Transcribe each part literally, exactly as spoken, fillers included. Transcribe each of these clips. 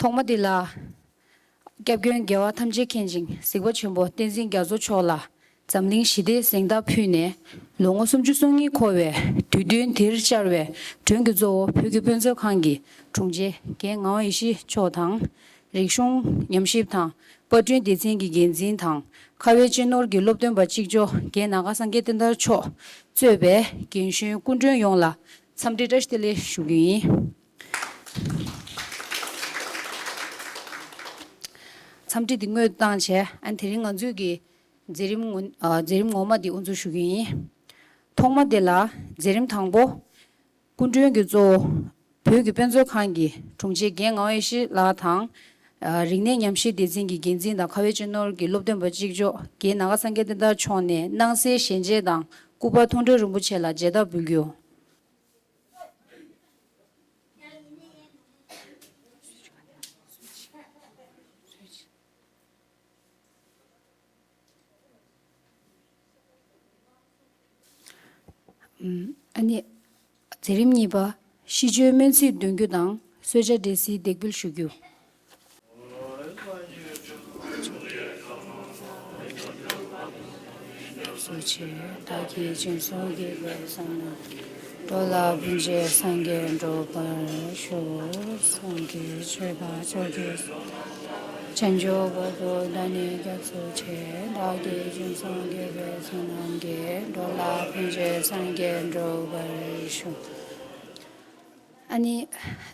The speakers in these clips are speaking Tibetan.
ཐོག་མ་འདི་ལ། སྐྱབས་མགོན་རྒྱལ་བ་ཐམས་ཅད་མཁྱེན་ཅིང་གཟིགས་པ་ཆེན་པོ་བསྟན་འཛིན་རྒྱ་མཚོ་མཆོག་ལ་འཛམ་གླིང་ཞི་བདེའི་གཟེངས་རྟགས་ཕུལ་ནས། ལོ་ངོ་སུམ་ཅུ་སོ་གཉིས་འཁོར་བའི་དུས་སྟོན་འདིར་བཅར་བའི་མགྲོན་གྱི་གཙོ་བོ། བོད་ཀྱི་དཔེ་མཛོད་ཁང་གི་དྲུང་ཆེ་རྒན་ངག་དབང་ཡེ་ཤེས་མཆོག་དང་། རིག་གཞུང་ཉམས་ཞིབ་དང་པར་སྐྲུན་སྡེ་ཚན་གྱི་འགན་འཛིན་དང་། ཁ་བའི་སྤྱི་ནོར་གྱི་སློབ་སྟོན་པ་གཅིག་ལྕོགས་རྒན་ནཱ་ག་སངས་རྒྱས་བསྟན་དར་མཆོག་གཙོས་པའི་རྒན་གཞོན་སྐུ་མགྲོན་ཡོངས་ལ་འཚམས་འདྲི་བཀྲ་ཤིས་བདེ་ལེགས་ཞུ་རྒྱུ་ཡིན། འཚམས་འདྲི་འདི་སྔོན་དུ་བཏང་བྱས། ཨ་ནི་དེ་རིང་ང་ཚོས་ཀྱི་མཛད་རིམ་ངོ་ཨ་མཛད་རིམ་ངོ་མ་འདི་དབུ་འཛུགས་ཞུ་རྒྱུ་ཡིན། ཐོག་མ་དེ་ལ་མཛད་རིམ་དང་པོ། སྐུ་མགྲོན་གྱི་གཙོ་བོ། བོད་ཀྱི་དཔེ་མཛོད་ཁང་གི་དྲུང་ཆེ་རྒན་ངག་དབང་ཡེ་ཤེས་ལགས་དང་། ཨ་རིག་གནས་ཉམས་ཞིབ་སྡེ་ཚན་གྱི་འགན་འཛིན་དང་། ཁ་བའི་སྤྱི་ནོར་གྱི་སློབ་སྟོན་པ་གཅིག་ལྕོགས་རྒན་ནཱ་ག་སངས་རྒྱས་བསྟན་དར་མཆོག་ནས་སྣང་གསལ་ཞལ་མཇལ་དང་། སྐུ་པར་མཐོང་གྲོལ་རིན་པོ་ཆེ་ལ་མཇལ་དར་འབུལ་རྒྱུ། ཨ་ནི། མཛད་རིམ་གཉིས་པ། ཤིས་བརྗོད་སྨོན་ཚིག་འདོན་རྒྱུ་དང་གསོལ་ཇ་འབྲས་སིལ་འདེགས་འབུལ་ཞུ་རྒྱུ། སྐྱབས་སུ་མཆི། བདག་གིས་སྦྱིན་སོགས་བགྱིས་པའི་བསོད་ནམས། འགྲོ་ལ་ཕན་ཕྱིར་སངས་རྒྱས་འགྲུབ་པར་ཤོག། སངས་རྒྱས་ཆོས་དང་ཆོས་ཀྱི་བྱང་ཆུབ་བར་དུ་བདག་ནི་སྐྱབས་སུ་མཆི། བདག་གིས་སྦྱིན་སོགས་བགྱིས་པའི་བསོད་ནམས་ཀྱིས། འགྲོ་ལ་ཕན་ཕྱིར་སངས་རྒྱས་འགྲུབ་པར་ཤོག། ཨ་ནི།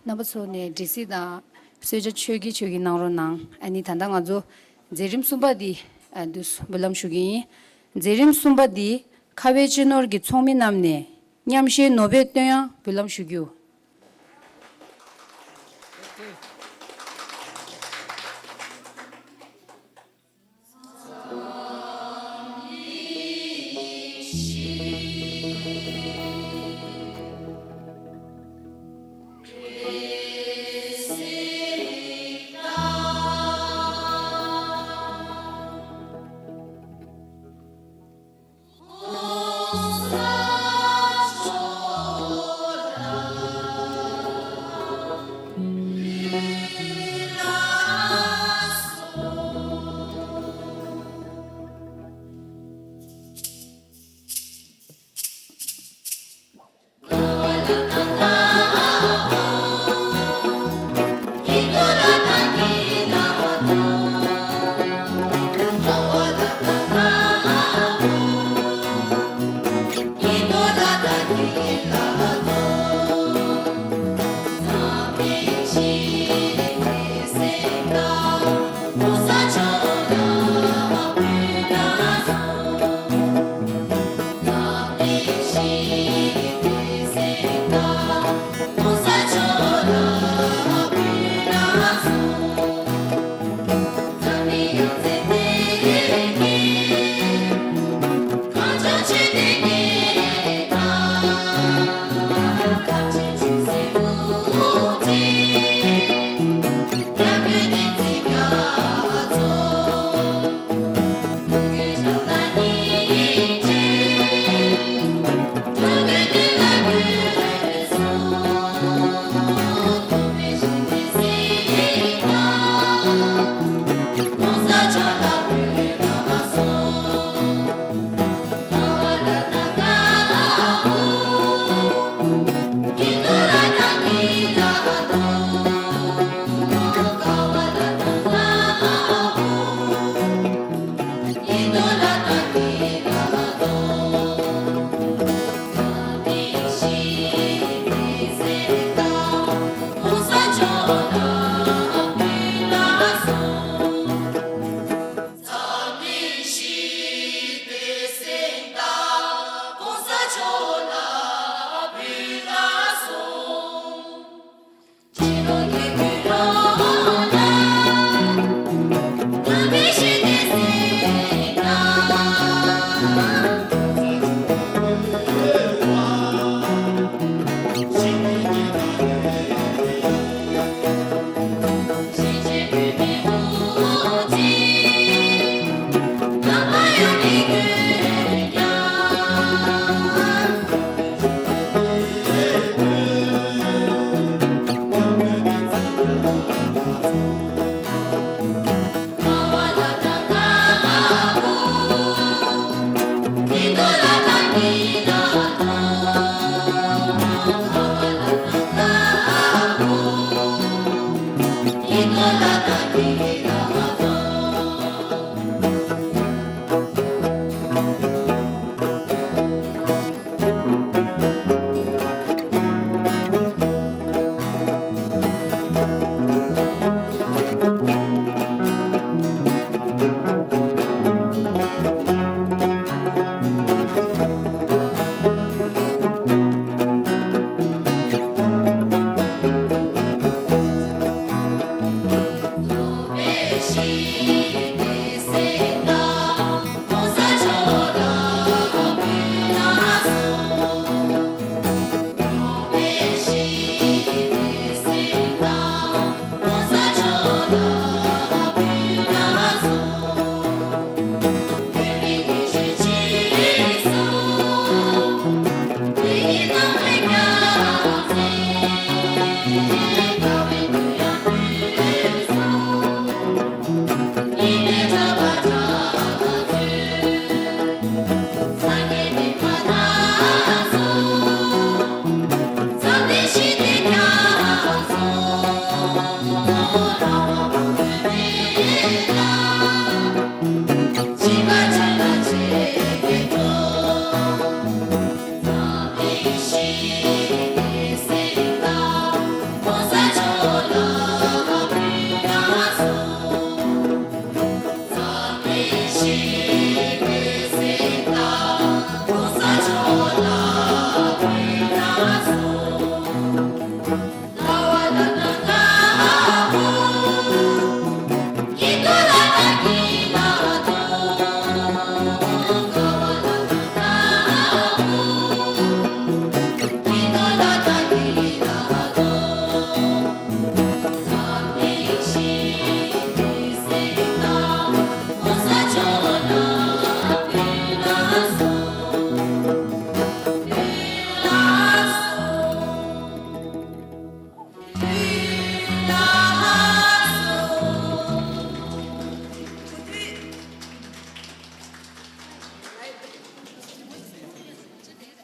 རྣམ་པ་ཚོ་ནས་འབྲས་སིལ་དང་གསོལ་ཇ་ཆོས་ཀྱི་ཆོས་ཀྱི་གནང་རོགས་གནང་། ཨ་ནི་ད་ལྟ་ང་ཚོ་མཛད་རིམ་གསུམ་པ་འདི་ཨ་འདུག་འབུལ་ལམ་ཞུ་གི་ཡིན། མཛད་རིམ་གསུམ་པ་འདི་ཁ་བའི་སྤྱི་ནོར་གྱི་ཚོགས་མི་རྣམས་ནས་མཉམ་ཞལ་ནོར་བུས་སྟོན་ཡང་འབུལ་ལམ་ཞུ་རྒྱུ།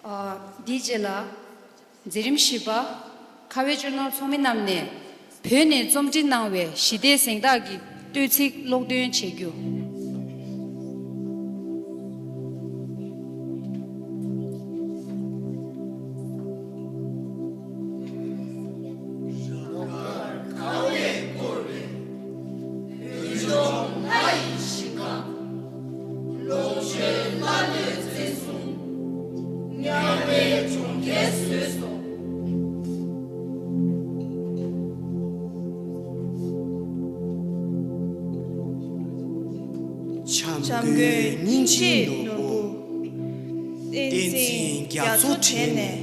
ཨ། འདིའི་རྗེས་ལ་མཛད་རིམ་བཞི་པ། ཁ་བའི་ཇོར་ནལ་ཚོགས་མི་རྣམས་ནས་བོད་ནས་རྩོམ་སྒྲིག་གནང་བའི་ཞི་བདེའི་གཟེངས་རྟགས་ཀྱི་བསྟོད་ཚིག་ཀློག་འདོན་བྱེད་རྒྱུ། འཇམ་མགོན་སྙིང་རྗེའི་ནོར་བུ། བསྟན་འཛིན་རྒྱ་མཚོ་དྲན་ནས།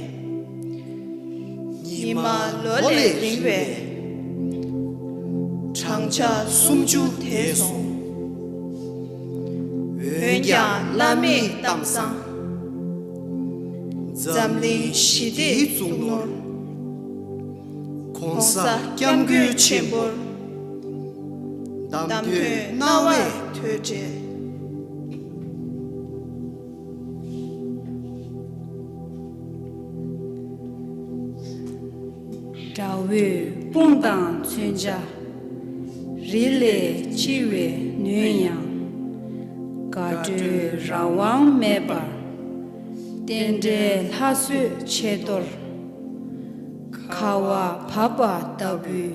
ཉི་མ་ལོ་ལས་རིང་བའི་བགྲང་བྱ་སུམ་ཅུ་འདས་སོང་། འོན་ཀྱང་བླ་མེད་གཏམ་བཟང་། འཛམ་གླིང་ཞི་བདེའི་གཙུག་ནོར། ༸གོང་ས་༸སྐྱབས་མགོན་ཆེན་པོར། བདམས་ཐོན་རྣ་བས་ཐོས་འཕྲལ། དགྲ་བོའི་དཔུང་དང་མཚོན་ཆ། རི་ལས་ལྕི་བའི་ནུས་ཡང་། དགའ་སྤྲོའི་རང་དབང་མེད་པར། རྟེན་འབྲེལ་ལྷ་གསོལ་ཆེ་མདོར། ཁ་བ་བབས་པ་ལྟ་བུའི།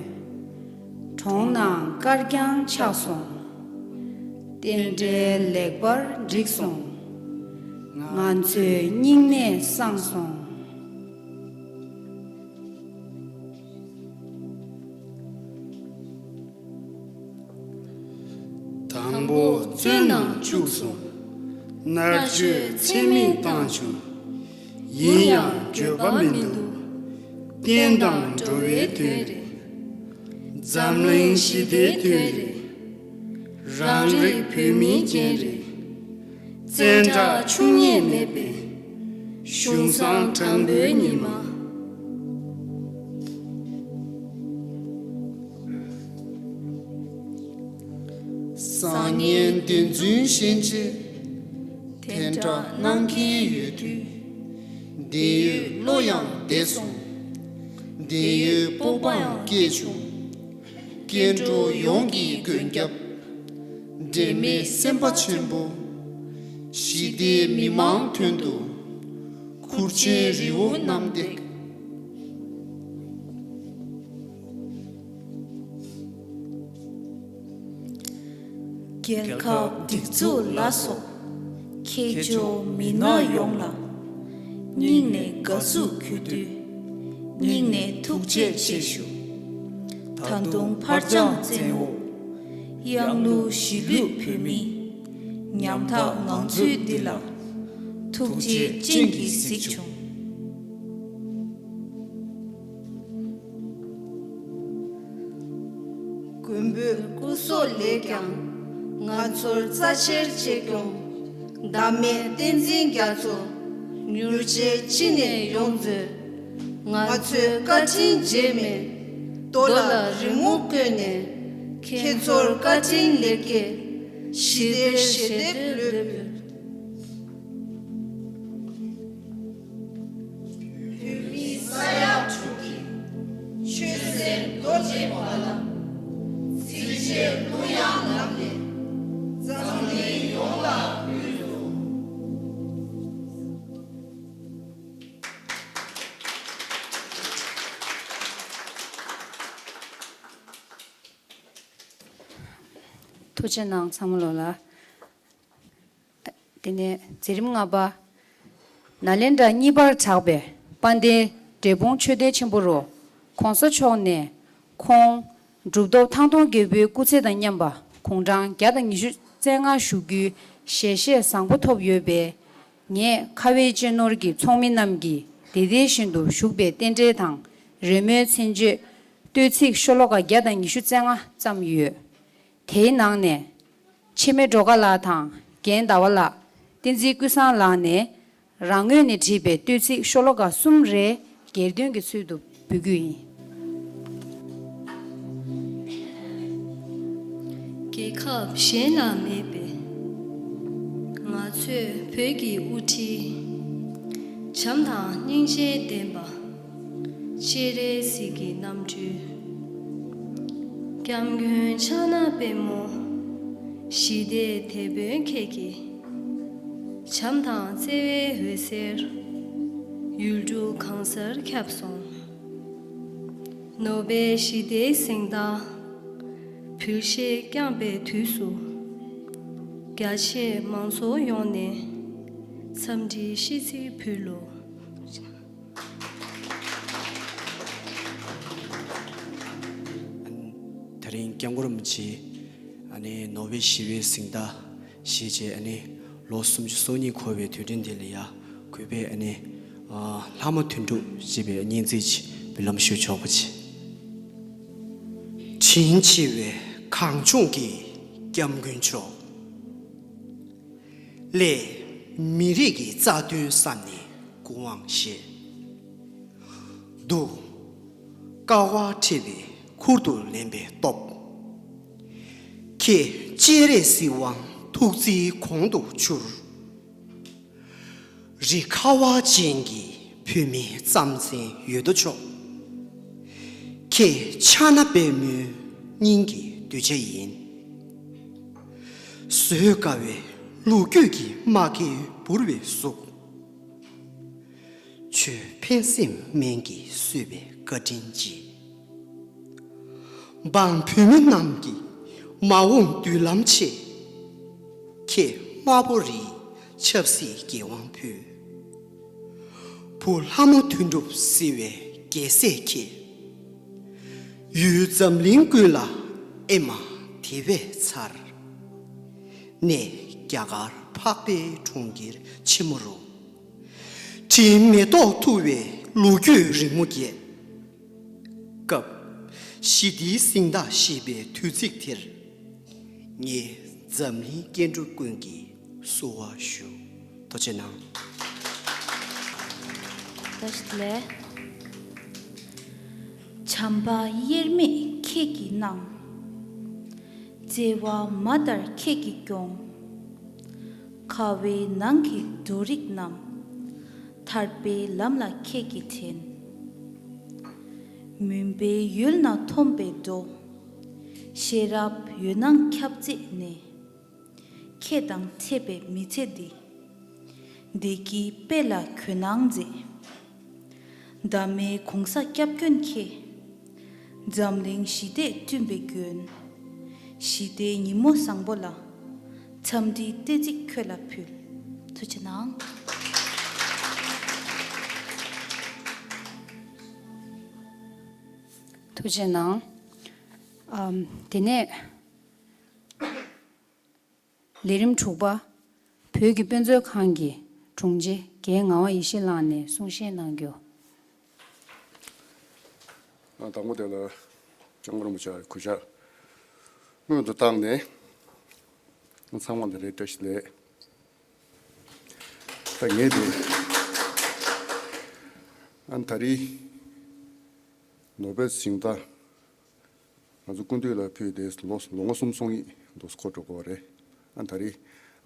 གྲོང་ནང་དཀར་རྐྱང་ཆགས་སོང་། རྟེན་འབྲེལ་ལེགས་པར་འགྲིག་སོང་། ང་ཚོའི་སྙིང་ནད་སངས་སོང་། དང་པོ་བཙོན་ནང་བཅུག་སོང་། མནར་གཅོད་ཚད་མེད་བཏང་བྱུང་། ཡིན་ཡང་འགྱོད་པ་མི་འདུག་བསྟན་དང་འགྲོ་བའི་དོན་རེད། འཛམ་གླིང་ཞི་བདེའི་དོན་རེད། རང་རིགས་བོད་མིའི་རྒྱན་རེད། བཙན་དྲག་འཆུག་ཉེས་མེད་པའི། གཞུང་བཟང་དྲང་པོའི་ཉི་མ། སང་ཉིན་བདེན་རྫུན་ཤན་འབྱེད་དེ་འདྲ་གནང་མཁན་ཡོད་དུས། བདེན་ཡོད་བློ་ཡང་བདེ་སོང་། བདེན་ཡོད་སྤོབས་པའང་སྐྱེས་བྱུང་། སྐྱེ་འགྲོ་ཡོངས་ཀྱི་མགོན་སྐྱབས། འབྲལ་མེད་སེམས་དཔའ་ཆེན་པོ། ཞི་བདེའི་མི་མང་དོན་དུ། ཁུར་ཆེན་རི་བོ་གནམ་བརྡེག། རྒྱལ་ཁབ་སྒྲིག་འཛུགས་ལ་སོགས་མཁས་མཆོག་མི་སྣ་ཡོངས་ལ། སྙིང་ནས་དགའ་བསུ་གུས་འདུད། སྙིང་ནས་ཐུགས་རྗེ་ཆེ་ཞུ། ད་དུང་འཕར་སྤྱང་བཙན་འོག་དབྱངས་ཀླུ་གཞིས་ལུས་བོད་མིའི་ཉམ་ཐག་ངང་ཚུལ་འདི་ལ་ཐུགས་རྗེའི་སྤྱན་གྱིས་གཟིགས་བྱུང་། མགོན་པོའི་སྐུ་སྲོག་ལས་ཀྱང་ང་ཚོར་རྩ་ཆེར་གཅེས་སྐྱོང་། ཟླ་མེད་བསྟན་འཛིན་རྒྱ་མཚོ་མྱུར་མཇལ་ཅི་ནས་ཡོང་མཛོད། ང་ཚོས་བཀའ་དྲིན་བརྗེད་མེད་རྡོ་ལ་རི་མོ་བརྐོས་ནས། ཁྱེད་ཚོར་བཀའ་དྲིན་ལེགས་སྐྱེས་ཞི་བདེའི་ཞལ་འདེབས་འབུལ། བོད་མི་ས་ཡ་དྲུག་གི་ཆོས་སེམས་རྡོ་རྗེ་བ་ལ། གཟི་བརྗིད་གླུ་དབྱངས་ལམ་ནས་འཛམ་གླིང་ཡོངས་ལ་ཕུལ་དུ། ཐུགས་རྗེ་གནང་ཚང་མ་ལོ་ལ། དེ་ནས་མཛད་རིམ་ལྔ་པ། ནཱ་ལེནྡྲ་གཉིས་པར་གྲགས་པའི་དཔལ་ལྡན་འབྲས་སྤུངས་ཆོས་སྡེ་ཆེན་པོ་རུ་གོང་ས་མཆོག་ནས་ཁོང་གྲུབ་ཐོབ་ཐང་སྟོང་རྒྱལ་པོའི་སྐུ་ཚེ་དང་མཉམ་པ་དགུང་གྲངས་བརྒྱ་དང་ཉི་ཤུ་རྩ་ལྔ་བཞུགས་རྒྱུའི་ཞལ་བཞེས་བཟང་པོ་ཐོབ་ཡོད་པས། ངས་ཁ་བའི་གཅེས་ནོར་གྱི་ཚོགས་མི་རྣམས་ཀྱིས་དེ་དེ་བཞིན་དུ་བཞུགས་པའི་རྟེན་འབྲེལ་དང་རོལ་མོའི་མཚན་བརྗོད་བསྟོད་ཚིག་ཤོ་ལོ་ཀ་བརྒྱ་དང་ཉི་ཤུ་རྩ་ལྔ་བརྩམས་ཡོད། དེའི་ནང་ནས། འཆི་མེད་སྒྲོལ་དཀར་ལགས་དང་རྒན་ཟླ་བ་ལགས། བསྟན་འཛིན་ཀུན་བཟང་ལགས་ནས་རང་ངོས་ནས་བྲིས་པའི་བསྟོད་ཚིག་ཤོ་ལོ་ཀ་གསུམ་རེ་སྒེར་དོན་གྱི་ཚུལ་དུ་འབུལ་རྒྱུ་ཡིན། རྒྱལ་ཁབ་གཞན་ལ་མེད་པའི་ང་ཚོའི་བོད་ཀྱི་དབུ་ཁྲིད། བྱམས་དང་སྙིང་རྗེ་ལྡན་པ། སྤྱན་རས་གཟིགས་ཀྱི་རྣམ་སྤྲུལ། སྐྱབས་མགོན་ཕྱག་ན་པདྨོ། ཞི་བདེའི་དེད་དཔོན་ཁྱེད་ཀྱིས། བྱམས་དང་བརྩེ་བའི་འོད་ཟེར། ཡུལ་གྲུ་གང་སར་ཁྱབ་སོང་། ནོ་བེལ་ཞི་བདེའི་གཟེངས་རྟགས། འབུལ་བཞེས་བསྐྱངས་པའི་དུས་སུ། རྒྱ་ཆེའི་མང་ཚོགས་ཡོངས་ནས་འཚམས་འདྲིའི་ཤིས་ཚིག་ཕུལ་ལོ། ད་རིང་སྐྱབས་མགོན་རིན་པོ་ཆེ་ཨ་ནི་ནོ་བེལ་ཞི་བའི་གཟེངས་རྟགས་བཞེས་རྗེས་ཨ་ནི་ལོ་སུམ་ཅུ་སོ་གཉིས་འཁོར་བའི་དུས་དྲན་འདི་ལ་ཡ་གུས་པས་ཨ་ནི་ལྷ་མོ་དོན་གྲུབ་ཞེས་པའི་སྙན་ཚིག་ཅིག་འབུལ་ལམ་ཞུ་ཆོག་པ་བྱེད། དྲིན་ཆེ་བའི་གངས་ལྗོངས་ཀྱི་སྐྱབས་མགོན་མཆོག་ལས་མི་རིགས་ཀྱི་རྩ་དོན་བསམ་ནས་སྐུ་དབང་བཞེས། སྡུག་དཀའ་བ་འཕྲད་པའི་ཁུར་དུ་ལེན་པའི་སྟོབས། ཁྱེད་སྤྱན་རས་གཟིགས་དབང་ཐུགས་རྩེའི་གོང་དུ་འཕྱུར། རི་ཁ་བ་ཅན་གྱི་བོད་མིའི་རྩམ་ཟན་ཡོད་དོ་ཅོག་ཁྱེད་ཕྱག་ན་པདྨོའི་སྙིང་གི་གདུལ་བྱ་ཡིན། བཟོད་དཀའ་བའི་ལོ་རྒྱུས་ཀྱི་རྨ་ཁའི་འབུར་བའི་གཟུགས། ཆོས་ཕན་སེམས་སྨན་གྱིས་གསོས་པའི་བཀའ་དྲིན་གྱིས། འབངས་བུད་མེད་རྣམས་ཀྱི་མ་འོངས་མདུན་ལམ་ཆེད། ཁྱེད་དམར་པོ་རིའི་ཆབ་སྲིད་འགན་དབང་ཕུལ། བུ་ལྷ་མོ་དོན་གྲུབ་བསིལ་བའི་རྒྱལ་སྲས་ཁྱེད། ཡུལ་འཛམ་གླིང་ཀུན་ལ་ཨེ་མ་དེ་བས་མཚར། གནས་རྒྱ་གར་འཕགས་པའི་གྲོང་ཁྱེར་ཆེན་མོ་རུ། དྲིན་མེ་ཏོག་འཐུ་བའི་ལོ་རྒྱུས་རིང་མོ་བརྒྱད། སྐབས་ཞི་བདེའི་གཟེངས་རྟགས་བཞེས་པའི་དུས་ཚིགས་དེར། ངས་འཛམ་གླིང་སྐྱེ་འགྲོ་ཀུན་གྱི་བསུ་བ་ཞུ། ཐུགས་རྗེ་གནང་། བཀྲ་ཤིས་བདེ་ལེགས། བྱམས་པ་དབྱེར་མེད་ཁྱེད་ཀྱིས་གནང་། བརྩེ་བ་མ་ལྟར་ཁྱེད་ཀྱིས་སྐྱོང་། ཁ་བའི་ནང་གི་འབྲུ་རིགས་རྣམས། ཐར་པའི་ལམ་ལ་ཁྱེད་ཀྱིས་འདྲེན། མུན་པའི་ཡུལ་ན་ཐོན་པའི་སྒྲོ། ཤེས་རབ་འོད་སྣང་ཁྱབ་བྱེད་ནས། ཁྱེད་དང་འཕྲད་པའི་མི་ཚེ་འདི། བདེ་སྐྱིད་དཔལ་ལ་གུས་ནང་མཛེས། ཟླ་མེད་གོང་ས་སྐྱབས་མགོན་ཁྱེད། འཛམ་གླིང་ཞི་བདེ་བསྐྲུན་པའི་མགོན། ཞི་བདེའི་ཉིན་མོ་བཟང་པོ་ལ། འཚམས་འདྲིའི་རྟེན་གཅིག་ཁྱོད་ལ་ཕུལ། ཐུགས་རྗེ་གནང་། ཐུགས་རྗེ་གནང་། ཨམ། དེ་ནས། ལས་རིམ་དྲུག་པ། བོད་ཀྱི་དཔེ་མཛོད་ཁང་གི་དྲུང་ཆེ་རྒན་ངག་དབང་ཡེ་ཤེས་ལགས་ནས་གསུང་བཤད་གནང་རྒྱུ། ཨ། དང་པོ་དེ་ལ་སྐྱབས་མགོན་རིན་པོ་ཆེ་གུས་ཕྱག་སྔོན་དུ་བཏང་ནས། ཚང་མ་ལ་རེ་བཀྲ་ཤིས་བདེ་ལེགས། ད་ངས་དེ། ཨ། ད་རེས་ནོ་བེལ་གཟེངས་རྟགས། ང་ཚོ་སྐུ་མདུན་ལ་ཕུལ་ཏེ་ལོ་ལོ་ངོ་གསུམ་སོང་ཡིན་འདུག་འཁོར་འགྲོ་གི་རེད། ཨ། ད་རེས་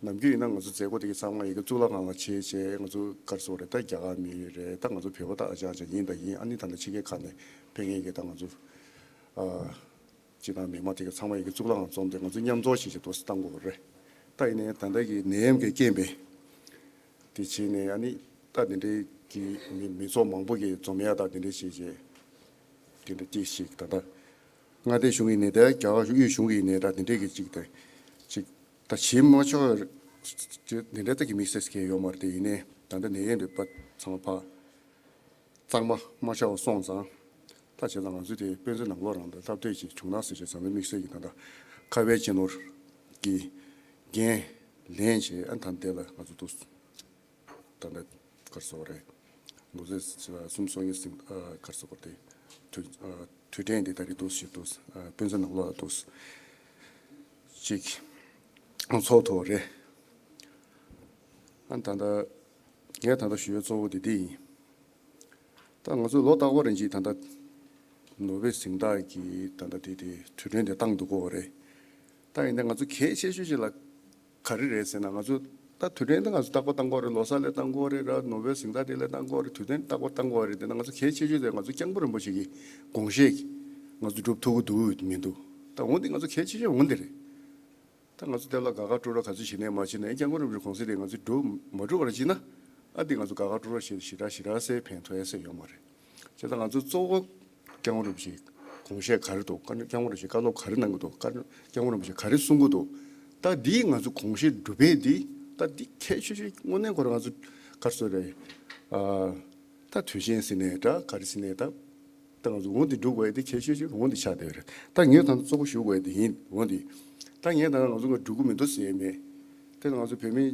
ནམ་རྒྱུན་ཡིན་ན་ང་ཚོ་མཛད་སྒོ་དེ་གི་ཚང་མ་ཡི་གེ་གཙུག་ལག་ཁང་ལ་བྱས་བྱས། ང་ཚོ་ག་རེ་ཟེར་དགོས་རེད། ད་རྒྱ་གར་མི་རེད། ད་ང་ཚོ་བོད་པ་ད་ཨ་ཅག་ཅག་ཡིན་ད་ཡིན། ཨ་ནི་ད་ལྟ་ཕྱི་རྒྱལ་ཁག་ནས་ཕེབས་མཁན་གྱི་ད་ང་ཚོ། ཨ། སྤྱི་བཏང་མི་མང་དེ་གི་ཚང་མ་ཡི་གེ་གཙུག་ལག་ཁང་འཛོམས་ཏེ་ང་ཚོ་མཉམ་འཛོམས་བྱས་བྱས་འདུག་སེ་བཏང་དགོས་རེད། ད་ཡིན་ནའི་ད་ལྟ་གི་ནད་ཡམས་ཀྱི་རྐྱེན་པས། དེ་བྱས་ནས་ཨ་ནི་ད་དེ་འདྲའི་གི་མི་མི་ཚོགས་མང་པོ་གི་འཛོམས་ཡ་ད་དེ་འདྲའི་བྱས་བྱས། དེ་འདྲ་ཅིག་ཞིག་ད་ལྟ་མངའ་སྡེ་གཞུང་གི་ནས་ད་རྒྱ་གར་དབུས་གཞུང་གི་ནས་ད་དེ་འདྲའི་གི་ཅིག་ད་ཅིག་ད་བྱེད་མ་ཆོག་དེ་འདྲའི་ད་གི་དམིགས་བསལ་གལ་ཡོད་མ་རེད། དེ་ཡིན་ནའི་ད་ལྟ་ནད་ཡམས་པའི་པ་ཚང་མ་ཕར་གཙང་མ་མ་ཆགས་པ་སོང་ཙང་། ད་བྱས་ཙང་ང་ཚོས་དེ་དཔེ་མཛོད་ནང་ལོགས་རང་དང་སྟབས་བདེ་ཅིག་བྱུང་ན་ཟེར་བྱས་ཙང་དམིགས་བསལ་གྱི་ད་ལྟ་ཁ་བའི་སྤྱི་ནོར་གྱི་འགན་ལེན་བྱས། ཨ། ད་དེ་ལ་ང་ཚོ་འདུག་ད་ལྟ་ག་རེ་ཟེར་དགོས་རེད། ལོ་ཚད་གསུམ་སོང་ཡིན་ཟིན། ཨ། ག་རེ་ཟེར་དགོས་རེད། དུས། ཨ། དུས་དྲན་འདི་ད་རེས་འདུག་ཞིག་འདུག་ཨ། དཔེ་མཛོད་ནང་ལོགས་ལ་འདུག་ཅིག་ཚོགས་ཐུབ་པ་རེད། ཨ། ད་ལྟ་ངས་ད་ལྟ་ཞུ་ཡ་གཙོ་བོ་དེ་འདི་ཡིན། ད་ང་ཚོ་ལོ་རྟག་པ་རེ་བཞིན་ད་ལྟ་ནོ་བེལ་གཟེངས་རྟགས་ཀྱི་ད་ལྟ་དེ་དེ་དུས་དྲན་དེ་བཏང་འདུག་གོ་རེད། ད་ཡིན་ན་ང་ཚོ་གལ་ཆེ་ཤོས་ཅིག་ལ་ག་རེ་རེད་ཟེར་ན། ང་ཚོ་ད་དུས་དྲན་དེ་ང་ཚོ་རྟག་པར་བཏང་གི་ཡོད་རེད། ལོ་གསར་ལ་བཏང་གི་ཡོད་རེད་ར། ནོ་བེལ་གཟེངས་རྟགས་དེ་ལ་བཏང་གི་ཡོད་རེད། དུས་དྲན་རྟག་པར་བཏང་གི་ཡོད་རེད། དེ་ན་ང་ཚོ་གལ་ཆེ་ཤོས་དེ་ང་ཚོ་སྐྱབས་མགོན་རིན་པོ་ཆེ་གི་དགོངས་བཞེད་ང་ཚོ་སྒྲུབ་ཐུབ་ཀྱི་འདུག་མི་འདུག་ད་འོ་འདི་ང་ཚོ་གལ་ཆེ་ཤོས་འོ་འདི་རེད། ད་ང་ཚོ་དེ་ལ་དགའ་དགའ་སྤྲོ་སྤྲོ་ག་ཚོད་བྱེད་ནས་མ་བྱེད་ནས་སྐྱབས་མགོན་རིན་པོ་ཆེའི་དགོངས་གཞི་དེ་ང་ཚོས་སྒྲུབ་མ་ཐུབ་པར་བྱེད་ན། ཨ། འདི་ང་ཚོ་དགའ་དགའ་སྤྲོ་སྤྲོ་བྱེད་ཞེ་དྲག་ཞེ་དྲག་སེ་ཕན་ཐོགས་ཡ་སེ་ཡོད་མ་རེད། བྱས་ཙང་ང་ཚོ་གཙོ་བོ་སྐྱབས་མགོན་རིན་པོ་ཆེའི་དགོངས་བཞེད་ག་རེ་འདུག་སྐྱབས་མགོན་རིན་པོ་ཆེས་བཀའ་སློབ་ག་རེ་གནང་གི་འདུག་སྐྱབས་མགོན་རིན་པོ་ཆེས་ག་རེ་གསུང་གི་འདུག་ད་འདིས་ང་ཚོ་དགོངས་བཞེད་སྒྲུབ་པའི་འདི། ད་འདི་གལ་ཆེ་ཤོས་དངོས་གནས་ཁོ་རང་ང་ཚོ་ག་རེ་ཟེར་དགོས་རེད། ཨ། ད་དུས་ཆེན་ཟེར་ནའི་འདྲ། ག་རེ་ཟེར་ནའི་འདྲ། ད་ང་ཚོ་འོ་འདི་སྒྲུབ་དགོས་ཡ་དེ་གལ་ཆེ་ཤོས་འོ་འདི་ཆགས་བསྡད་ཡོད་རེད། ད་ངས་ད་ལྟ་གཙོ་བོ་ཞུ་དགོས་ཡ་དེ་ཡིན། འོ་འདི། ད་ངས་ད་ལྟ་ང་ཚོ་ང་སྒྲུབ་ཀྱི་མི་འདུག་ཟེར་ཡ་མེད། དེ་ལ་ང་ཚོ་བོད་མི་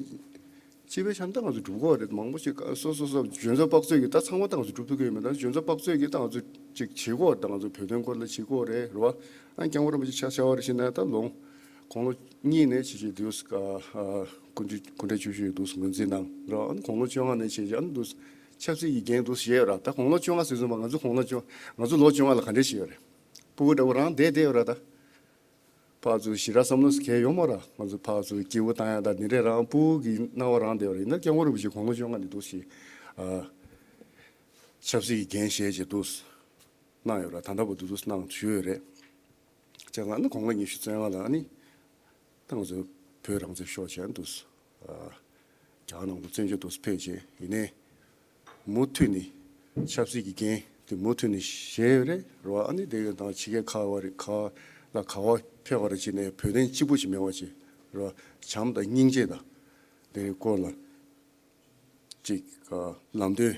སྤྱི་པའི་ཆ་ནས་ད་ང་ཚོ་སྒྲུབ་དགོས་རེད། མང་པོ་ཞིག་སོ་སོ་སོ་འཇོན་ཚོད་དཔག་ཚོད་ཀྱིས་ད་ཚང་མ་ད་ང་ཚོ་སྒྲུབ་ཐུབ་ཀྱི་ཡོད་མེད། ད་འཇོན་ཚོད་དཔག་ཚོད་ཀྱིས་ད་ང་ཚོ་ཅིག་བྱེད་དགོས་རེད། ད་ང་ཚོ་བོད་དོན་སྐོར་ལ་བྱེད་དགོས་རེད། རེད་བ། ཨ། སྐྱབས་མགོན་རིན་པོ་ཆེ་ཆ་བཞག་པ་རེད་ཟེར་ན་ད་ལོ་དགུང་ལོ་གཉིས་ནས་བྱས་བྱས་འདུག་ཨ། ཨ། སྐུ་མདུན་སྐུ་ཕྲེང་བཅུ་བཞི་འདུག་ངོས་འཛིན་གནང་ར། ཨ་ནི་དགུང་ལོ་བཅོ་ལྔ་ནས་བྱས་བྱས་ཨ་ནི་འདུག་ཆབ་སྲིད་ཀྱི་འགན་འདུག་བཞེས་ཡོད་ར། ད་དགུང་ལོ་བཅོ་ལྔ་ཟེར་ཙམ་པ་ང་ཚོ་དགུང་ལོ་བཅོ་ང་ཚོ་ལོ་བཅོ་ལྔ་ལ་ག་འདྲས་བྱས་ཡོད་རེད། སྤུ་གུ་འདྲ་བོ་རང་བསྡད་བསྡད་ཡོད་ར། ད་ཕར་ཚུར་ཞེ་དྲག་བསམ་བློ་གང་ཡང་ཡོད་མ་ར། ང་ཚོ་ཕར་ཚུར་སྐྱིད་པོ་བཏང་ཡ་ད་འདི་འདྲས་རང་སྤུ་གུ་གི་སྣང་བ་རང་བསྡད་ཡོད་ར། ཡིན་ན་སྐྱབས་མགོན་རིན་པོ་ཆེ་དགུང་ལོ་བཅོ་ལྔ་ནས་འདུག་སེ། ཨ། ཆབ་སྲིད་ཀྱི་འགན་བཞེས་བྱས་འདུག་གནང་ཡོད་ར། ད་ལྟ་བར་དུ་འདུག་གནང་བཞུགས་ཡོད་རེད། བྱས་ཙང་ཨ་ནི་དགུང་ལོ་ཉི་ཤུ་རྩ་ལྔ་ལ་ཨ་ནི་ད་ང་ཚོ་བོད་རང་བཙན་ཤོར་བྱས་འདུག་ཨ། རྒྱ་གར་ནང་དུ་བཙན་བྱོལ་དུ་ཕེབས་བྱས། ཡིན་ནའི་མུ་མཐུད་ནས་ཆབ་སྲིད་ཀྱི་འགན་དེ་མུ་མཐུད་ནས་བཞེས་ཡོད་རེད། རེད་བ། ཨ་ནི་དེ་ག་དང་ཕྱི་རྒྱལ་ག་བ་རེད། ག་ལ་ག་བ་ཕེབས་པ་རེད་བྱས་ནས་བོད་དོན་གཅིག་པུ་ཞིག་མེད་པ་བྱས། རེད་བ། བྱམས་དང་སྙིང་རྗེ་དང་དེའི་སྐོར་ལ་ཅིག་ཨ། ལམ་སྟོན་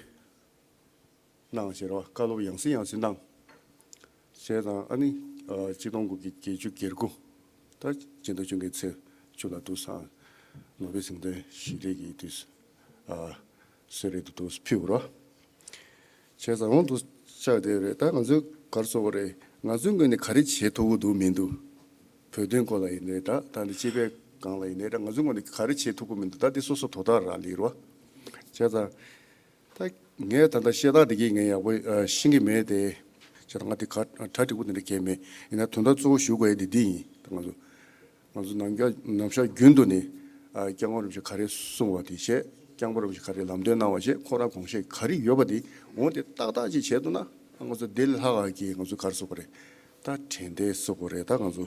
གནང་བྱས་ར། བཀའ་སློབ་ཡང་སེ་ཡང་སེ་གནང་བྱས་ཙང་ཨ་ནི་ཨ། གཅིག་སྟོང་དགུ་བརྒྱ་བརྒྱད་ཅུ་གྱ་དགུ་ད་སྤྱི་ཟླ་བཅུ་གི་ཚེས་བཅུ་ལ་འདུག་སེ་ནོ་བེལ་གཟེངས་རྟགས་ཞི་བདེ་གི་དུས་ཨ། གསོལ་རས་དུ་འདུག་སེ་ཕུལ་བ་ར། བྱས་ཙང་འོང་དུ་ཆགས་བསྡད་རེད། ད་ང་ཚོས་ག་རེ་ཟེར་དགོས་རེད། ང་ཚོའི་ངོས་ནས་ག་རེ་བྱེད་ཐུབ་ཀྱི་འདུག་མི་འདུག་བོད་དོན་སྐོར་ལ་ཡིན་ནའི་འདྲ། ད་ནི་སྤྱི་པའི་སྒང་ལ་ཡིན་ནའི་འདྲ། ང་ཚོའི་ངོས་ནས་ག་རེ་བྱེད་ཐུབ་ཀྱི་མི་འདུག་ད་འདི་སོ་སོ་དོ་བདག་རང་ལས་རོ། བྱས་ཙང་ད་ངས་ད་ལྟ་བཤད་སྟངས་འདི་གིས་ངས་ཡག་པོ་ཨ། ཤེས་ཀྱི་མེད་དེ། བྱས་ཙང་ང་འདི་ག་གྲ་འགྲིག་པོ་འདི་འདྲ་གང་ཡང་མེད། ཡིན་ན་དོན་དག་གཙོ་བོ་ཞུ་དགོས་ཡ་འདི་འདི་ཡིན། ད་ང་ཚོ་ ང་ཚོ་ནམ་རྒྱ་ནམ་ཞག་རྒྱུན་དུ་ནི་ཨ་སྐྱབས་མགོན་རིན་པོ་ཆེ་ག་རེ་གསུངས་པ་དེ་བྱས། སྐྱབས་མགོན་རིན་པོ་ཆེ་ག་རེ་ལམ་སྟོན་གནང་བ་བྱས། ཁོ་རང་དགོངས་བཞེད་ག་རེ་ཡོད་པ་དེ་འོ་དེ་ཏག་ཏག་ཅིག་བྱས་འདུག་ན། ང་ཚོ་དེ་ལས་ལྷག་ག་གི་ང་ཚོ་ག་རེ་ཟེར་དགོས་རེད། ད་དྲན་རྟེན་ཟེར་དགོས་རེད། ད་ང་ཚོ་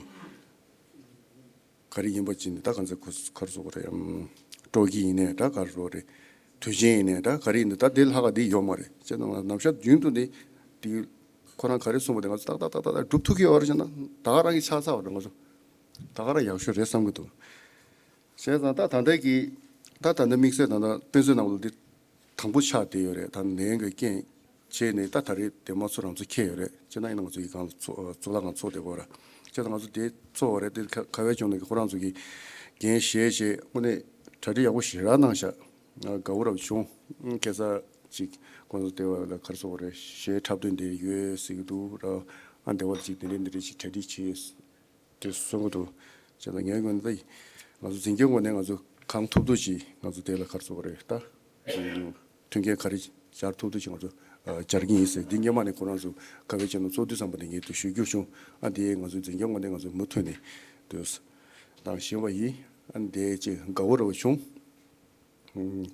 ག་རེ་ཡིན་པ་ཅིག་ནི་ད་ག་ཚོད་ག་རེ་ཟེར་དགོས་རེད། ཨམ། སྤྲོ་སྐྱིད་ཡིན་ནའི་འདྲ། ག་རེ་ཟེར་དགོས་རེད། དུས་ཆེན་ཡིན་ནའི་འདྲ། ག་རེ་ཡིན་ནའི་ད་དེ་ལས་ལྷག་ག་དེ་ཡོད་མ་རེད། བྱས་ཙང་ང་ནམ་ཞག་རྒྱུན་དུ་ནི་དེ་ཁོ་རང་ག་རེ་གསུངས་པ་དེ་ང་ཚོ་ཏག་ཏག་ཏག་ཏག་ཏག་སྒྲུབ་ཐུབ་ཀྱི་ཡོད་རེད་བྱས་ན། ད་ག་རང་གི་ཆགས་ཚར་བ་རེད། ང་ཚོ་ད་ག་རང་ཡག་ཤོས་རེད་བསམ་གྱི་འདུག། བྱས་ཙང་ད་ད་ལྟ་གི་ད་ད་ལྟ་དམིགས་བསལ་ད་ལྟ་དཔེ་མཛོད་ནང་ལ་འདི་དང་པོ་ཆགས་བསྡད་ཡོད་རེད། ད་ནད་ཀྱི་རྐྱེན་བྱས་ནས་ད་ད་རེས་དེ་མ་ཚུར་རང་ཚོ་འཁྱེར་ཡོད་རེད། བྱས་ན་ཡིན་ན་ང་ཚོ་ཡི་གང་ལ་ཚོགས་གཙུག་ལག་ཁང་ཚོགས་བསྡད་ཡོད་རེད། བྱས་ཙང་ང་ཚོ་དེ་ཚོགས་པ་རེད། དེ་ཁ་ཁ་བའི་ལྗོངས་ནས་ཁོ་རང་ཚོ་གི་འགན་བཞེས་བྱས་དངོས་གནས་གྲ་སྒྲིག་ཡག་པོ་ཞེ་དྲག་གནང་ཤག། དགའ་པོ་རབ་བྱུང་། ཁ་སང་ཅིག་ཁོང་ཚོ་དེ་བ་ལ་ག་རེ་ཟེར་དགོས་རེད། གཞས་འཁྲབ་སྟོན་དེ་ཡོད་ཟེར་གྱི་འདུག་ར། ཨ་འདི་བ་ཅིག་དེ་འདྲས་འདི་འདྲས་ཅིག་གྲ་སྒྲིག་བྱས། དེ་གསུང་གི་འདུག། བྱས་ཙང་ངའི་ངོས་ནས་ད་ང་ཚོ་འཛིན་སྐྱོང་ངོས་ནས་ང་ཚོ་གང་ཐུབ་ཐུབ་ཅིག་ང་ཚོ་དེ་ལ་ག་རེ་ཟེར་དགོས་རེད། ད་མཐུན་རྐྱེན་ག་རེ་སྦྱར་ཐུབ་ཐུབ་ཅིག་ང་ཚོ་ཨ་སྦྱར་གྱི་ཡིན་ཟེར། འདི་སྔོན་མ་ནས་ཁོ་རང་ཚོ་ཁ་བའི་ལྗོངས་ནང་ཚོགས་དུས་ཙམ་པ་ནས་ངས་དེ་ཞུ་རྒྱུ་བྱུང་། ཨ་འདི་ང་ཚོ་འཛིན་སྐྱོང་ངོས་ནས་ང་ཚོ་མུ་མཐུད་ནས་དུ་གནང་བཞིན་པ་ཡིན། ཨ་འདི་ཅིག་དགའ་པོ་རབ་བྱུང་།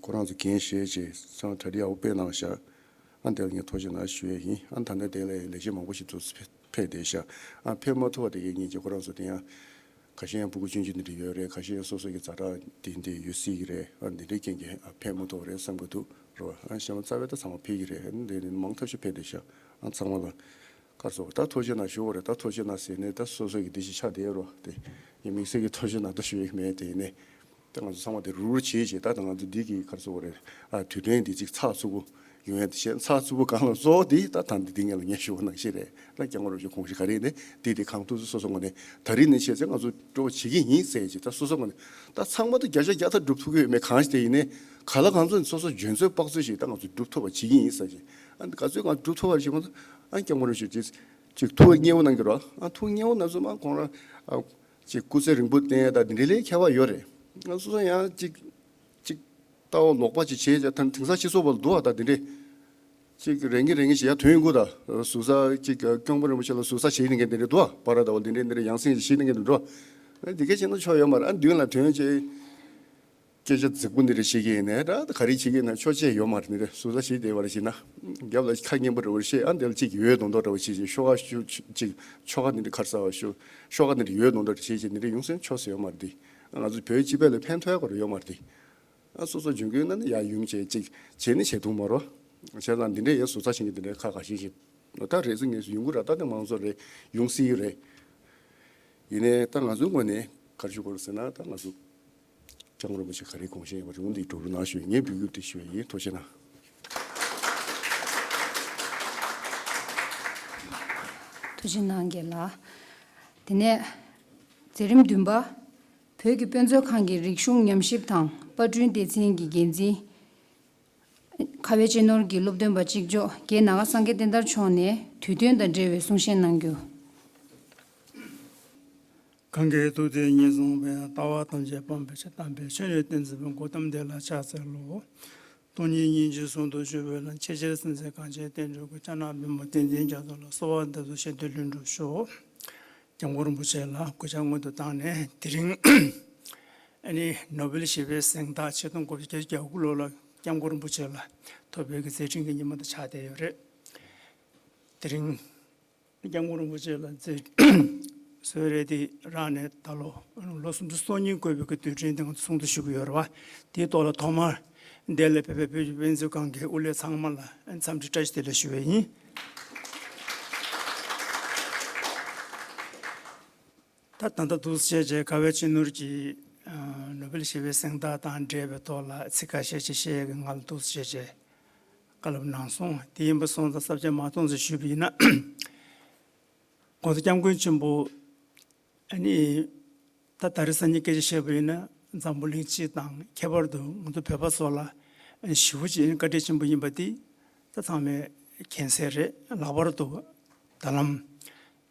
ཁོ་རང་ཚོ་འགན་བཞེས་བྱས་ཚང་གྲ་སྒྲིག་ཡག་པོ་སྤེལ་གནང་ཤག། ཨ་འདིར་ངས་ཐུགས་རྗེ་གནང་ཞུ་ཡས་ཡིན། ཨ་ད་ནས་དེ་ལས་ལས་བྱེད་མང་པོ་ཞིག་ཚུར་ཕེབས་བསྡད་ཤག། ཨ་ཕེབས་མ་ཐུབ་པ་དེ་གའི་ཉིན་གྱི་ཁོ་རང་ཚོ་དེ་ཡང་ཁ་ཤས་ཡང་ཕྲུ་གུ་ཆུང་ཆུང་འདི་འདྲ་ཡོད་རེད། ཁ་ཤས་ཡང་སོ་སོ་གི་ཛ་དྲག་འདི་འདྲ་ཡོད་སྲིད་ཀྱི་རེད། ཨ་འདི་འདྲའི་རྐྱེན་གྱིས་ཨ་ཕེབས་མ་ཐུབ་པ་རེད་བསམ་གྱི་འདུག་རོ། ཨ་གཞན་པ་རྩ་བའི་ད་ཚང་མ་ཕེབས་ཀྱི་རེད། ཨ་འདི་ནས་མང་ཐབས་ཤིག་ཕེབས་བསྡད་ཤག། ཨ་ཚང་མ་ལ་ག་རེ་ཟེར་དགོས། ད་ཐུགས་རྗེ་གནང་ཞུ་དགོས་རེད། ད་ཐུགས་རྗེ་གནང་ཟེར་ནས་ད་སོ་སོ་གི་འདི་ཞིག་ཆགས་བསྡད་རོ། དེ་ངས་དམིགས་བསལ་གྱི་ཐུགས་རྗེ་གནང་ད་ཞུ་ཡས་མེད། དེ་ཡིན་ནའི་ད་ང་ཚོ་ཚང་མ་དེ་རུག་རུག་བྱེད་བྱེད། ད་ད་ང་ཚོ་འདི་གི་ག་རེ་ཟེར་དགོས་རེད། ཨ་དུས་དྲན་འདི་ཅིག་ཚགས་ཚུད་པོ་ཡོང་ཡས་དེ་བྱས། ཚགས་ཚུད་པོ་གང་ལ་གཙོ་བོ་འདི་ད་ད་འདི་འདི་ངས་ལ་ངས་ཞུ་བ་ནང་བཞིན་རེད། ད་སྐྱབས་མགོན་རིན་པོ་ཆེ་དགོངས་གཞི་ག་རེ་ཡིན་ནའི་འདི་དེ་གང་ཐུབ་ཚོད་སོ་སོ་ངོས་ནས་ད་རེས་ནས་བྱས་ཙང་ང་ཚོ་སྤྲོ་བ་བྱེད་ཀྱི་ཡིན་ཟེར་བྱས། ད་སོ་སོ་ངོས་ནས་ད་ཚང་མ་ད་བརྒྱ་ཆ་བརྒྱ་ད་སྒྲུབ་ཐུབ་ཀྱི་ཡོད་མེད་གང་ཞིག་དེ་ཡིན་ནའི་ག་ལ་གང་འཚམ་སོ་སོ་འཇོན་ཚོད་དཔག་ཚོད་ཞིག་ད་ང་ཚོ་སྒྲུབ་ཐུབ་པ་བྱེད་ཀྱི་ཡིན་ཟེར་བྱས། ཨ་ག་ཚོད་ང་སྒྲུབ་ཐུབ་པ་ཞིག་ང་ཚོ་ཨ་སྐྱབས་མགོན་རིན་པོ་ཆེ་ཅིག་ཐུགས་མཉེས་པོ་གནང་གི་རོགས། ཨ་ཐུགས་མཉེས་པོ་གནང་ཚུལ་མ་ཁོང་རང་ཨ་ཅིག་སྐུ་ཚེ་རིང་པོ་བརྟན་ཡས་ད་འདི་འདྲ་ལས་ཁྱད་པར་ཡོད་རེད། ང་སོ་སོ་ཡང་ཅིག་ཅིག་ལྟ་བ་ལོག་པ་ཅིག་བྱས་ཀྱང་ད་དེང་སང་སྤྱི་ཚོགས་པ་ལ་འདུག་ཨ། ད་འདི་འདྲས་ཅིག་རེ་ངེས་རེ་ངེས་ཞིག་ཡར་ཐོན་ཡོང་གི་ད། ཟུར་ཟ་ཅིག་སྐྱབས་མགོན་རིན་པོ་ཆེ་ལ་ཟུར་ཟ་བྱེད་ནི་མཁན་དེ་འདྲས་འདུག་ཨ། བར་དང་བ་འདི་འདྲས་འདི་འདྲས་ཡང་སེ་ཞིག་བྱེད་ནི་མཁན་དེ་འདུག་ཨ། འདི་ག་བྱས་ན་ཆོ་ཡོད་མ་རེད། ཨ་མདུན་ལ་ཐོན་བྱས། སྐད་ཆ་རྫིག་པོ་འདི་འདྲ་བཤད་ཀྱི་ཡིན་ནའི་འདྲ། ག་རེ་བྱེད་ཀྱི་ཡིན་ན་ཆོག་ཆེ་ཡོད་མ་རེད། འདི་འདྲ་ཟུར་ཟ་བྱེད་བསྡད་པ་རེད་བྱས་ན། རྒྱབ་ལ་ཁ་སྙན་པོ་འདྲ་བོ་བཤད། ཨ་འདི་ལ་ཅིག་ཡོད་མདོག་མདོག་འདྲ་བོ་བྱེད་ཅིག་ཤོག་ཁ་ཤུ་ཅིག་ཤོག་ཁ་འདི་འདྲ་ག་རེ་ཟེར་བ་ཤུ་ཤོག་ཁ་འདི་འདྲ་ཡོད་མདོག་མདོག་འདྲ་བྱེད་ཅིག་འདི་འདྲ་ཡོང་སེམས་ཆོག་སེ་ཡོད་མ་རེད་འདི། ང་ཚོ་བོད་སྤྱི་པའི་ལ་ཕན་ཐོགས་ཡག་ག་རེ་ཡོད་མ་རེད་འདི། ཨ་སོ་སོ་འཇོན་གྱི་ཡོད་ན་ནི་ཡར་ཡོང་བྱེད་ཅིག་བྱེད་ནི་བྱེད་ཐུབ་མ་རོ། བྱས་ཙང་འདི་འདྲ་ཡང་ཟུར་ཟ་བྱེད་མཁན་འདི་འདྲ་ཁ་ཁ་ཤས་ཤིག་ད་རེས་ཚེ་ངེས་སུ་ཡོང་གི་ར། ད་དེ་མང་ཚོགས་རེད། ཡོང་སྲིད་ཀྱི་རེད། ཡིན་ནའི་ད་ང་ཚོའི་ངོས་ནས་ག་རེ་ཞུ་དགོས་རེད་ཟེར་ན། ད་ང་ཚོ་སྐྱབས་མགོན་རིན་པོ་ཆེ་ག་རེ་དགོངས་བཞེས་ཡོད་པ་རེད། འོ་འདི་སྒྲུབ་རོགས་གནང་ཞུ་ཡས། ངས་འབོད་སྐུལ་དེ་ཞུ་ཡས་ཡིན། ཐུགས་རྗེ་གནང་། ཐུགས་རྗེ་གནང་རྒན་ལགས། དེ་ནས་མཛད་རིམ་བདུན་པ། བོད་ཀྱི་དཔེ་མཛོད་ཁང་གི་རིག་གཞུང་ཉམས་ཞིབ་དང་པར་སྐྲུན་སྡེ་ཚན་གྱི་འགན་འཛིན། ཁ་བའི་གཅེས་ནོར་གྱི་སློབ་སྟོན་པ་གཅིག་ལྕོགས་རྒན་ནཱ་ག་སངས་རྒྱས་བསྟན་དར་མཆོག་ནས་དུས་སྟོན་དང་འབྲེལ་བའི་གསུང་བཤད་གནང་རྒྱུ། གང་གི་ཐུགས་རྗེ་ཉེར་བཟུང་བའི། ལྟ་བ་ཐམས་ཅད་སྤང་བའི་ཕྱིར། དམ་པའི་ཆོས་ནི་སྟོན་མཛད་པའི། གོའུ་ཏམ་དེ་ལ་ཕྱག་འཚལ་ལོ། སྟོང་ཉིད་སྙིང་རྗེ་ཟུང་དུ་འཇུག་པའི་ལམ། ཆེས་ཆེར་གསལ་མཛད་གངས་ཅན་བསྟན་འགྲོའི་སྐུ། ཕྱག་ན་པདྨོ་བསྟན་འཛིན་རྒྱ་མཚོ་ལ། གསོལ་བ་འདེབས་སོ་བཞེད་དོན་ལྷུན་གྲུབ་ཤོག། སྐྱབས་མགོན་རིན་པོ་ཆེ་ལ་གུས་ཕྱག་སྔོན་དུ་བཏང་ནས་དེ་རིང་ཨ་ནི་ནོ་བེལ་ཞི་བའི་གཟེངས་རྟགས་ཆིག་སྟོང་དགུ་བརྒྱ་བརྒྱད་ཅུ་གྱ་དགུ་ལོ་ལ་སྐྱབས་མགོན་རིན་པོ་ཆེ་ལ་ཐོབ་པའི་གི་མཛད་འཕྲིན་གྱི་ཉི་མ་དེ་ཆགས་བསྡད་ཡོད་རེད། དེ་རིང་སྐྱབས་མགོན་རིན་པོ་ཆེ་ལ་མཛད་གསོལ་རས་དེ་རག་ནས་ད་ལོ་ལོ་སུམ་ཅུ་སོ་གཉིས་འཁོར་བའི་གི་དུས་དྲན་དེ་ང་ཚོ་ཚོགས་འདུ་ཞུ་གི་ཡོད་རེད་བ། དེའི་ཐོག་ལ་ཐོག་མར་འདིར་ཕེབས་པའི་བོད་ཀྱི་དཔེ་མཛོད་ཁང་གི་དབུ་ལས་ཚང་མ་ལ་འཚམས་འདྲི་བཀྲ་ཤིས་བདེ་ལེགས་ཞུ་བ་ཡིན། ད་ད་ལྟ་འདུག་སེ་བྱས་བྱས་ཁ་བའི་གཅེས་ནོར་གྱི་ཨ་ནོ་བེལ་ཞི་བའི་གཟེངས་རྟགས་དང་འབྲེལ་བའི་ཐོག་ལ་ཚིག་ཁ་ཤས་ཤིག་བཤད་ཡས་ཀྱི་ང་ལ་འདུག་སེ་བྱས་བྱས་བཀའ་སློབ་གནང་སོང་། དེ་ཡིན་པ་སོང་ཙང་ས་བཅད་མ་སྟོང་ཙམ་ཞུས་པ་ཡིན་ན། ༸གོང་ས་སྐྱབས་མགོན་ཆེན་པོ་ཨ་ནི་ད་ད་རེས་སང་ཉིན་སྐད་ཆ་བཤད་པ་ཡིན་ན་འཛམ་བུ་གླིང་སྤྱི་དང་ཁྱད་པར་དུ་ང་ཚོ་བོད་པ་ཚོ་ལ་ཨ་ནི་ཞེ་པོ་ཅིག་བཀའ་དྲིན་ཆེན་པོ་ཡིན་པ་དེ་ད་ཚང་མས་མཁྱེན་གསལ་རེད། ལྷག་པར་དུ་ད་ལམ་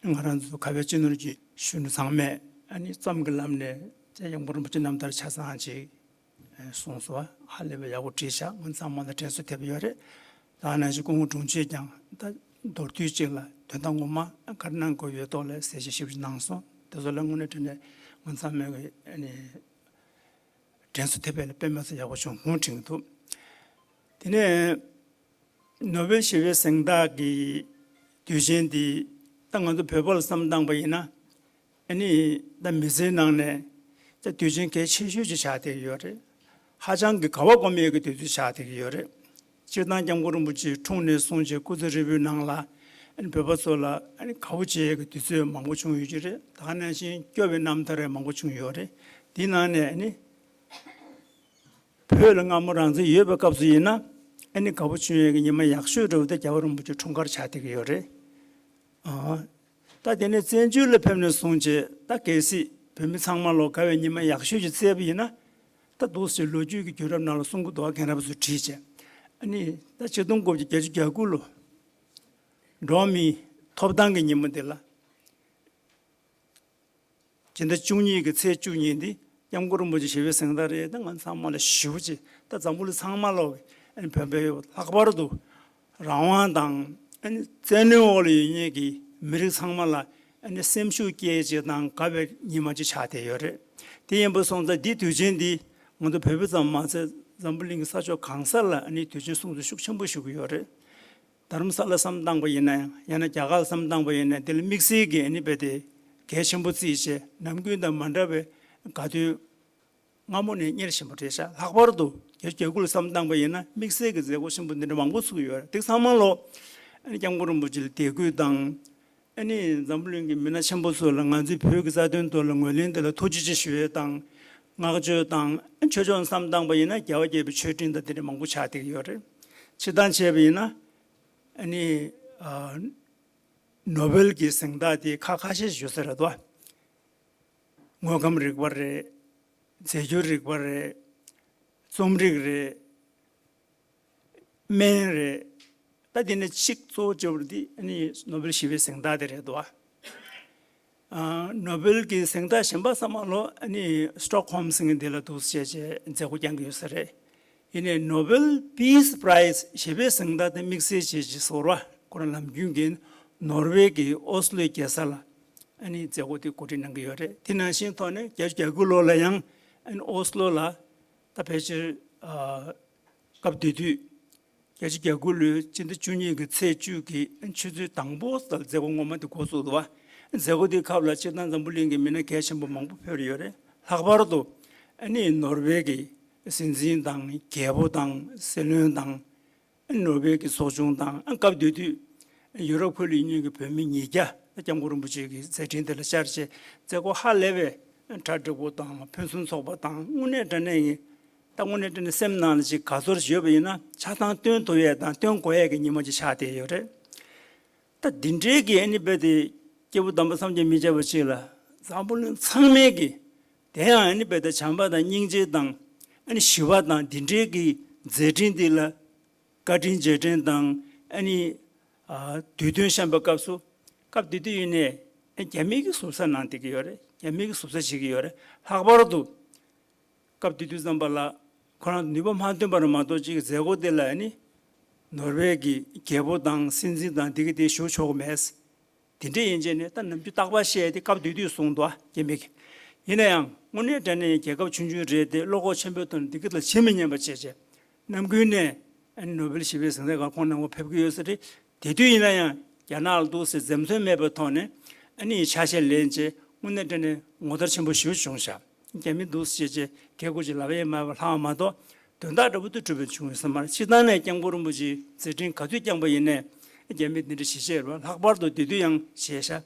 ང་རང་ཚོ་ཁ་བའི་གཅེས་ནོར་གྱི་གཞོན་ནུ་ཚང་མས་ཨ་ནི་རྩོམ་གྱི་ལམ་ནས་སྐྱབས་མགོན་རིན་པོ་ཆེ་རྣམ་ཐར་ཆ་ཚང་ཅིག་གསུངས་སོང་བ། ཧ་ལས་པའི་ཡག་པོ་བྲིས་ཤག། ང་ཚང་མ་ལ་དྲན་གསོ་ཐེབས་ཡོད་རེད། ད་ནང་བཞིན་སྐུ་ངོ་དྲུང་ཆེས་ཀྱང་ད་མདོར་བསྡུས་ཅིག་ལ་དོན་དག་ངོ་མ་ག་རེ་གནང་དགོས་ཡོད་ཐོག་ལ་གསལ་བཤད་ཞིབ་ཅིག་གནང་སོང་ དེ་ཚོ་ལ་དངོས་གནས་དྲང་གནས་ང་ཚང་མས་ཀྱི་ཨ་ནི་དྲན་གསོ་དེ་བས་ལ་དཔེ་མི་སྲིད་ཡག་པོ་བྱུང་ཁུངས་དྲན་གྱི་འདུག་དེ་ནས་ནོ་བེལ་ཞི་བའི་གཟེངས་རྟགས་ཀྱི་དུས་ཆེན་འདི་ད་ང་ཚོ་བོད་པ་ལ་བསམ་བཏང་པ་ཡིན་ན། ཨ་ནི་ད་མི་ཚེའི་ནང་ནས་ད་དུས་ཆེན་གལ་ཆེ་ཤོས་ཅིག་ཆགས་བསྡད་ཀྱི་ཡོད་རེད། ཧ་ཅང་གི་དགའ་བ་སྒོམ་ཡས་ཀྱི་དུས་ཚོད་ཆགས་བསྡད་ཀྱི་ཡོད་རེད། སྤྱིར་བཏང་སྐྱབས་མགོན་རིན་པོ་ཆེ་འཁྲུངས་ནས་བཟུང་བྱས་སྐུ་ཚེ་ཧྲིལ་པོའི་ནང་ལ་ཨ་ནི་བོད་པ་ཚོ་ལ་ཨ་ནི་དགའ་བོ་བྱེད་ཡས་ཀྱི་དུས་ཚོད་མང་པོ་བྱུང་ཡོད་ཀྱི་རེད། ད་ག་ནང་བཞིན་སྐྱོ་བའི་རྣམ་ཐར་ཡང་མང་པོ་བྱུང་ཡོད་རེད། དེའི་ནང་ནས་ཨ་ནི་བོད་ལ་སྔ་མོ་རང་བཙན་ཡོད་པའི་སྐབས་སུ་ཡིན་ན་ཨ་ནི་དགའ་བོ་བྱུང་ཡས་ཀྱི་ཉི་མ་ཡག་ཤོས་འདྲ་བོ་དེ་རྒྱལ་བ་རིན་པོ་ཆེ་འཁྲུངས་སྐར་ཆགས་བསྡད་ཀྱི་ཡོད་རེད། ཨ། ད་དེ་ནས་བཙན་བྱོལ་ལ་ཕེབས་ནས་བཟུང་བྱས་ད་གལ་སྲིད་བོད་མི་ཚང་མ་ལོ་དགའ་བའི་ཉི་མ་ཡག་ཤོས་ཅིག་བཙལ་བ་ཡིན་ན། ད་འདུག་སེ་ལོ་རྒྱུས་ཀྱི་བརྒྱུད་རབས་ནང་ལ་གསུང་གི་འདུག་ག་མཁན་རབས་ཚོས་བྲིས་བྱས། ཨ་ནི་ད་ཆིག་སྟོང་དགུ་བརྒྱ་བརྒྱད་ཅུ་གྱ་དགུ་ལོ་འགྲོ་བ་མིའི་ཐོབ་ཐང་གི་ཉིན་མོ་འདི་ལ་སྤྱི་ཟླ་བཅུ་གཉིས་ཀྱི་ཚེས་བཅུ་གཉིས་འདི་སྐྱབས་མགོན་རིན་པོ་ཆེ་ཞི་བའི་གཟེངས་རྟགས་རེད། ད་ང་ཚང་མ་ལ་ཞེ་པོ་ཅིག་ད་འཛམ་བུ་གླིང་ཚང་མ་ལོག་གི་ཨ་ནི་བོད་པའི་ལྷག་པར་དུ་རང་དབང་དང་ཨ་ནི་བཙན་གནོན་འོག་ལ་ཡོད་མཁན་གྱི་མི་རིགས་ཚང་མ་ལ་ཨ་ནི་སེམས་ཤུགས་སྐྱེད་ཅིག་དང་དགའ་བའི་ཉི་མ་ཅིག་ཆགས་བསྡད་ཡོད་རེད། དེ་ཡིན་པ་སོང་ཙང་འདི་དུས་ཆེན་འདི་ང་ཚོ་བོད་པ་ཙམ་མ་ཟད་འཛམ་བུ་གླིང་གི་ས་ཕྱོགས་གང་ས་ལ་ཨ་ནི་དུས་ཆེན་སྲུང་བརྩི་ཤུགས་ཆེན་པོ་ཞུ་གི་ཡོད་རེད། དྷ་རམ་ས་ལ་བསམ་བཏང་པ་ཡིན་ན་ཡང་ཡང་ན་རྒྱ་གར་ལ་བསམ་བཏང་པ་ཡིན་ན་དེ་ལ་དམིགས་བསལ་གྱི་ཨ་ནི་རྦད་དེ་གལ་ཆེན་པོ་བརྩིས་བྱས་ནམ་རྒྱུན་དང་མ་འདྲ་བའི་དགའ་སྟོན་སྔ་མོ་ནས་གཉེར་བཞིན་པ་རེད་ཤག་ལྷག་པར་དུ་རྒྱ་རྒྱ་གུ་ལ་བསམ་བཏང་པ་ཡིན་ན་དམིགས་བསལ་གྱི་མཛད་སྒོ་ཆེན་པོ་འདི་འདྲ་མང་པོ་ཚུགས་ཡོད་རེད། དེ་ཚང་མ་ལོ་ཨ་ནི་སྐྱབས་མགོན་རིན་པོ་ཆེ་ལ་དད་གུས་དང་། ཨ་ནི་འཛམ་བུ་གླིང་གི་མི་སྣ་ཆེན་པོ་ཚོ་ལ་ང་ཚོའི་བོད་ཀྱི་རྩ་དོན་ཐོག་ལ་ངོས་ལེན་དེ་ལ་ཐུགས་རྗེ་ཆེ་ཞུ་ཡས་དང་། བསྔགས་བརྗོད་དང་ཨ་ནི་ཆོས་ཕྱོགས་བསམ་བཏང་པ་ཡིན་ན་རྒྱལ་བ་དགྱེས་པའི་མཆོད་སྤྲིན་དང་དེ་འདྲ་མང་པོ་ཆགས་བསྡད་ཀྱི་ཡོད་རེད། སྤྱིར་བཏང་བྱས་པ་ཡིན་ན་ཨ་ནི་ཨ། ནོ་བེལ་གྱི་གཟེངས་རྟགས་དེ་ཁག་ཁ་ཤས་ཤིག་ཡོད་ས་རེད་དོ། དངོས་ཁམས་རིག་པ་རེད། རྫས་འགྱུར་རིག་པ་རེད། རྩོམ་རིག་རེད། སྨན་རེད། ད་དེ་ནས་གཅིག་གཙོ་བོ་གཅིག་པ་འདི་ཨ་ནི་ནོ་བེལ་ཞི་བའི་གཟེངས་རྟགས་དེ་རེད་དོ། ཨ། ནོ་བེལ་གྱི་གཟེངས་རྟགས་གཞན་པ་ཚང་མ་ལོ་ཨ་ནི་སི་ཊོག་ཧོམ་ཟེར་མཁན་དེ་ལ་འདུག་སེ་བྱས་བྱས་མཛད་སྒོ་བསྐྱངས་ཀྱི་ཡོད་ས་རེད། ཡིན་ནའི་ནོ་བེལ་པིས་པ་རའི་ཛི་ཞི་བའི་གཟེངས་རྟགས་དེ་དམིགས་བསལ་བྱས་བྱས་ཟེར་བ་ཁོ་རང་ནམ་རྒྱུན་གྱི་ནོར་ཝེ་གི་ཨོ་སི་ལོའི་རྒྱལ་ས་ལ་ཨ་ནི་མཛད་སྒོ་དེ་གོ་སྒྲིག་གནང་གི་ཡོད་རེད། དེ་ནང་བཞིན་ཐོག་ནས་བརྒྱད་ཅུ་གྱ་དགུ་ལོ་ལ་ཡང་ཨ་ནི་ཨོ་སི་ལོ་ལ་ད་ཕལ་ཆེར་ཨ། སྐབས་དེ་དུས་བརྒྱད་ཅུ་གྱ་དགུ་ལོའི་སྤྱི་ཟླ་བཅུ་གཉིས་ཀྱི་ཚེས་བཅུ་གི་ཆུ་ཚོད་དང་པོ་ལ་མཛད་སྒོ་ངོ་མ་དེ་འགོ་བཙུགས་འདུག་བ། མཛད་སྒོ་དེའི་སྐབས་ལ་སྤྱིར་བཏང་འཛམ་བུ་གླིང་གི་མི་སྣ་གལ་ཆེན་པོ་མང་པོ་ཕེབས་ཡོད་རེད། ལྷག་པར་དུ་ཨ་ནི་ནོར་ཝེ་གི་སྲིད་འཛིན་དང་རྒྱལ་པོ་དང་སྲིད་བློན་དང་ཨ་ནི་ནོར་ཝེ་གི་ཚོགས་ཆུང་དང་ཨ་སྐབས་དེ་དུས་ཡུ་རོབ་ཁུལ་ལ་ཡོད་མཁན་གྱི་བོད་མི་ཉིས་བརྒྱ་སྐྱབས་མགོན་རིན་པོ་ཆེ་གི་མཛད་འཕྲིན་དེ་ལ་བཅར་བྱས་མཛད་སྒོ་ཧ་ལས་པའི་གྲ་འགྲིག་པོ་དང་ཕུན་སུམ་ཚོགས་པ་དང་དངོས་གནས་དྲང་གནས་ཡིན། ད་དངོས་གནས་དྲང་གནས་སེམས་ནང་ལ་ཅིག་དགའ་ཚོར་ཞིག་ཡོད་པ་ཡིན་ན་ཆ་ཚང་སྟོན་ཐུབ་ཡས་དང་སྟོན་དགོས་ཡས་ཀྱི་ཉིན་མོ་ཅིག་ཆགས་བསྡད་ཡོད་རེད། ད་འདི་འདྲའི་གི་ཨ་ནི་རྦད་དེ་སྐྱེས་བུ་དམ་པ་བསམ་གྱིས་མི་ཁྱབ་པ་ཅིག་ལ་འཛམ་བུ་གླིང་ཚང་མས་ཀྱི་དེ་ཡང་ཨ་ནི་རྦད་དེ་བྱམས་པ་དང་སྙིང་རྗེ་དང་ཨ་ནི་ཞི་བ་དང་འདི་འདྲའི་གི་མཛད་འཕྲིན་འདི་ལ་བཀའ་དྲིན་རྗེས་དྲན་དང་ཨ་ནི་ཨ་དུས་སྟོན་བཤམས་པའི་སྐབས་སུ་སྐབས་དེ་དུས་ཡིན་ནའི་རྒྱ་མི་གི་ཟུར་ཟ་གནང་བསྡད་ཀྱི་ཡོད་རེད། རྒྱ་མི་གི་ཟུར་ཟ་བྱེད་ཀྱི་ཡོད་རེད། ལྷག་པར་དུ་སྐབས་དེ་དུས་ཙམ་པ་ལ་ཁོ་རང་ནུས་པ་མ་ཐོན་པ་རེད་མ་གཏོགས་ཅིག་མཛད་སྒོ་དེ་ལ་ནི་ནོར་ཝེ་གི་རྒྱལ་པོ་དང་སྲིད་འཛིན་དང་དེ་གི་དེ་ཞུགས་ཆོག་གི་མེད། དེ་འདྲ་ཡིན་ཅེས་ནས་ད་ནམ་རྒྱུན་རྟག་པར་བཤད་དེ་སྐབས་དེ་དུས་གསུངས་འདུག་རྒྱ་མི་གི། ཡིན་ན་ཡང་དངོས་གནས་དྲང་གནས་རྒྱལ་ཁབ་ཆུང་ཆུང་རེད་དེ་བློ་ཁོག་ཆེན་པོའི་ཐོག་ནས་དེ་གི་ལ་ཇི་མི་སྙམ་པ་བྱས་བྱས། ནམ་རྒྱུན་ནས་ཨ་ནི་ནོ་བེལ་ཞི་བའི་གཟེངས་རྟགས་སྒང་ཁོང་རྣམ་པ་ཕེབས་ཀྱི་ཡོད་ས་རེད། དེ་དུས་ཡིན་ན་ཡང་རྒྱ་ནག་ལ་འདུག་སེ་འཛེམ་ཟོན་མེད་པའི་ཐོག་ནས་ཨ་ནི་ཆ་ཤས་ལེན་བྱས་དངོས་གནས་དྲང་གནས་ངོ་མཚར་ཆེན་པོ་ཞེ་པོ་བྱུང་ཤག་རྒྱ་མི་འདུག་སེ་བྱས་བྱས་སྐད་ཁུར་ཅིག་ལབ་ཡས་མེད་པ་ལྷག་མ་གཏོགས་དོན་དག་འདྲ་པོ་དེ་གྲུབ་པ་བྱུང་ཡོད་ས་མ་རེད། སྤྱིར་བཏང་ནས་སྐྱབས་མགོན་རིན་པོ་ཆེའི་མཛད་འཕྲིན་ག་དུས་བསྐྱངས་པ་ཡིན་ནའི་རྒྱ་མི་འདི་འདྲ་ཞི་བྱས་རེད་པ། ལྷག་པར་དུ་དེ་དུས་ཡང་བྱས་ཤག་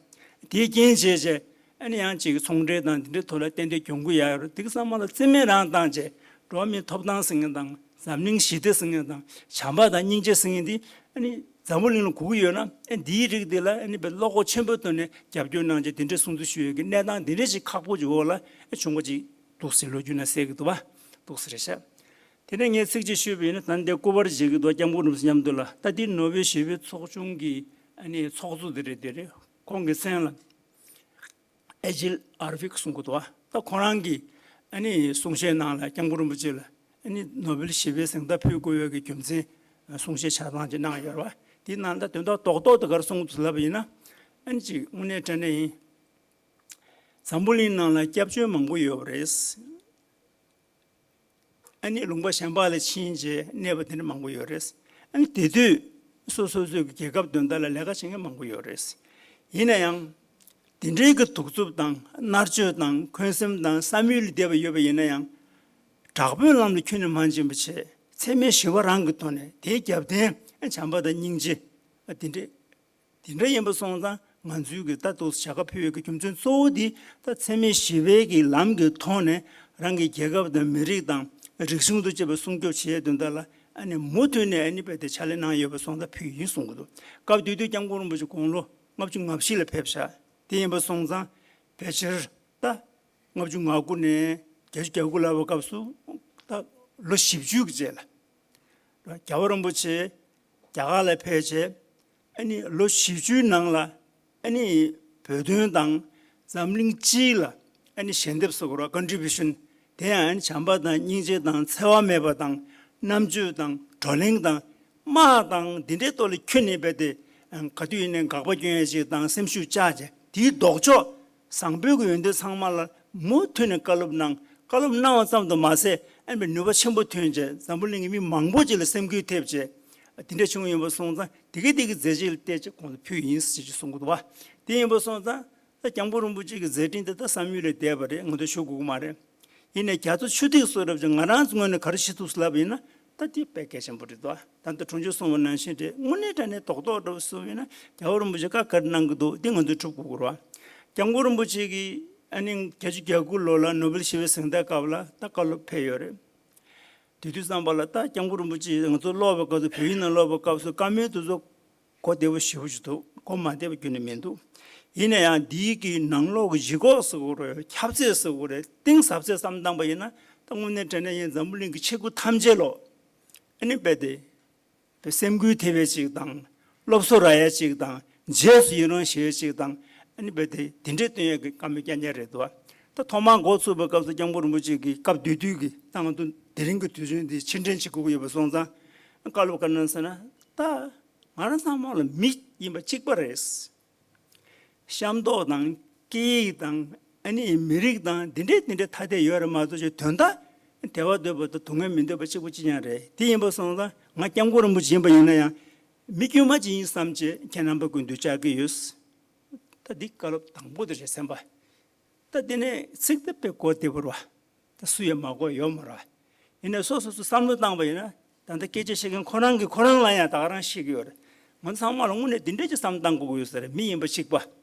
དེའི་རྐྱེན་བྱས་བྱས། ཨ་ནི་ཡང་ཅིག་ཚོང་འབྲེལ་དང་འདི་འདྲའི་ཐོག་ལ་ཏན་ཏན་གྱོང་གུད་ཡག་ཡོད་རེད། དེ་གི་ཚང་མ་ལ་རྩིས་མེད་རང་བཏང་བྱས་འགྲོ་བ་མིའི་ཐོབ་ཐང་ཟེར་མཁན་དང་འཛམ་གླིང་ཞི་བདེ་ཟེར་མཁན་དང་བྱམས་པ་དང་སྙིང་རྗེ་ཟེར་མཁན་འདི་ཨ་ནི་འཛམ་བུ་གླིང་ལ་དགོས་ཀྱི་ཡོད་ན་ཨ་འདིའི་རིགས་འདི་ལ་ཨ་ནི་བློ་ཁོག་ཆེན་པོའི་ཐོག་ནས་རྒྱབ་སྐྱོར་གནང་བྱས་དེ་འདྲའི་སྲུང་བརྩི་ཞུ་ཡས་ཀྱི་གནས་སྟངས་འདི་འདྲའི་ཅིག་ཁག་པོ་ཅིག་འོག་ལ་ཨ་བྱུང་བ་ཅིག་འདུག་ཟེར་ལོ་རྒྱུས་ནང་གསལ་གྱི་འདུག་བ། འདུག་ཟེར་རེད་ཤག་དེ་ནས་ངས་ཚིག་གཅིག་ཞུས་པ་ཡིན་ན་ད་འདི་སྐུ་པར་བརྗེ་གི་འདུག་སྐྱབས་མགོན་རིན་པོ་ཆེ་མཉམ་དུ་ལ། ད་འདི་ནོ་བེལ་ཞི་བའི་ཚོགས་ཆུང་གི་ཨ་ནི་ཚོགས་གཙོ་དེ་རེད། དེ་རེད། ཁོང་གི་མཚན་ལ་ཨེ་ཇིལ་ཨར་ཝིག་གསུང་གི་འདུག་ད་ཁོ་རང་གིས་ཨ་ནི་གསུང་བཤད་ནང་ལ་སྐྱབས་མགོན་རིན་པོ་ཆེ་ལ་ཨ་ནི་ནོ་བེལ་ཞི་བའི་གཟེངས་རྟགས་ཕུལ་དགོས་ཡོད་ཀྱི་རྒྱུ་མཚན་གསུང་བཤད་ཆ་ཚང་ཅིག་གནང་ཡོད་རེད་བ། དེའི་ནང་ད་དོན་དག་རྡོག་རྡོག་དེ་ག་རེ་གསུང་གི་འདུག་ལབ་པ་ཡིན་ན་ཨ་ནི་ཅིག་དངོས་གནས་དྲང་གནས་ཡིན། འཛམ་བུ་གླིང་ནང་ལ་སྐྱབས་བཅོལ་མང་པོ་ཡོད་པ་རེད། ཨ་ནི་ལུང་པ་གཞན་པ་ལ་ཕྱིན་རྗེས་གནས་པ་དེ་འདྲ་མང་པོ་ཡོད་རེད། ཨ་ནི་དེ་དུས་སོ་སོ་སོའི་གི་རྒྱལ་ཁབ་དོན་དག་ལ་ལས་ཀ་བྱེད་མཁན་མང་པོ་ ཡོད་རེད། ཡིན་ན་ཡང་དེ་འདྲའི་གི་གདུག་རྩུབ་དང་མནར་གཅོད་དང་འཁོན་སེམས་དང་བསམ་ཡུལ་ལས་འདས་པ་ཡོད་པ་ཡིན་ན་ཡང་། དྲག་པོའི་ལམ་ལ་ཁྱོན་ནས་མ་འཛིན་པ་བྱས། འཚེ་མེད་ཞི་བ་རང་གི་ཐོག་ནས་དེའི་རྒྱབ་རྟེན་བྱམས་པ་དང་སྙིང་རྗེ། དེ་འདྲས། དེ་འདྲ་ཡིན་པ་སོང་ཙང་ང་ཚོའི་གི་ད་དུང་བྱ་དགའ་ཕུལ་བའི་གི་རྒྱུ་མཚན་གཙོ་བོ་དེ་ད་འཚེ་མེད་ཞི་བའི་གི་ལམ་གྱི་ཐོག་ནས་རང་གི་རྒྱལ་ཁབ་དང་མི་རིགས་དང་རིག་གཞུང་དུ་བཅས་པ་སྲུང་སྐྱོབ་བྱེད་ཡས་དོན་དག་ལ་ཨ་ནི་མུ་མཐུད་ནས་ཨ་ནི་རྦད་དེ་ཕྱག་ལས་གནང་ཡོད་པ་སོང་ཙང་ཕུལ་ཡིན་གསུང་གི་འདུག་སྐབས་དེ་དུས་སྐྱབས་མགོན་རིན་པོ་ཆེ་དགུང་ལོ་ལྔ་བཅུ་ང་བཞི་ལ་ཕེབས་ཤག་དེ་ཡིན་པ་སོང་ཙང་ཕལ་ཆེར་ད་ལྔ་བཅུ་ང་དགུ་ནས་བརྒྱད་ཅུ་གྱ་དགུ་ལ་བའི་སྐབས་སུ་ད་ལོ་བཞི་བཅུ་གི་རྗེས་ལ། རྒྱལ་བ་རིན་པོ་ཆེ་རྒྱ་གར་ལ་ཕེབས་རྗེས་ཨ་ནི་ལོ་བཞི་བཅུའི་ནང་ལ་ཨ་ནི་བོད་དོན་དང་འཛམ་གླིང་སྤྱི་ལ་ཨ་ནི་ཞལ་འདེབས་སུ་གོ་ར་ཀོན་ཊི་བྷུ་ཤན་དེ་ཡང་ཨ་ནི་བྱམས་པ་དང་སྙིང་རྗེ་དང་འཚེ་བ་མེད་པ་དང་རྣམ་དཔྱོད་དང་བགྲོ་གླེང་དང་དམག་དང་འདི་འདྲའི་ཐོག་ལ་ཁྱོན་ནས་རྦད་དེ་ག་དུས་ཡིན་ནའི་དགག་པ་སྐྱོན་ཡས་ཅིག་དང་སེམས་ཤུགས་བཅག་བྱས་དེའི་ལྡོག་ཕྱོགས། བཟང་པོའི་གི་ཡོན་ཏན་ཚང་མ་ལ་མུ་མཐུད་ནས་བཀའ་སློབ་གནང་། བཀའ་སློབ་གནང་བ་ཙམ་དུ་མ་ཟད་ཨ་ནི་ནུས་པ་ཆེན་པོ་ཐོན་བྱས་འཛམ་བུ་གླིང་གི་མི་མང་པོ་ཅིག་ལ་སེམས་འགུལ་ཐེབས་བྱས་དེ་འདྲ་བྱུང་ཡིན་པ་སོང་ཙང་དེ་གའི་དེ་གི་མཛད་རྗེས་ལ་བལྟས་བྱས་ཁོང་ཚོ་ཕུལ་ཡིན་ཟེར་གྱི་གསུང་གི་འདུག་བ། དེ་ཡིན་པ་སོང་ཙང་ད་སྐྱབས་མགོན་རིན་པོ་ཆེ་གི་མཛད་འཕྲིན་དེ་ད་བསམ་ཡུལ་ལས་འདས་པ་རེད། ང་ཚོ་ཞུ་དགོས་ཀྱི་མ་རེད། ཡིན་ནའི་རྒྱ་མཚོ་ཆུ་ཐིགས་བཟོ་འདྲ་བྱས་ང་རང་ཚོ་ངོས་ནས་ག་རེ་ཞུ་ཐུབ་ཟེར་ལབ་པ་ཡིན་ན་ད་དེ་དཔེ་གལ་ཆེན་པོ་རེད་དོ། ད་ལྟ་དྲུང་ཆེ་གསུངས་པ་ནང་བཞིན་རེད། དངོས་གནས་དྲང་གནས་རྡོག་རྡོག་འདྲ་བོ་གསུངས་ཡིན་ན་རྒྱལ་བ་རིན་པོ་ཆེ་བཀའ་ག་རེ་གནང་གི་འདུག་འདི་ང་ཚོས་སྒྲུབ་དགོས་ཀྱི་རེད་བ། སྐྱབས་མགོན་རིན་པོ་ཆེ་གིས་ཨ་ནི་བརྒྱད་ཅུ་གྱ་དགུ་ལོ་ལ་ནོ་བེལ་ཞི་བའི་གཟེངས་རྟགས་སྐབས་ལ་ད་བཀའ་སློབ་ཕེབས་ཡོད་རེད། དེ་དུས་ཙམ་པ་ལ་ད་སྐྱབས་མགོན་རིན་པོ་ཆེ་ང་ཚོ་ཀློག་པའི་སྐབས་སུ་བོད་ཡིག་ནང་ཀློག་པའི་སྐབས་སུ་བཀའ་མོལ་དེ་ཚོ་གོ་བདེ་པོ་ཞེ་པོ་ཅིག་འདུག་གོ་མ་བདེ་པ་ཁྱོན་ནས་མི་འདུག་ཡིན་ན་ཡང་འདིའི་གི་ནང་ལོགས་ཀྱི་ལྗིད་ཁོག་ཟེར་དགོས་རེད། ཁྱབ་ཚད་ཟེར་དགོས་རེད། གཏིང་ཟབ་ཚད་བསམ་བཏང་པ་ཡིན་ན་ད་དངོས་གནས་དྲང་གནས་ཡིན་འཛམ་བུ་གླིང་གི་ཆེ་དགུ་ཐམས་ཅད་ལོ་ཨ་ནི་རྦད་དེ་སེམས་འགུལ་ཐེབས་པའི་ཅིག་དང་སློབ་གསོ་རག་ཡས་ཅིག་དང་རྗེས་སུ་ཡི་རང་བྱེད་ཡས་ཅིག་དང་ཨ་ནི་རྦད་དེ་དེ་འདྲའི་སྟོན་ཡས་ཀྱི་བཀའ་མོལ་རྐྱང་རྐྱང་རེད་འདུག་ད་ཐོག་མར་འགོ་ཚུགས་པའི་སྐབས་སུ་སྐྱབས་མགོན་རིན་པོ་ཆེ་གིས་སྐབས་དེ་དུས་ཀྱི་ད་ང་ཚོ་དེ་རིང་གི་དུས་ཚོད་འདི་ཕྱིར་དྲན་བྱེད་དགོས་ཀྱི་ཡོད་པ་སོང་ཙང་བཀའ་སློབ་ག་རེ་གནང་ཟེར་ན་ད་ང་རང་ཚང་མ་ལ་མི་ཡིན་པ་གཅིག་པ་རེད། ཤ་མདོག་དང་སྐད་ཡིག་དང་ཨ་ནི་མི་རིགས་དང་འདི་འདྲའི་འདི་འདྲའི་ཐ་དད་ཡོད་རེད་མ་གཏོགས་ཅིག་དོན་དག་དད་པ་འདོད་པ་དང་སྡུག་བསྔལ་མི་འདོད་པ་གཅིག་པ་གཅིག་རྐྱང་རེད། དེ་ཡིན་པ་སོང་ཙང་ང་སྐྱབས་མགོན་རིན་པོ་ཆེ་ཡིན་པ་ཡིན་ན་ཡང་མི་དཀྱུས་མ་ཅིག་ཡིན་བསམ་བྱས་ཁྱེད་རྣམ་པ་ཀུན་ཏུ་བཅར་གྱི་ཡོད། ད་འདི་བཀའ་སློབ་དང་པོ་དེ་རེད་སེམས་པ། ད་དེ་ནས་ཚིག་དེ་དཔེ་གོ་བདེ་པོ་རེད་བ། ད་སུ་ཡང་མ་གོ་ཡོད་མ་རེད་བ། ཡིན་ནའི་སོ་སོ་སོ་བསམ་བློ་བཏང་པ་ཡིན་ན་ད་ལྟ་སྐད་ཆ་བཤད་མཁན་ཁོ་རང་གིས་ཁོ་རང་ལ་ཡང་ད་ག་རང་བཤད་ཀྱི་ཡོད་རེད། ང་ཚང་མ་ལ་དངོས་གནས་འདི་འདྲས་ཀྱི་བསམ་བློ་བཏང་དགོས་ཀྱི་ཡོད་ས་རེད། མི་ཡིན་པ་གཅིག་པ།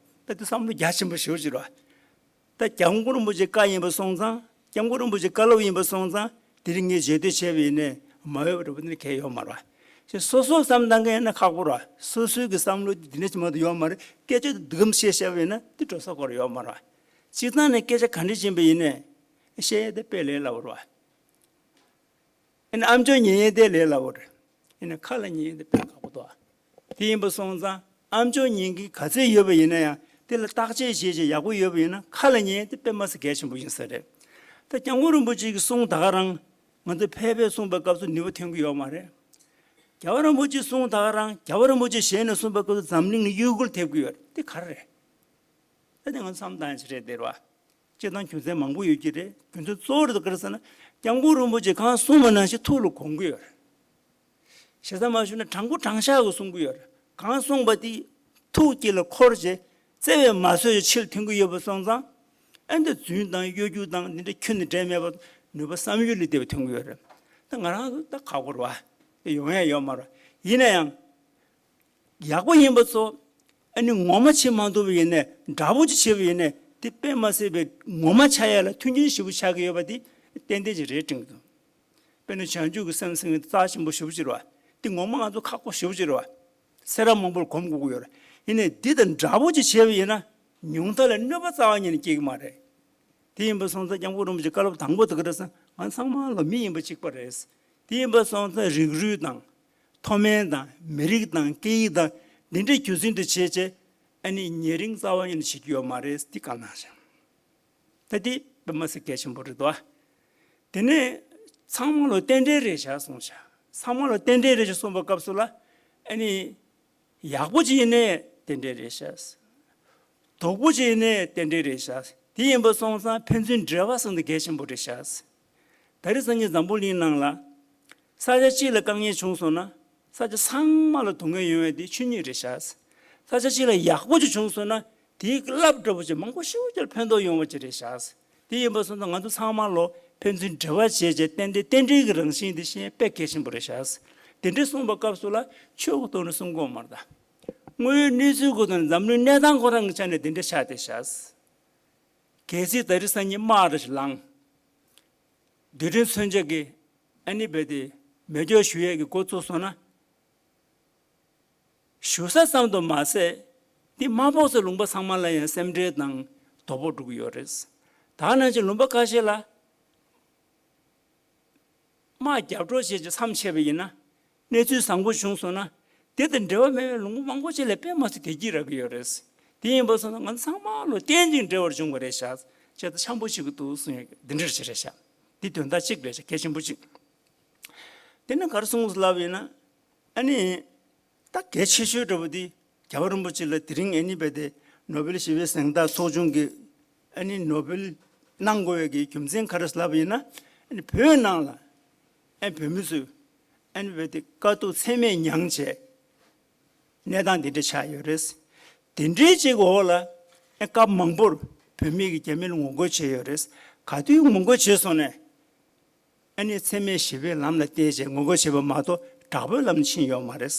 ད་དེ་བསམ་བློ་རྒྱ་ཆེན་པོ་ཞེ་པོ་ཅིག་རེད་བ། ད་སྐྱབས་མགོན་རིན་པོ་ཆེ་བཀའ་ཡིན་པ་སོང་ཙང་སྐྱབས་མགོན་རིན་པོ་ཆེ་བཀའ་སློབ་ཡིན་པ་སོང་ཙང་དེ་རིང་ངས་བརྗེད་འདོད་བྱས་པ་ཡིན་ནའི་མ་འོས་པ་འདྲ་པོ་འདི་ནི་གལ་ཡོད་མ་རེད་བ། ཞེས་སོ་སོ་བསམ་བཏང་མཁན་ཡིན་ན་ཁག་པོ་རེད་བ། སོ་སོའི་གི་བསམ་བློ་འདི་འདྲས་ཅིག་མ་གཏོགས་ཡོད་མ་རེད། སྐད་ཆ་འདི་འདུག་གམ་བཤད་བཤད་པ་ཡིན་ན་འདི་འགྲོ་ས་སྐོར་ཡོད་མ་རེད་བ། སྤྱིར་བཏང་ནས་སྐད་ཆ་ག་འདྲ་ཕྱིན་པ་ཡིན་ནའི་བཤད་ཡས་དེ་དཔེ་ལས་སླ་པོ་རེད་བ། ཨ་ནི་ཨམ་ཅོག་ཉན་ཡས་དེ་ལས་སླ་པོ་རེད། ཡིན་ན་ཁ་ལ་ཉན་ཡས་དེ་དཔེ་ཁག་པོ་འདུག་བ། དེ་ཡིན་པ་སོང་ཙང་ཨམ་ཅོག་ཉན་གྱིན་ག་ཚད་ཡོད་པ་ཡིན་ན་ཡང་དེ་ལ་བརྟག་དཔྱད་བྱས་བྱས་ཡག་པོ་ཡོད་པ་ཡིན་ན་ཁ་ལ་ཉན་ཡས་དེ་དཔེ་མ་སྲིད་གལ་ཆེན་པོ་ཡིན་ས་རེད། ད་སྐྱབས་མགོན་རིན་པོ་ཆེ་གི་གསུང་ད་ག་རང་ང་ཚོ་ཕལ་པས་གསུངས་པའི་སྐབས་སུ་ནུས་པ་ཐོན་གྱི་ཡོད་མ་རེད། རྒྱལ་བ་རིན་པོ་ཆེ་གསུང་ད་ག་རང་རྒྱལ་བ་རིན་པོ་ཆེ་ཞལ་ནས་གསུངས་པའི་སྐབས་སུ་འཛམ་གླིང་ལ་གཡོ་འགུལ་ཐེབས་ཀྱི་ཡོད་རེད། དེ་ག་རེ་རེད། ད་དེ་ང་ཚོ་བསམ་བཏང་ཡ་ཞིག་རེད་དེ་རེད་བ། སྤྱིར་བཏང་རྒྱུ་མཚན་མང་པོ་ཡོད་ཀྱི་རེད། རྒྱུ་མཚན་གཙོ་བོ་རེད་ག་རེ་ཟེར་ན་སྐྱབས་མགོན་རིན་པོ་ཆེ་གང་གསུངས་པ་ནང་བཞིན་ཐུགས་ལ་དགོངས་ཀྱི་ཡོད་རེད། ཞེ་ས་མ་ཞུ་ན་དྲང་པོ་དྲང་བཞག་གི་གསུང་གི་ཡོད་རེད། གང་གསུངས་པ་དེ་ཐུགས་དཀྱིལ་ལ་འཁོར་བྱས་བརྩེ་བས་མ་བཟོད་ཀྱི་ཕྱིར་ཐོན་གྱི་ཡོད་པ་སོང་ཙང་ཨ་འདི་རྫུན་དང་གཡོ་སྒྱུ་དང་འདི་འདྲ་ཁྱོན་ནས་འདྲེས་མེད་པ་ནུས་པ་བསམ་ཡུལ་ལས་འདས་པ་ཐོན་གྱི་ཡོད་རེད། ད་ང་རང་ད་ཁག་པོ་རེད་བ། དེ་ཡོང་ཡ་ཡོད་མ་རེད། ཡིན་ན་ཡང་ཡག་པོ་ཡིན་པ་ཚོ་ཨ་ནི་ངོ་མ་བྱེད་མ་ཐུབ་པ་ཡིན་ནའི་འདྲ་པོ་ཅིག་བྱེད་པ་ཡིན་ནའི་དེ་དཔེ་མ་སྲིད་པའི་ངོ་མ་ཆགས་ཡ་ལ་མཐུན་རྐྱེན་ཞེ་པོ་ཆགས་ཀྱི་ཡོད་པ་དེ་ཏན་ཏན་ཅིག་རེད་དྲན་གྱི་འདུག་དཔེར་ན་བྱང་ཆུབ་ཀྱི་སེམས་ཟེར་མཁན་དེ་རྩ་ཆེན་པོ་ཞེ་པོ་ཅིག་རེད་བ། དེ་ངོ་མ་ང་ཚོ་ཁག་པོ་ཞེ་པོ་ཅིག་རེད་བ། ཚེ་རབས་མང་པོར་གོམས་དགོས་ཀྱི་ཡོད་རེད། ཡིན་ནའི་འདི་དང་འདྲ་པོ་ཅིག་བྱས་པ་ཡིན་ན་ཉུང་མཐའ་ལ་གནོད་པ་རྩ་བ་ཉིད་ནས་སྐྱེ་གི་མ་རེད། དེ་ཡིན་པ་སོང་ཙང་སྐྱབས་མགོན་རིན་པོ་ཆེ་བཀའ་སློབ་དང་པོ་དེ་ག་རེ་ཟེར་ན་ང་ཚང་མ་ལ་མི་ཡིན་པ་གཅིག་པ་རེད། དེ་ཡིན་པ་སོང་ཙང་རིགས་རུས་དང་མཐོ་དམན་དང་མི་རིགས་དང་སྐད་ཡིག་དང་འདི་འདྲའི་རྒྱུ་མཚན་དུ་བྱས་བྱས་ཨ་ནི་ཉེ་རིང་རྩ་བ་ཉིད་ནས་བྱེད་རྒྱུ་ཡོད་མ་རེད་འདི་བཀའ་གནང་ཤག་ད་འདི་དཔེ་མ་སྲིད་གལ་ཆེན་པོ་རེད་དོ། དེ་ནས་ཚང་མ་ལ་རྟེན་འབྲེལ་རེད་ཤག་གསུངས་ཤག་ཚང་མ་ལ་རྟེན་འབྲེལ་རེད་ཤག་གསུངས་པའི་སྐབས་སུ་ལ་ཨ་ནི་ཡག་པོ་ཅིག་ཡིན་ནའི་རྟེན་འབྲེལ་རེད་ཤག་སྡུག་པོ་ཅིག་ཡིན་ནའི་རྟེན་འབྲེལ་རེད་ཤག་དེ་ཡིན་པ་སོང་ཙང་ཕན་ཚུན་འབྲེལ་བ་ཟེར་འདི་གལ་ཆེན་པོ་རེད་ཤག། ད་རེས་སང་ཉིན་འཛམ་བུ་གླིང་ནང་ལ་ས་ཆ་གཅིག་ལ་དཀའ་ངལ་བྱུང་སོང་ན་ས་ཆ་ཚང་མ་ལ་སྡུག་བསྔལ་ཡོང་བའི་དེ་ཆོས་ཉིད་རེད་ཤག། ས་ཆ་གཅིག་ལ་ཡག་པོ་ཅིག་བྱུང་སོང་ན་དེའི་རླབས་འདྲ་པོ་ཅིག་མང་པོ་ཞེ་པོ་ཅིག་ལ་ཕན་ཐོགས་ཡོང་བ་ཅིག་རེད་ཤག། དེ་ཡིན་པ་སོང་ཙང་ང་ཚོ་ཚང་མ་ལོ་ཕན་ཚུན་འབྲེལ་བ་བྱས་བྱས་ཏན་ཏན་རྟེན་འབྲེལ་གྱི་རང་བཞིན་དེ་ཤེས་དཔེ་གལ་ཆེན་པོ་རེད་ཤག། དེ་འདྲ་གསུངས་པ་སྐབས་སུ་ལ་ཆོས་ཀྱི་ཐོག་ནས་གསུང་དགོས་མ་རེད་ད། དངོས་ཡོད་གནས་ཚུལ་གྱི་ཐོག་ནས་འཛམ་གླིང་གནས་སྟངས་ཁོ་རང་གི་ཆ་ནས་དེ་འདྲ་ཆགས་བསྡད་ཤག། གལ་སྲིད་ད་རེས་སང་ཉིན་དམག་རེ་ཞིག་ལངས། རྡུལ་ཕྲན་མཚོན་ཆ་གིས་ཨ་ནི་རྦད་དེ་མེ་སྒྱོགས་གཞུ་ཡས་ཀྱི་འགོ་བཙུགས་སོང་ན། གཞུ་ས་ཙམ་དུ་མ་ཟད། འདི་དམག་ཕོགས་སུ་ལུང་པ་ཚང་མ་ལ་ཡང་སེམས་ཁྲལ་དང་དོ་ཕོག་འགྲོ་གི་ཡོད་རེད། ད་ནང་བཞིན་ལུང་པ་ཁ་ཤས་ལ། དམག་རྒྱབ་སྒྲོག་བྱས་ཀྱི་མཚམས་ཆད་པ་ཡིན་ན། གནས་ཚུལ་བཟང་པོ་བྱུང་སོང་ན། དེ་དང་འབྲེལ་བ་མེད་པའི་ལུང་པ་མང་པོ་ཅིག་ལ་དཔེ་མ་སྲིད་བདེ་སྐྱིད་རག་གི་ཡོད་རེད། དེ་ཡིན་པ་སོང་ན་ང་ཚང་མ་ལོ་རྟེན་ཅིང་འབྲེལ་བར་འབྱུང་བ་རེད་ཤག། ཅེས་ད་འཆམ་པོ་བྱེད་ཀྱི་འདུག་གསུང་ཡ་འདི་འདྲ་ཞིག་རེད་ཤག། འདི་དོན་དག་གཅིག་རེད་ཤག་གལ་ཆེན་པོ་གཅིག། དེ་ནི་ག་རེ་གསུངས་སོང་ལབ་ཡིན་ན། ཨ་ནི། ད་གལ་ཆེ་ཤོས་འདྲ་པོ་འདི་རྒྱལ་བ་རིན་པོ་ཆེ་ལ་དེ་རིང་ཨ་ནི་རྦད་དེ་ནོ་བེལ་ཞི་བའི་གཟེངས་རྟགས་ཚོགས་ཆུང་གིས་ཨ་ནི་ནོ་བེལ་གནང་དགོས་ཡས་ཀྱི་རྒྱུ་མཚན་ག་རེ་ལབ་ཡིན་ན། ཨ་ནི་བོད་ནང་ལ་ཨ་བོད་མི་ཚོས་ཨ་ནི་རྦད་དེ་དཀའ་སྡུག་ཚད་མེད་མྱངས་བྱས་གནས་སྟངས་འདི་འདྲ་ཆགས་ཡོད་རེད། དེ་འདྲའི་ཅིག་འོག་ལ་ཨ་སྐབས་མང་པོར་བོད་མི་གིས་རྒྱ་མི་ལ་ངོ་རྒོལ་བྱས་ཡོད་རེད། ག་དུས་ངོ་རྒོལ་བྱས་སོང་ནས། ཨ་ནི་འཚེ་མེད་ཞི་བའི་ལམ་ལ་བལྟས་བྱས་ངོ་རྒོལ་བྱས་པ་མ་གཏོགས་དྲག་པོའི་ལམ་ཕྱིན་ཡོད་མ་རེད།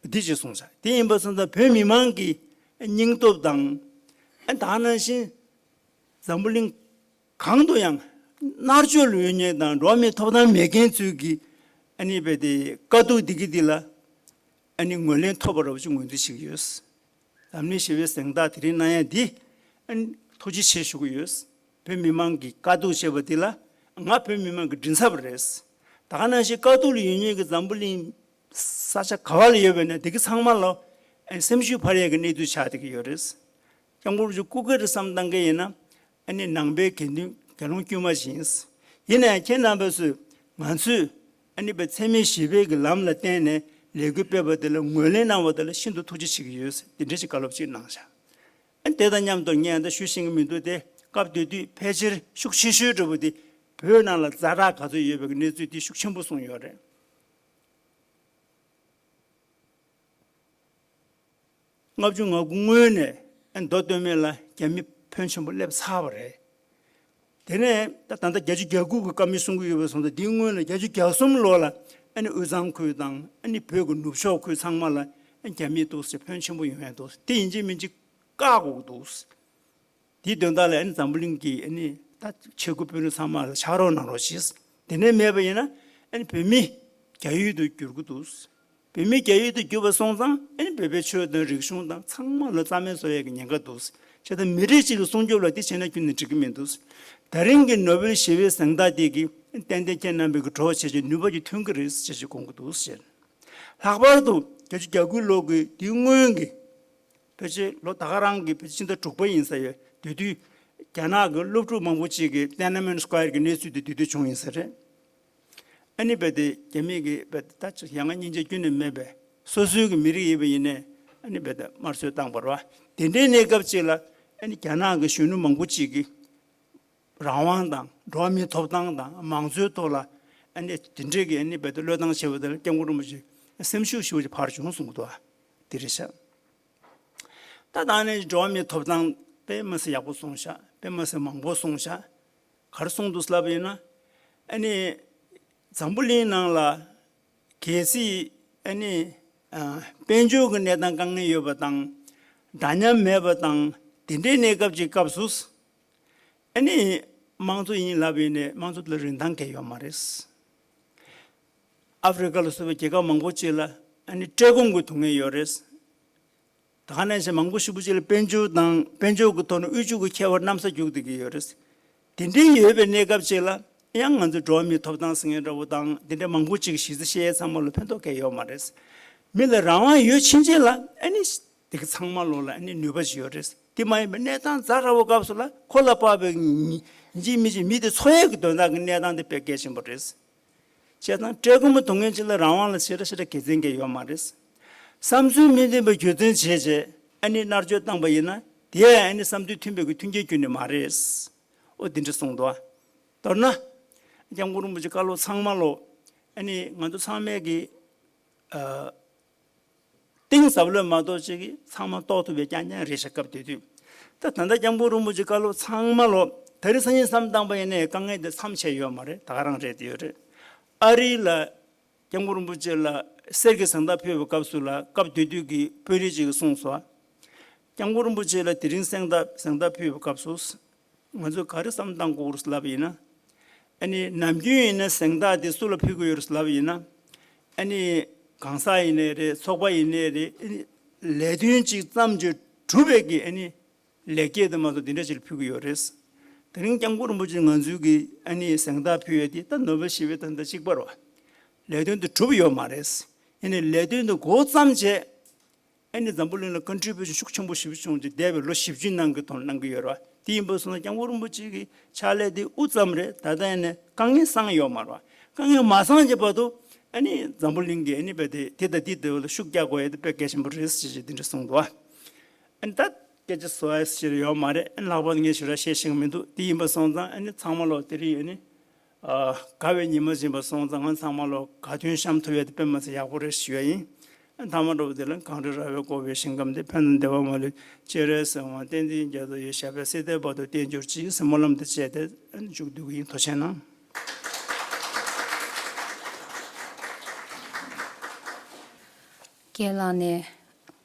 འདི་ཅིག་གསུངས་ཤག། དེ་ཡིན་པ་སོང་ཙང་བོད་མི་མང་གི་སྙིང་སྟོབས་དང་། ཨ་ད་ནང་བཞིན་འཛམ་བུ་གླིང་གང་དུ་ཡང་མནར་གཅོད་ལ་ཡོད་མཁན་དང་འགྲོ་བ་མིའི་ཐོབ་ཐང་མེད་མཁན་ཚོས་ཀྱི་ཨ་ནི་རྦད་དེ་དཀའ་སྡུག་འདི་གི་འདི་ ལ་ཨ་ནི་ངོས་ལེན་ཐོབ་པ་འདྲ་པོ་ཅིག་ངོས་འཛིན་བྱེད་ཀྱི་ཡོད། འཛམ་གླིང་ཞི་བའི་གཟེངས་རྟགས་དེ་རིང་གནང་ཡ་འདི་ཨ་ནི་ཐུགས་རྗེ་ཆེ་ཞུ་གི་ཡོད། བོད་མི་མང་གི་དཀའ་སྡུག་བྱས་པ་འདི་ལ་ང་བོད་མི་མང་གི་མགྲིན་ཚབ་རེད། ད་ག་ནང་བཞིན་དཀའ་སྡུག་ལ་ཡོད་མཁན་གྱི་འཛམ་བུ་གླིང་ས་ཆ་ག་བ་ལ་ཡོད་པ་ཡིན་ན་དེ་གི་ཚང་མ་ལ་ཨ་ནི་སེམས་ཤུགས་འཕར་ཡས་ཀྱི་གནས་ཚུལ་ཆགས་བསྡད་ཀྱི་ཡོད་རེད། སྐྱབས་མགོན་རིན་པོ་ཆེ་སྐུ་སྒེར་བསམ་བཏང་མཁན་ཡིན་ན། ཨ་ནི་ནང་པའི་དགེ་འདུན་དགེ་སློང་དཀྱུས་མ་ཞིག་ཡིན། ཡིན་ནའང་ཁྱེད་རྣམ་པ་ཚོས་ང་ཚོས་ཨ་ནི་རྦད་འཚེ་མེད་ཞི་བའི་གི་ལམ་ལ་བརྟེན་ནས་ལས་འགུལ་སྤེལ་བ་དེ་ལ་ངོས་ལེན་གནང་བ་དེ་ལ་ཤིན་ཏུ་ཐུགས་རྗེ་ཆེ་གི་ཡོད། འདི་འདྲ་ཞིག་བཀའ་སློབ་ཅིག་གནང་ཤག། ཨ་ནི་དེ་དང་མཉམ་དུ་ངས་ད་ཞུ་ཤེས་ཀྱི་མི་འདུག་སྟེ། སྐབས་དེ་དུས་ཕལ་ཆེར་ཤུགས་ཆེ་ཤོས་འདྲ་པོ་དེ་བོད་ནང་ལ་ཛ་དྲག་ག་ཚོད་ཡོད་པའི་གནས་ཚུལ་དེ་ཤུགས་ཆེན་པོ་གསུངས་ཡོད་རེད། ལྔ་བཅུ་ང་དགུ་སྔོན་ནས་ཨ་ནི་མདོ་སྟོད་སྨད་ལ་རྒྱ་མི་ཕོན་ཆེན་པོ་སླེབས་ཚར་བ་རེད། དེ་ནས་ད་ད་ལྟ་བརྒྱད་ཅུ་གྱ་དགུ་གི་བཀའ་མོལ་གསུང་གི་ཡོད་པ་སོང་ཙང་དེའི་སྔོན་ལ་བརྒྱད་ཅུ་གྱ་གསུམ་ལོ་ལ་ཨ་ནི་དབུས་གཙང་ཁུལ་དང་ཨ་ནི་བོད་ཀྱི་ནུབ་ཕྱོགས་ཁུལ་ཚང་མ་ལ་ཨ་ནི་རྒྱ་མིའི་འདུག་སེ་ཕོན་ཆེན་པོ་ཡོང་ཡ་འདུག་སེ་དེ་ཡིན་གཅིག་མིན་གཅིག་བཀག་དགོས་ཀྱི་འདུག་སེ། དེའི་དོན་དག་ལ་ཨ་ནི་འཛམ་བུ་གླིང་གི་ཨ་ནི་ད་ཆེ་དགུ་དཔོན་རིགས་ཚང་མ་ལ་ཕྱག་རོགས་གནང་རོགས་ཞེས། དེ་ནས་མེད་པ་ཡིན་ན་ཨ་ནི་བོད་མི་རྒྱ་ཡུལ་དུ་བསྒྱུར་གྱི་འདུག་བོད་མི་རྒྱ་ཡུལ་དུ་བསྒྱུར་བ་སོང་ཙང་ཨ་ནི་བོད་པའི་ཆོས་དང་རིག་གཞུང་དང་ཚང་མ་ལ་རྩ་མེད་བཟོ་ཡས་ཀྱི་ཉེན་ཁ་འདུག་བྱས་ཙང་མི་རིགས་གཅིག་གི་སྲུང་སྐྱོབ་ལ་དེ་བྱས་ན་ཁྱོན་ནས་འགྲིག་གི་མི་འདུག་ད་རིང་གི་ནོ་བེལ་ཞི་བའི་གཟེངས་རྟགས་དེ་གིས་ཏན་ཏན་ཁྱེད་རྣམ་པའི་གི་གྲོགས་བྱེད་ཀྱི་ནུས་པ་ཅིག་ཐོན་གྱི་རེད་ཅེས་ཅིག་དགོངས་ཀྱི་འདུག་ཟེར། ལྷག་པར་དུ་བརྒྱད་ཅུ་གྱ་དགུ་ལོ་གི་དེའི་སྔོན་གྱི་ཕལ་ཆེར་ལོ་ད་ག་རང་གི་ཕལ་ཆེར་ཕྱི་ཟླ་དྲུག་པ་ཡིན་ས་ཡོད། དེ་དུས་རྒྱ་ནག་གི་སློབ་ཕྲུག་མང་པོ་ཅིག་གིས་ཏེན་ཨན་མེན་སྐོར་གྱི་གནས་ཚུལ་དེ་དེ་དུས་བྱུང་ཡིན་ས་རེད། ཨ་ནི་རྦད་དེ་རྒྱ་མི་གིས་རྦད་དེ་ད་ཅིག་ཡ་ང་སྙིང་རྗེ་ཁྱོན་ནས་མེད་པའི་སོ་སོའི་གི་མི་རིགས་ཡིན་པ་ཡིན་ནའི་ཨ་ནི་རྦད་དེ་དམར་གསོད་བཏང་བ་རེད་བ། དེ་འདྲའི་གནས་སྐབས་ཅིག་ལ་ཨ་ནི་རྒྱ་ནག་གི་གཞོན་ནུ་མང་པོ་ཅིག་གིས་རང་དབང་དང་འགྲོ་བ་མིའི་ཐོབ་ཐང་དང་མང་གཙོའི་ཐོག་ལ་ཨ་ནི་དེ་འདྲའི་གི་ཨ་ནི་རྦད་དེ་བློས་བཏང་བྱས་པ་དེ་ལ་སྐྱབས་མགོན་རིན་པོ་ཆེ་སེམས་ཤུགས་ཞེ་པོ་ཅིག་འཕར་བྱུང་གསུང་གི་འདུག་བ། དེ་རེད་ཤག། ད་ད་ནི་འགྲོ་བ་མིའི་ཐོབ་ཐང་དཔེ་མི་སྲིད་ཡག་པོ་གསུངས་ཤག། དཔེ་མི་སྲིད་མང་པོ་གསུངས་ཤག། ག་རེ་གསུངས་འདུག་ལབ་ཡིན་ན། ཨ་ནི་འཛམ་བུ་གླིང་ནང་ལ་གལ་སྲིད་ཨ་ནི་ཨ་དཔལ་འབྱོར་གྱི་གནས་སྟངས་དཀའ་ངལ་ཡོད་པ་དང་། འདྲ་མཉམ་མེད་པ་དང་དེ་འདྲའི་གནས་སྐབས་ཀྱི་སྐབས་སུ། ཨ་ནི་དམངས་གཙོ་ཡིན་ལབ་ཡིན་ནའི་དམངས་གཙོ་དེ་ལ་རིན་ཐང་གང་ཡང་ཡོད་མ་རེད། ཨ་ཧྥེ་རི་ཁ་ལ་སོགས་པའི་རྒྱལ་ཁབ་མང་པོ་ཅིག་ལ་ཨ་ནི་བཀྲེས་སྐོམ་གྱི་སྡུག་བསྔལ་ཡོད་རེད། ད་ག་ནང་བཞིན་མང་པོ་ཞེ་པོ་ཅིག་ལ་དཔལ་འབྱོར་དང་དཔལ་འབྱོར་གྱི་ཐོག་ནས་དབུལ་ཕྱུག་གི་ཁྱད་པར་གནམ་ས་རྒྱུག་བསྡད་ཀྱི་ཡོད་རེད། དེ་འདྲའི་ཡོད་པའི་གནས་སྐབས་ཅིག་ལ་ཡང་ང་ཚོས་འགྲོ་བ་མིའི་ཐོབ་ཐང་ཟེར་མཁན་འདྲ་བོ་དང་དེ་འདྲ་མང་པོ་ཅིག་གི་གཞི་རྩ་བཤད་ཡས་ཚང་མ་ལ་ཕན་ཐོགས་གང་ཡང་ཡོད་མ་རེད། མི་ལ་རང་དབང་ཡོད་ཕྱིན་ཆད་ལ་ཨ་ནི་དེ་ག་ཚང་མ་ལོག་ལ་ཨ་ནི་ནུས་པ་ཅིག་ཡོད་རེད། དེ་མ་ཡིན་པའི་གནས་སྟངས་ཛ་དྲག་པོ་སྐབས་སུ་ལ་ཁོ་ལ་དཔག་པའི་ཡིན་གཅིག་མིན་གཅིག་མི་དེ་འཚོ་ཡས་ཀྱི་དོན་དག་གི་གནས་སྟངས་དེ་དཔེ་གལ་ཆེན་པོ་རེད། བྱས་ཙང་བཀྲེས་སྐོམ་སྡུག་བསྔལ་ཅིག་ལ་རང་དབང་ལ་ཞེ་དྲག་ཞེ་དྲག་དགེ་མཚན་གང་ཡང་ཡོད་མ་རེད། བསམ་ཚུལ་མི་མཐུན་པ་རྒྱུ་མཚན་བྱས་བྱས་ཨ་ནི་མནར་གཅོད་བཏང་པ་ཡིན་ན་ དེ་ཨ་ནི་བསམ་འདུན་མཐུན་པའི་གི་མཐུན་རྐྱེན་ཁྱོན་ནས་མ་རེད། ཨོ་དེ་འདྲ་གསུངས་འདུག། མདོར་ན་སྐྱབས་མགོན་རིན་པོ་ཆེ་བཀའ་སློབ་ཚང་མ་ལོ་ཨ་ནི་ང་ཚོ་ཚང་མས་གི་ཨ་གཏིང་ཟབ་ལོས་མ་གཏོགས་ཅིག་གི་ཚང་མ་རྟོགས་ཐུབ་པའི་རྐྱང་རྐྱང་རེད་ཤག་སྐབས་དེ་དུས། ད་ད་ལྟ་སྐྱབས་མགོན་རིན་པོ་ཆེ་བཀའ་སློབ་ཚང་མ་ལོ་ད་རེས་སང་ཉིན་བསམ་བཏང་པ་ཡིན་ནའི་དཀའ་ངལ་དེ་མཚམས་ཆད་ཡོད་མ་རེད། ད་ག་རང་རེད་དེ་ཡོད་རེད། ཨ་རི་ལ་སྐྱབས་མགོན་རིན་པོ་ཆེ་ལ་གསེར་གྱི་གཟེངས་རྟགས་ཕུལ་བའི་སྐབས་སུ་ལ་སྐབས་དེ་དུས་ཀྱི་དཔོན་རིགས་ཅིག་གིས་གསུངས་སོ། སྐྱབས་མགོན་རིན་པོ་ཆེ་ལ་དེ་རིང་གཟེངས་རྟགས་གཟེངས་རྟགས་ཕུལ་བའི་སྐབས་སུ། ང་ཚོས་ག་རེ་བསམ་བཏང་དགོས་རེད་ལབ་ཡིན་ན། ཨ་ནི་ནམ་རྒྱུན་ཡིན་ན་གཟེངས་རྟགས་དེ་སུ་ལ་ཕུལ་གྱི་ཡོད་རེད་ལབ་ཡིན་ན། ཨ་ནི་གང་ཟག་ཡིན་ནའི་རེད། ཚོགས་པ་ཡིན་ནའི་རེད། ཨ་ནི་ལས་དོན་གཅིག་བརྩམས་བྱས་གྲུབ་པའི་གི་ཨ་ནི་ལེགས་སྐྱེས་དེ་མ་གཏོགས་དེ་འདྲ་ཅིག་ལ་ཕུལ་གྱི་ཡོད་རེད། དེ་རིང་སྐྱབས་མགོན་རིན་པོ་ཆེ་ང་ཚོའི་གི་ཨ་ནི་གཟེངས་རྟགས་ཕུལ་ཡས་དེ་ད་ནོ་བེལ་ཞི་བའི་གཟེངས་རྟགས་གཅིག་པ་རེད་བ། ལས་དོན་དེ་གྲུབ་ཡོད་མ་རེད། ཨ་ནི་ལས་དོན་དེ་འགོ་བརྩམས་བྱས། ཨ་ནི་འཛམ་བུ་གླིང་ལ་ཀོན་ཊི་བྷུ་ཤན་ཤུགས་ཆེན་པོ་ཞེ་པོ་བྱུང་སྟེ་འདས་པའི་ལོ་བཞི་བཅུའི་ནང་གི་དོན་གནང་གི་ཡོད་རེད་བ། དེ་ཡིན་པ་སོང་ན་སྐྱབས་མགོན་རིན་པོ་ཆེ་གི་ཕྱག་ལས་དེ་དབུ་བརྩམས་རེད། ད་ལྟ་ཡིན་ནའི་དཀའ་ངལ་སངས་ཡོད་མ་རེད་བ། དཀའ་ངལ་མ་སངས་ཀྱི་བར་དུ་ཨ་ནི་འཛམ་བུ་གླིང་གི་ཨ་ནི་དཔེ་དེ་དེ་དང་དེ་དེ་ལ་ཤུགས་རྒྱག་དགོས་ཡས་དེ་དཔེ་གལ་ཆེན་པོ་རེད་ཟེར་ཞེས་དེ་འདྲ་གསུངས་འདུག་བ། ཨ་ནི་ད་སྐད་ཆ་བཟོ་ཡས་ཞེ་ཡོད་མ་རེད། ཨ་ནི་ལྷག་པར་དུ་ངས་ཞེ་དྲག་བཤད་ཤེས་ཀྱི་མི་འདུག། དེ་ཡིན་པ་སོང་ཙང་ཨ་ནི་ཚང་མ་ལོ་དེ་རིང་ཨ་ནི། ཨ་དགའ་བའི་ཉི་མ་ཟིན་པ་སོང་ཙང་ང་ཚང་མ་ལོ་དགའ་སྟོན་བཤམས་ཐུབ་ཡས་དེ་དཔེ་མ་ཚད་ཡག་པོ་རེད་ཞུ་ཡ་ཡིན། མཐའ་མ་འགྲོ་བ་དེ་ལ་གངས་རི་ར་བས་བསྐོར་བའི་ཞིང་ཁམས་འདི། ཕན་དང་བདེ་བ་མ་ལུས་སྤྱན་རས་གཟིགས་དབང་བསྟན་འཛིན་རྒྱ་མཚོ་ཡི་ཞབས་པད་སྲིད་མཐའི་བར་དུ་བརྟན་གྱུར་ཅིག་ཟེར་སྨོན་ལམ་དེ་བཅས་ཏེ་མཇུག་བསྡུ་གི་ཡིན། ཐུགས་རྗེ་གནང་། རྒན་ལགས་ནས་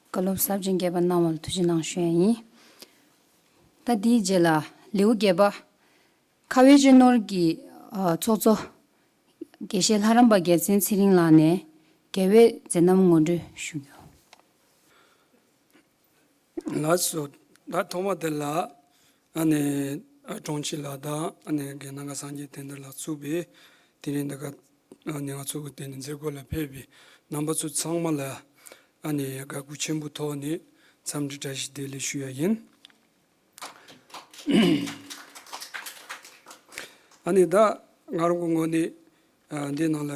བཀའ་སློབ་ཟབ་ཅིང་རྒྱས་པ་གནང་བ་ལ་ཐུགས་རྗེ་གནང་ཞུ་ཡ་ཡིན། ད་དེའི་རྗེས་ལ་ལེའུ་བརྒྱད་པ། ཁ་བའི་སྤྱི་ནོར་གྱི་ཨ་ཚོགས་གཙོ་དགེ་བཤེས་ལྷ་རམས་པ་རྒྱལ་མཚན་ཚེ་རིང་ལགས་ནས་རྒྱལ་བའི་མཛད་རྣམ་ངོ་སྤྲོད་ཞུ་རྒྱུ། ལགས་སོ། ད་ཐོག་མ་དེ་ལ་ཨ་ནི་ཨ་དྲུང་ཆེ་ལགས་དང་ཨ་ནི་རྒན་ནང་ག་སངས་རྒྱས་བསྟན་དར་ལགས་གཙོས་པའི་དེ་རིང་འདི་ག་ཨ་ནི་ང་ཚོ་གི་དེ་ནི་མཛད་སྒོ་ལ་ཕེབས་པའི་རྣམ་པ་ཚོ་ཚང་མ་ལ་ཨ་ནི་དགའ་སྐྱིད་ཆེན་པོའི་ཐོག་ནས་འཚམས་འདྲི་བཀྲ་ཤིས་བདེ་ལེགས་ཞུ་ཡ་ཡིན། ཨ་ནི་ད་ང་རང་གི་ངོས་ནས་ཨ་འདི་ནང་ལ་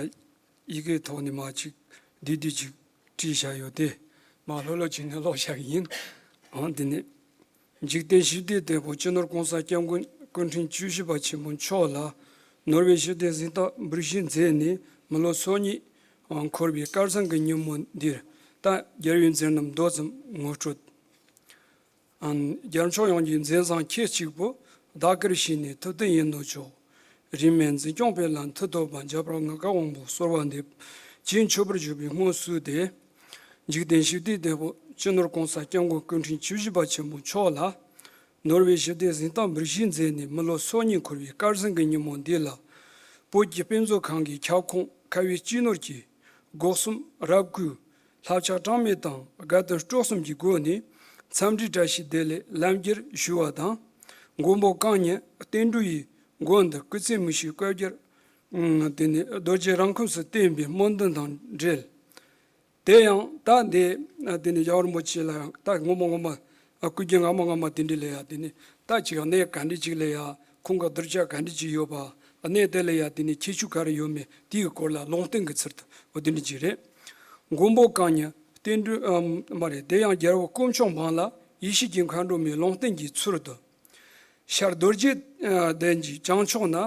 ཡི་གེའི་ཐོག་ནས་མར་ཅིག་བསྡུས་བསྡུས་ཅིག་བྲིས་བཞག་ཡོད་དེ། མར་ལྷོད་ལྷོད་བྱས་ནས་ཀློག་བཞག་གི་ཡིན། ཨང་འདི་ནས། འཇིག་རྟེན་ཞི་བདེའི་དེད་དཔོན་སྤྱི་ནོར་༸གོང་ས་༸སྐྱབས་མགོན་སྐུ་ཕྲེང་བཅུ་བཞི་པ་ཆེན་པོ་མཆོག་ལ་ནོར་བུའི་ཞི་བདེའི་གཟེངས་རྟགས་འབུལ་བཞེས་མཛད་ནས་མི་ལོ་སོ་གཉིས་འཁོར་བའི་སྐལ་བཟང་གི་ཉིན་མོ་འདིར། ད་རྒྱལ་བའི་མཛད་རྣམ་མདོ་ཙམ་ངོ་སྤྲོད། ཨང་། རྒྱལ་མཆོག་ཡོངས་ཀྱི་མཛད་བཟང་ཁྱེད་གཅིག་པུ། བདག་གིར་བཞེས་ནས་ཐུབ་བསྟན་ཡིད་དུ་འཇོག། རིས་མེད་འཛིན་སྐྱོང་སྤེལ་ལ་མཐུ་སྟོབས་པ། འཇམ་དཔལ་ངག་དཀར་དབང་པོ་གསོལ་བ་འདེབས། ཅེས་མཆོད་པར་བརྗོད་པའི་སྔོན་བསུས་ཏེ། འཇིག་རྟེན་ཞི་བདེའི་དེད་དཔོན་སྤྱི་ནོར་༸གོང་ས་༸སྐྱབས་མགོན་སྐུ་ཕྲེང་བཅུ་བཞི་པ་ཆེན་པོ་མཆོག་ལ། ནོར་བུའི་ཞི་བདེའི་གཟེངས་རྟགས་འབུལ་བཞེས་མཛད་ནས་མི་ལོ་སོ་གཉིས་འཁོར་བའི་སྐལ་བཟང་གི་ཉིན་མོ་འདི་ལ། བོད་ཀྱི་དཔེ་མཛོད་ཁང་གི་ཁྱབ་ཁོངས་ཁ་བའི་སྤྱི་ནོར་གྱི་སྒོ་གསུམ་རབ་བསྐུལ། བསླབ་བྱ་གྲངས་མེད་དང་དགའ་སྟོན་སྤྲོ་གསུམ་གྱི་སྒོ་ནས་འཚམས་འདྲི་བཀྲ་ཤིས་བདེ་ལེགས་ལམ་འཁྱེར་ཞུ་བ་དང་། མགོན་པོ་གང་ཉིད་བསྟན་འགྲོ་ཡི་མགོན་འདི་སྐུ་ཚེ་མི་ཤིགས་བཀའ་རྒྱར། ཨ་དེ་ནས་རྡོ་རྗེ་རང་ཁམས་སུ་བརྟན་པའི་སྨོན་འདུན་དང་འབྲེལ། དེ་ཡང་ད་འདི་དེ་ནས་རྒྱལ་བ་རིན་པོ་ཆེ་ལ་ཡང་ད་སྔོན་མ་སྔོན་མ་སྐུ་རྒྱུ་སྔ་མ་སྔ་མ་དེ་འདྲ་ལ་ཡང་དེ་ནས་ད་ཅིག་གནས་ག་འདྲ་ཅིག་ལ་ཡང་ཁོང་གི་གདུལ་བྱ་ག་འདྲ་ཅིག་ཡོད་པ། གནས་དེ་ལ་ཡང་དེ་ནས་ཁྱད་ཆོས་ག་རེ་ཡོད་མེད་དེའི་སྐོར་ལ་ལུང་བསྟན་གྱི་ཚུལ་དུ་འོ་དེ་འདྲ་ཅིག་རེད། མགོན་པོ་གང་ཉིད་བསྟན་འགྲོ་མ་རེད། དེ་ཡང་རྒྱལ་བ་དཀོན་མཆོག་འབངས་ལ་ཡེ་ཤེས་ཀྱི་མཁའ་འགྲོ་མའི་ལུང་བསྟན་གྱི་ཚུལ་དུ། ཤར་རྡོ་རྗེ་གདན་གྱི་བྱང་ཕྱོགས་ན།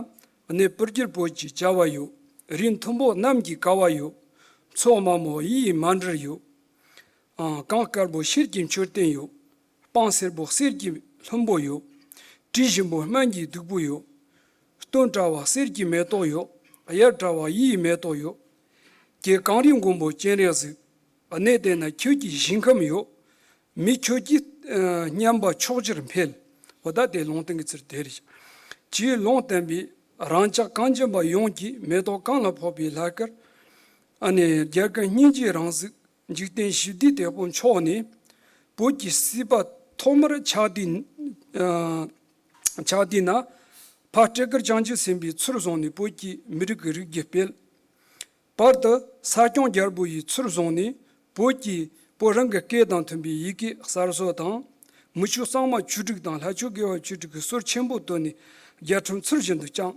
གནས་སྤུར་གྱུར་བོད་ཀྱི་བྱ་བ་ཡོད། རིགས་མཐོན་པོ་གནམ་གྱི་ཀ་བ་ཡོད། མཚོ་དམའ་མོ་གཡུ་ཡི་མཎྜལ་ཡོད། ཨང་། གངས་དཀར་པོ་ཤེལ་གྱི་མཆོད་རྟེན་ཡོད། སྤང་སེར་པོ་གསེར་གྱི་ལྷུན་པོ་ཡོད། དྲི་ཞིམ་པོ་སྨན་གྱི་བདུག་སྤོས་ཡོད། སྟོན་བཀྲ་བ་གསེར་གྱི་མེ་ཏོག་ཡོད། དབྱར་བཀྲ་བ་གཡུ་ཡི་མེ་ཏོག་ཡོད། གྱེས་གངས་རིའི་མགོན་པོ་སྤྱན་རས་གཟིགས། གནས་དེ་ན་ཁྱོད་ཀྱི་ཞིང་ཁམས་ཡོད། མི་ཁྱོད་ཀྱིས་ཨ་སྙམ་པ་ཕྱོགས་བཅུར་འཕེལ། འོ་ད་དེ་ལུང་བསྟན་གྱི་ཚུལ་དེ་རེད། ཅེས་ལུང་བསྟན་པས་རང་ཅག་གངས་ཅན་པ་ཡོངས་ཀྱི་མེ་ཏོག་གང་ལ་ཕོག་པའི་ལྷ་སྐལ། ཨ་ནི་རྒྱལ་ཀུན་སྙིང་རྗེའི་རང་གཟུགས་འཇིག་རྟེན་ཞི་བདེའི་དེད་དཔོན་མཆོག་ནི། བོད་ཀྱི་སྲིད་པ་ཐོག་མར་ཆགས་དུས་ཨ་ཆགས་དུས་ན། ཕ་སྤྲེལ་དཀར་བྱང་ཆུབ་སེམས་དཔའི་ཚུལ་བཟུང་ནས་བོད་ཀྱི་མི་རིགས་ཀྱི་རིགས་རྒྱུད་སྤེལ། བར་དུ་ས་སྐྱོང་རྒྱལ་པོ་ཡི་ཚུལ་བཟུང་ནས་བོད་ཀྱི་བོད་རང་གི་སྐད་དང་མཐུན་པའི་ཡི་གེ་གསར་བཟོ་དང་། མི་ཆོས་གཙང་མ་བཅུ་དྲུག་དང་ལྷ་ཆོས་དགེ་བ་བཅུ་དྲུག་གི་སྲོལ་ཆེན་པོ་བཏོད་ནས་རྒྱལ་ཁྲིམས་ཚུལ་བཞིན་དུ་བསྐྱངས།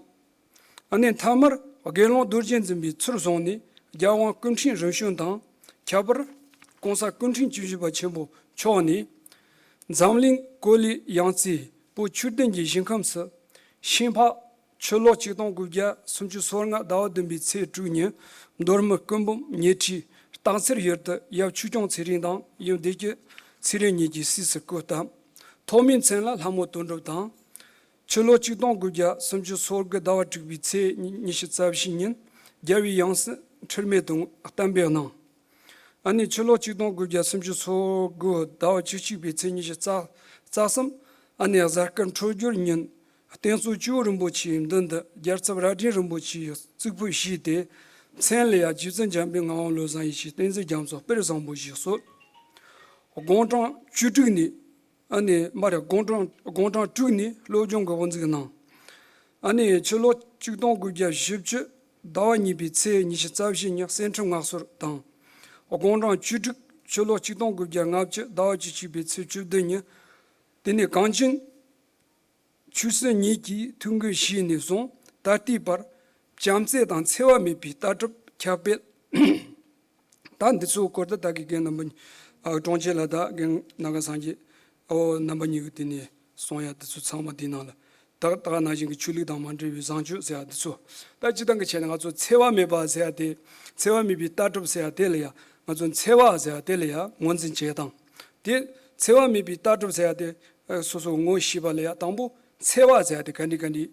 ཨ་ནི་མཐའ་མར་དགེ་སློང་རྡོ་རྗེ་འཛིན་པའི་ཚུལ་བཟུང་ནས་རྒྱལ་དབང་སྐུ་ཕྲེང་རིམ་བྱོན་དང་། ཁྱད་པར་༸གོང་ས་སྐུ་ཕྲེང་བཅུ་བཞི་པ་ཆེན་པོ་མཆོག་ནས། འཛམ་གླིང་གོ་ལའི་ཡང་རྩེ་བོད་ཆོས་ལྡན་གྱི་ཞིང་ཁམས་སུ། ཤིང་ཕག་ཕྱི་ལོ་ཆིག་སྟོང་དགུ་བརྒྱ་སུམ་ཅུ་སོ་ལྔ་ཟླ་བ་བདུན་པའི་ཚེས་དྲུག་ཉིན། མདོ་སྨད་སྐུ་འབུམ་ཉེ་ཁྲིའི་སྟག་འཚེར་ཡུལ་དུ་ཡབ་ཆོས་སྐྱོང་ཚེ་རིང་དང་ཡུམ་བདེ་སྐྱིད་ཚེ་རིང་གཉིས་ཀྱིས་སྲས་སུ་སྐུ་བལྟམས། ཐོག་མའི་མཚན་ལ་ལྷ་མོ་དོན་གྲུབ་དང་། ཕྱི་ལོ་ཆིག་སྟོང་དགུ་བརྒྱ་སུམ་ཅུ་སོ་དགུ་ཟླ་བ་དྲུག་པའི་ཚེས་ཉི་ཤུ་རྩ་བཞི་ཉིན། རྒྱལ་བའི་ཡང་སྲིད་འཁྲུལ་མེད་དུ་གཏན་འབེབས་གནང་། ཨ་ནི་ཕྱི་ལོ་ཆིག་སྟོང་དགུ་བརྒྱ་སུམ་ཅུ་སོ་དགུ་ཟླ་བ་བཅུ་གཅིག་པའི་ཚེས་ཉི་ཤུ་རྩ་གསུམ། ཨ་ནི་གཟའ་སྐར་འཕྲོད་སྦྱོར་ཉིན། བསྟན་འཛིན་ཇོ་བོ་རིན་པོ་ཆེའི་མདུན་དུ་རྒྱལ་ཚབ་རྭ་སྒྲེང་རིན་པོ་ཆེའི་གཙུག་ཕུད་བཞེས་ཏེ། མཚན་ལ་ཡང་རྗེ་བཙུན་འཇམ་པའི་ངག་དབང་བློ་བཟང་ཡེ་ཤེས་བསྟན་འཛིན་རྒྱ་མཚོ་དཔལ་བཟང་པོ་ཞེས་གསོལ། དགུང་གྲངས་བཅུ་དྲུག་ནས། ཨ་ནི་མར་དགུང་གྲངས་དགུང་གྲངས་དྲུག་ནས་སློབ་སྦྱོང་གི་དབུ་འཛུགས་གནང་། ཨ་ནི་ཕྱི་ལོ་ཆིག་སྟོང་དགུ་བརྒྱ་བཞི་བཅུ་ཟླ་བ་གཉིས་པའི་ཚེས་ཉི་ཤུ་རྩ་བཞི་ཉིན་གསེར་ཁྲི་མངའ་གསོལ་དང་། དགུང་གྲངས་བཅུ་དྲུག་ཕྱི་ལོ་ཆིག་སྟོང་དགུ་བརྒྱ་ལྔ་བཅུ་ཟླ་བ་བཅུ་གཅིག་པའི་ཚེས་བཅུ་བདུན་ཉིན། དེ་ནས་གངས་ཅན་ཆོས་སྲིད་གཉིས་ཀྱིས་ཐུགས་འགན་བཞེས་ནས་བཟུང་ད་ལྟའི་བར་བྱམས་བརྩེ་དང་འཚེ་བ་མེད་པའི་ལྟ་གྲུབ་ཁྱབ་སྤེལ། ད་འདི་ཚོའི་སྐོར་དུ་ད་གི་རྒན་རྣམ་པ་གཉིས། ཨ། དྲུང་ཆེ་ལགས་དང་རྒན་ནམ་མཁའ་སངས་རྒྱས། ཨོ། རྣམ་པ་གཉིས་ཀྱིས་དེ་ནས་གསུང་ཡ་དེ་ཚོ་ཚང་མ་འདི་ནང་ལ། ད་ད་ག་ནང་བཞིན་གྱི་ཆོས་ལུགས་དང་མ་འབྲེལ་བའི་བཟང་སྤྱོད་ཟེར་ཡ་འདི་ཚོ། ད་སྤྱིར་བཏང་གི་ཆ་ནས་ང་ཚོ་འཚེ་བ་མེད་པ་ཟེར་ཡ་དེ། འཚེ་བ་མེད་པའི་ལྟ་གྲུབ་ཟེར་ཡ་དེ་ལ་ཡ། ང་ཚོ་འཚེ་བ་ཟེར་ཡ་དེ་ལ་ཡ་ངོས་འཛིན་བྱེད་སྟངས། དེ་འཚེ་བ་མེད་པའི་ལྟ་གྲུབ་ཟེར་ཡ་དེ། ཨ། སོ་སོ་ངོ་ཤེས་པ་ལ་ཡ་དང་པོ་འཚེ་བ་ཟེར་ཡ་དེ་ག་འདྲ་ག་འདྲ་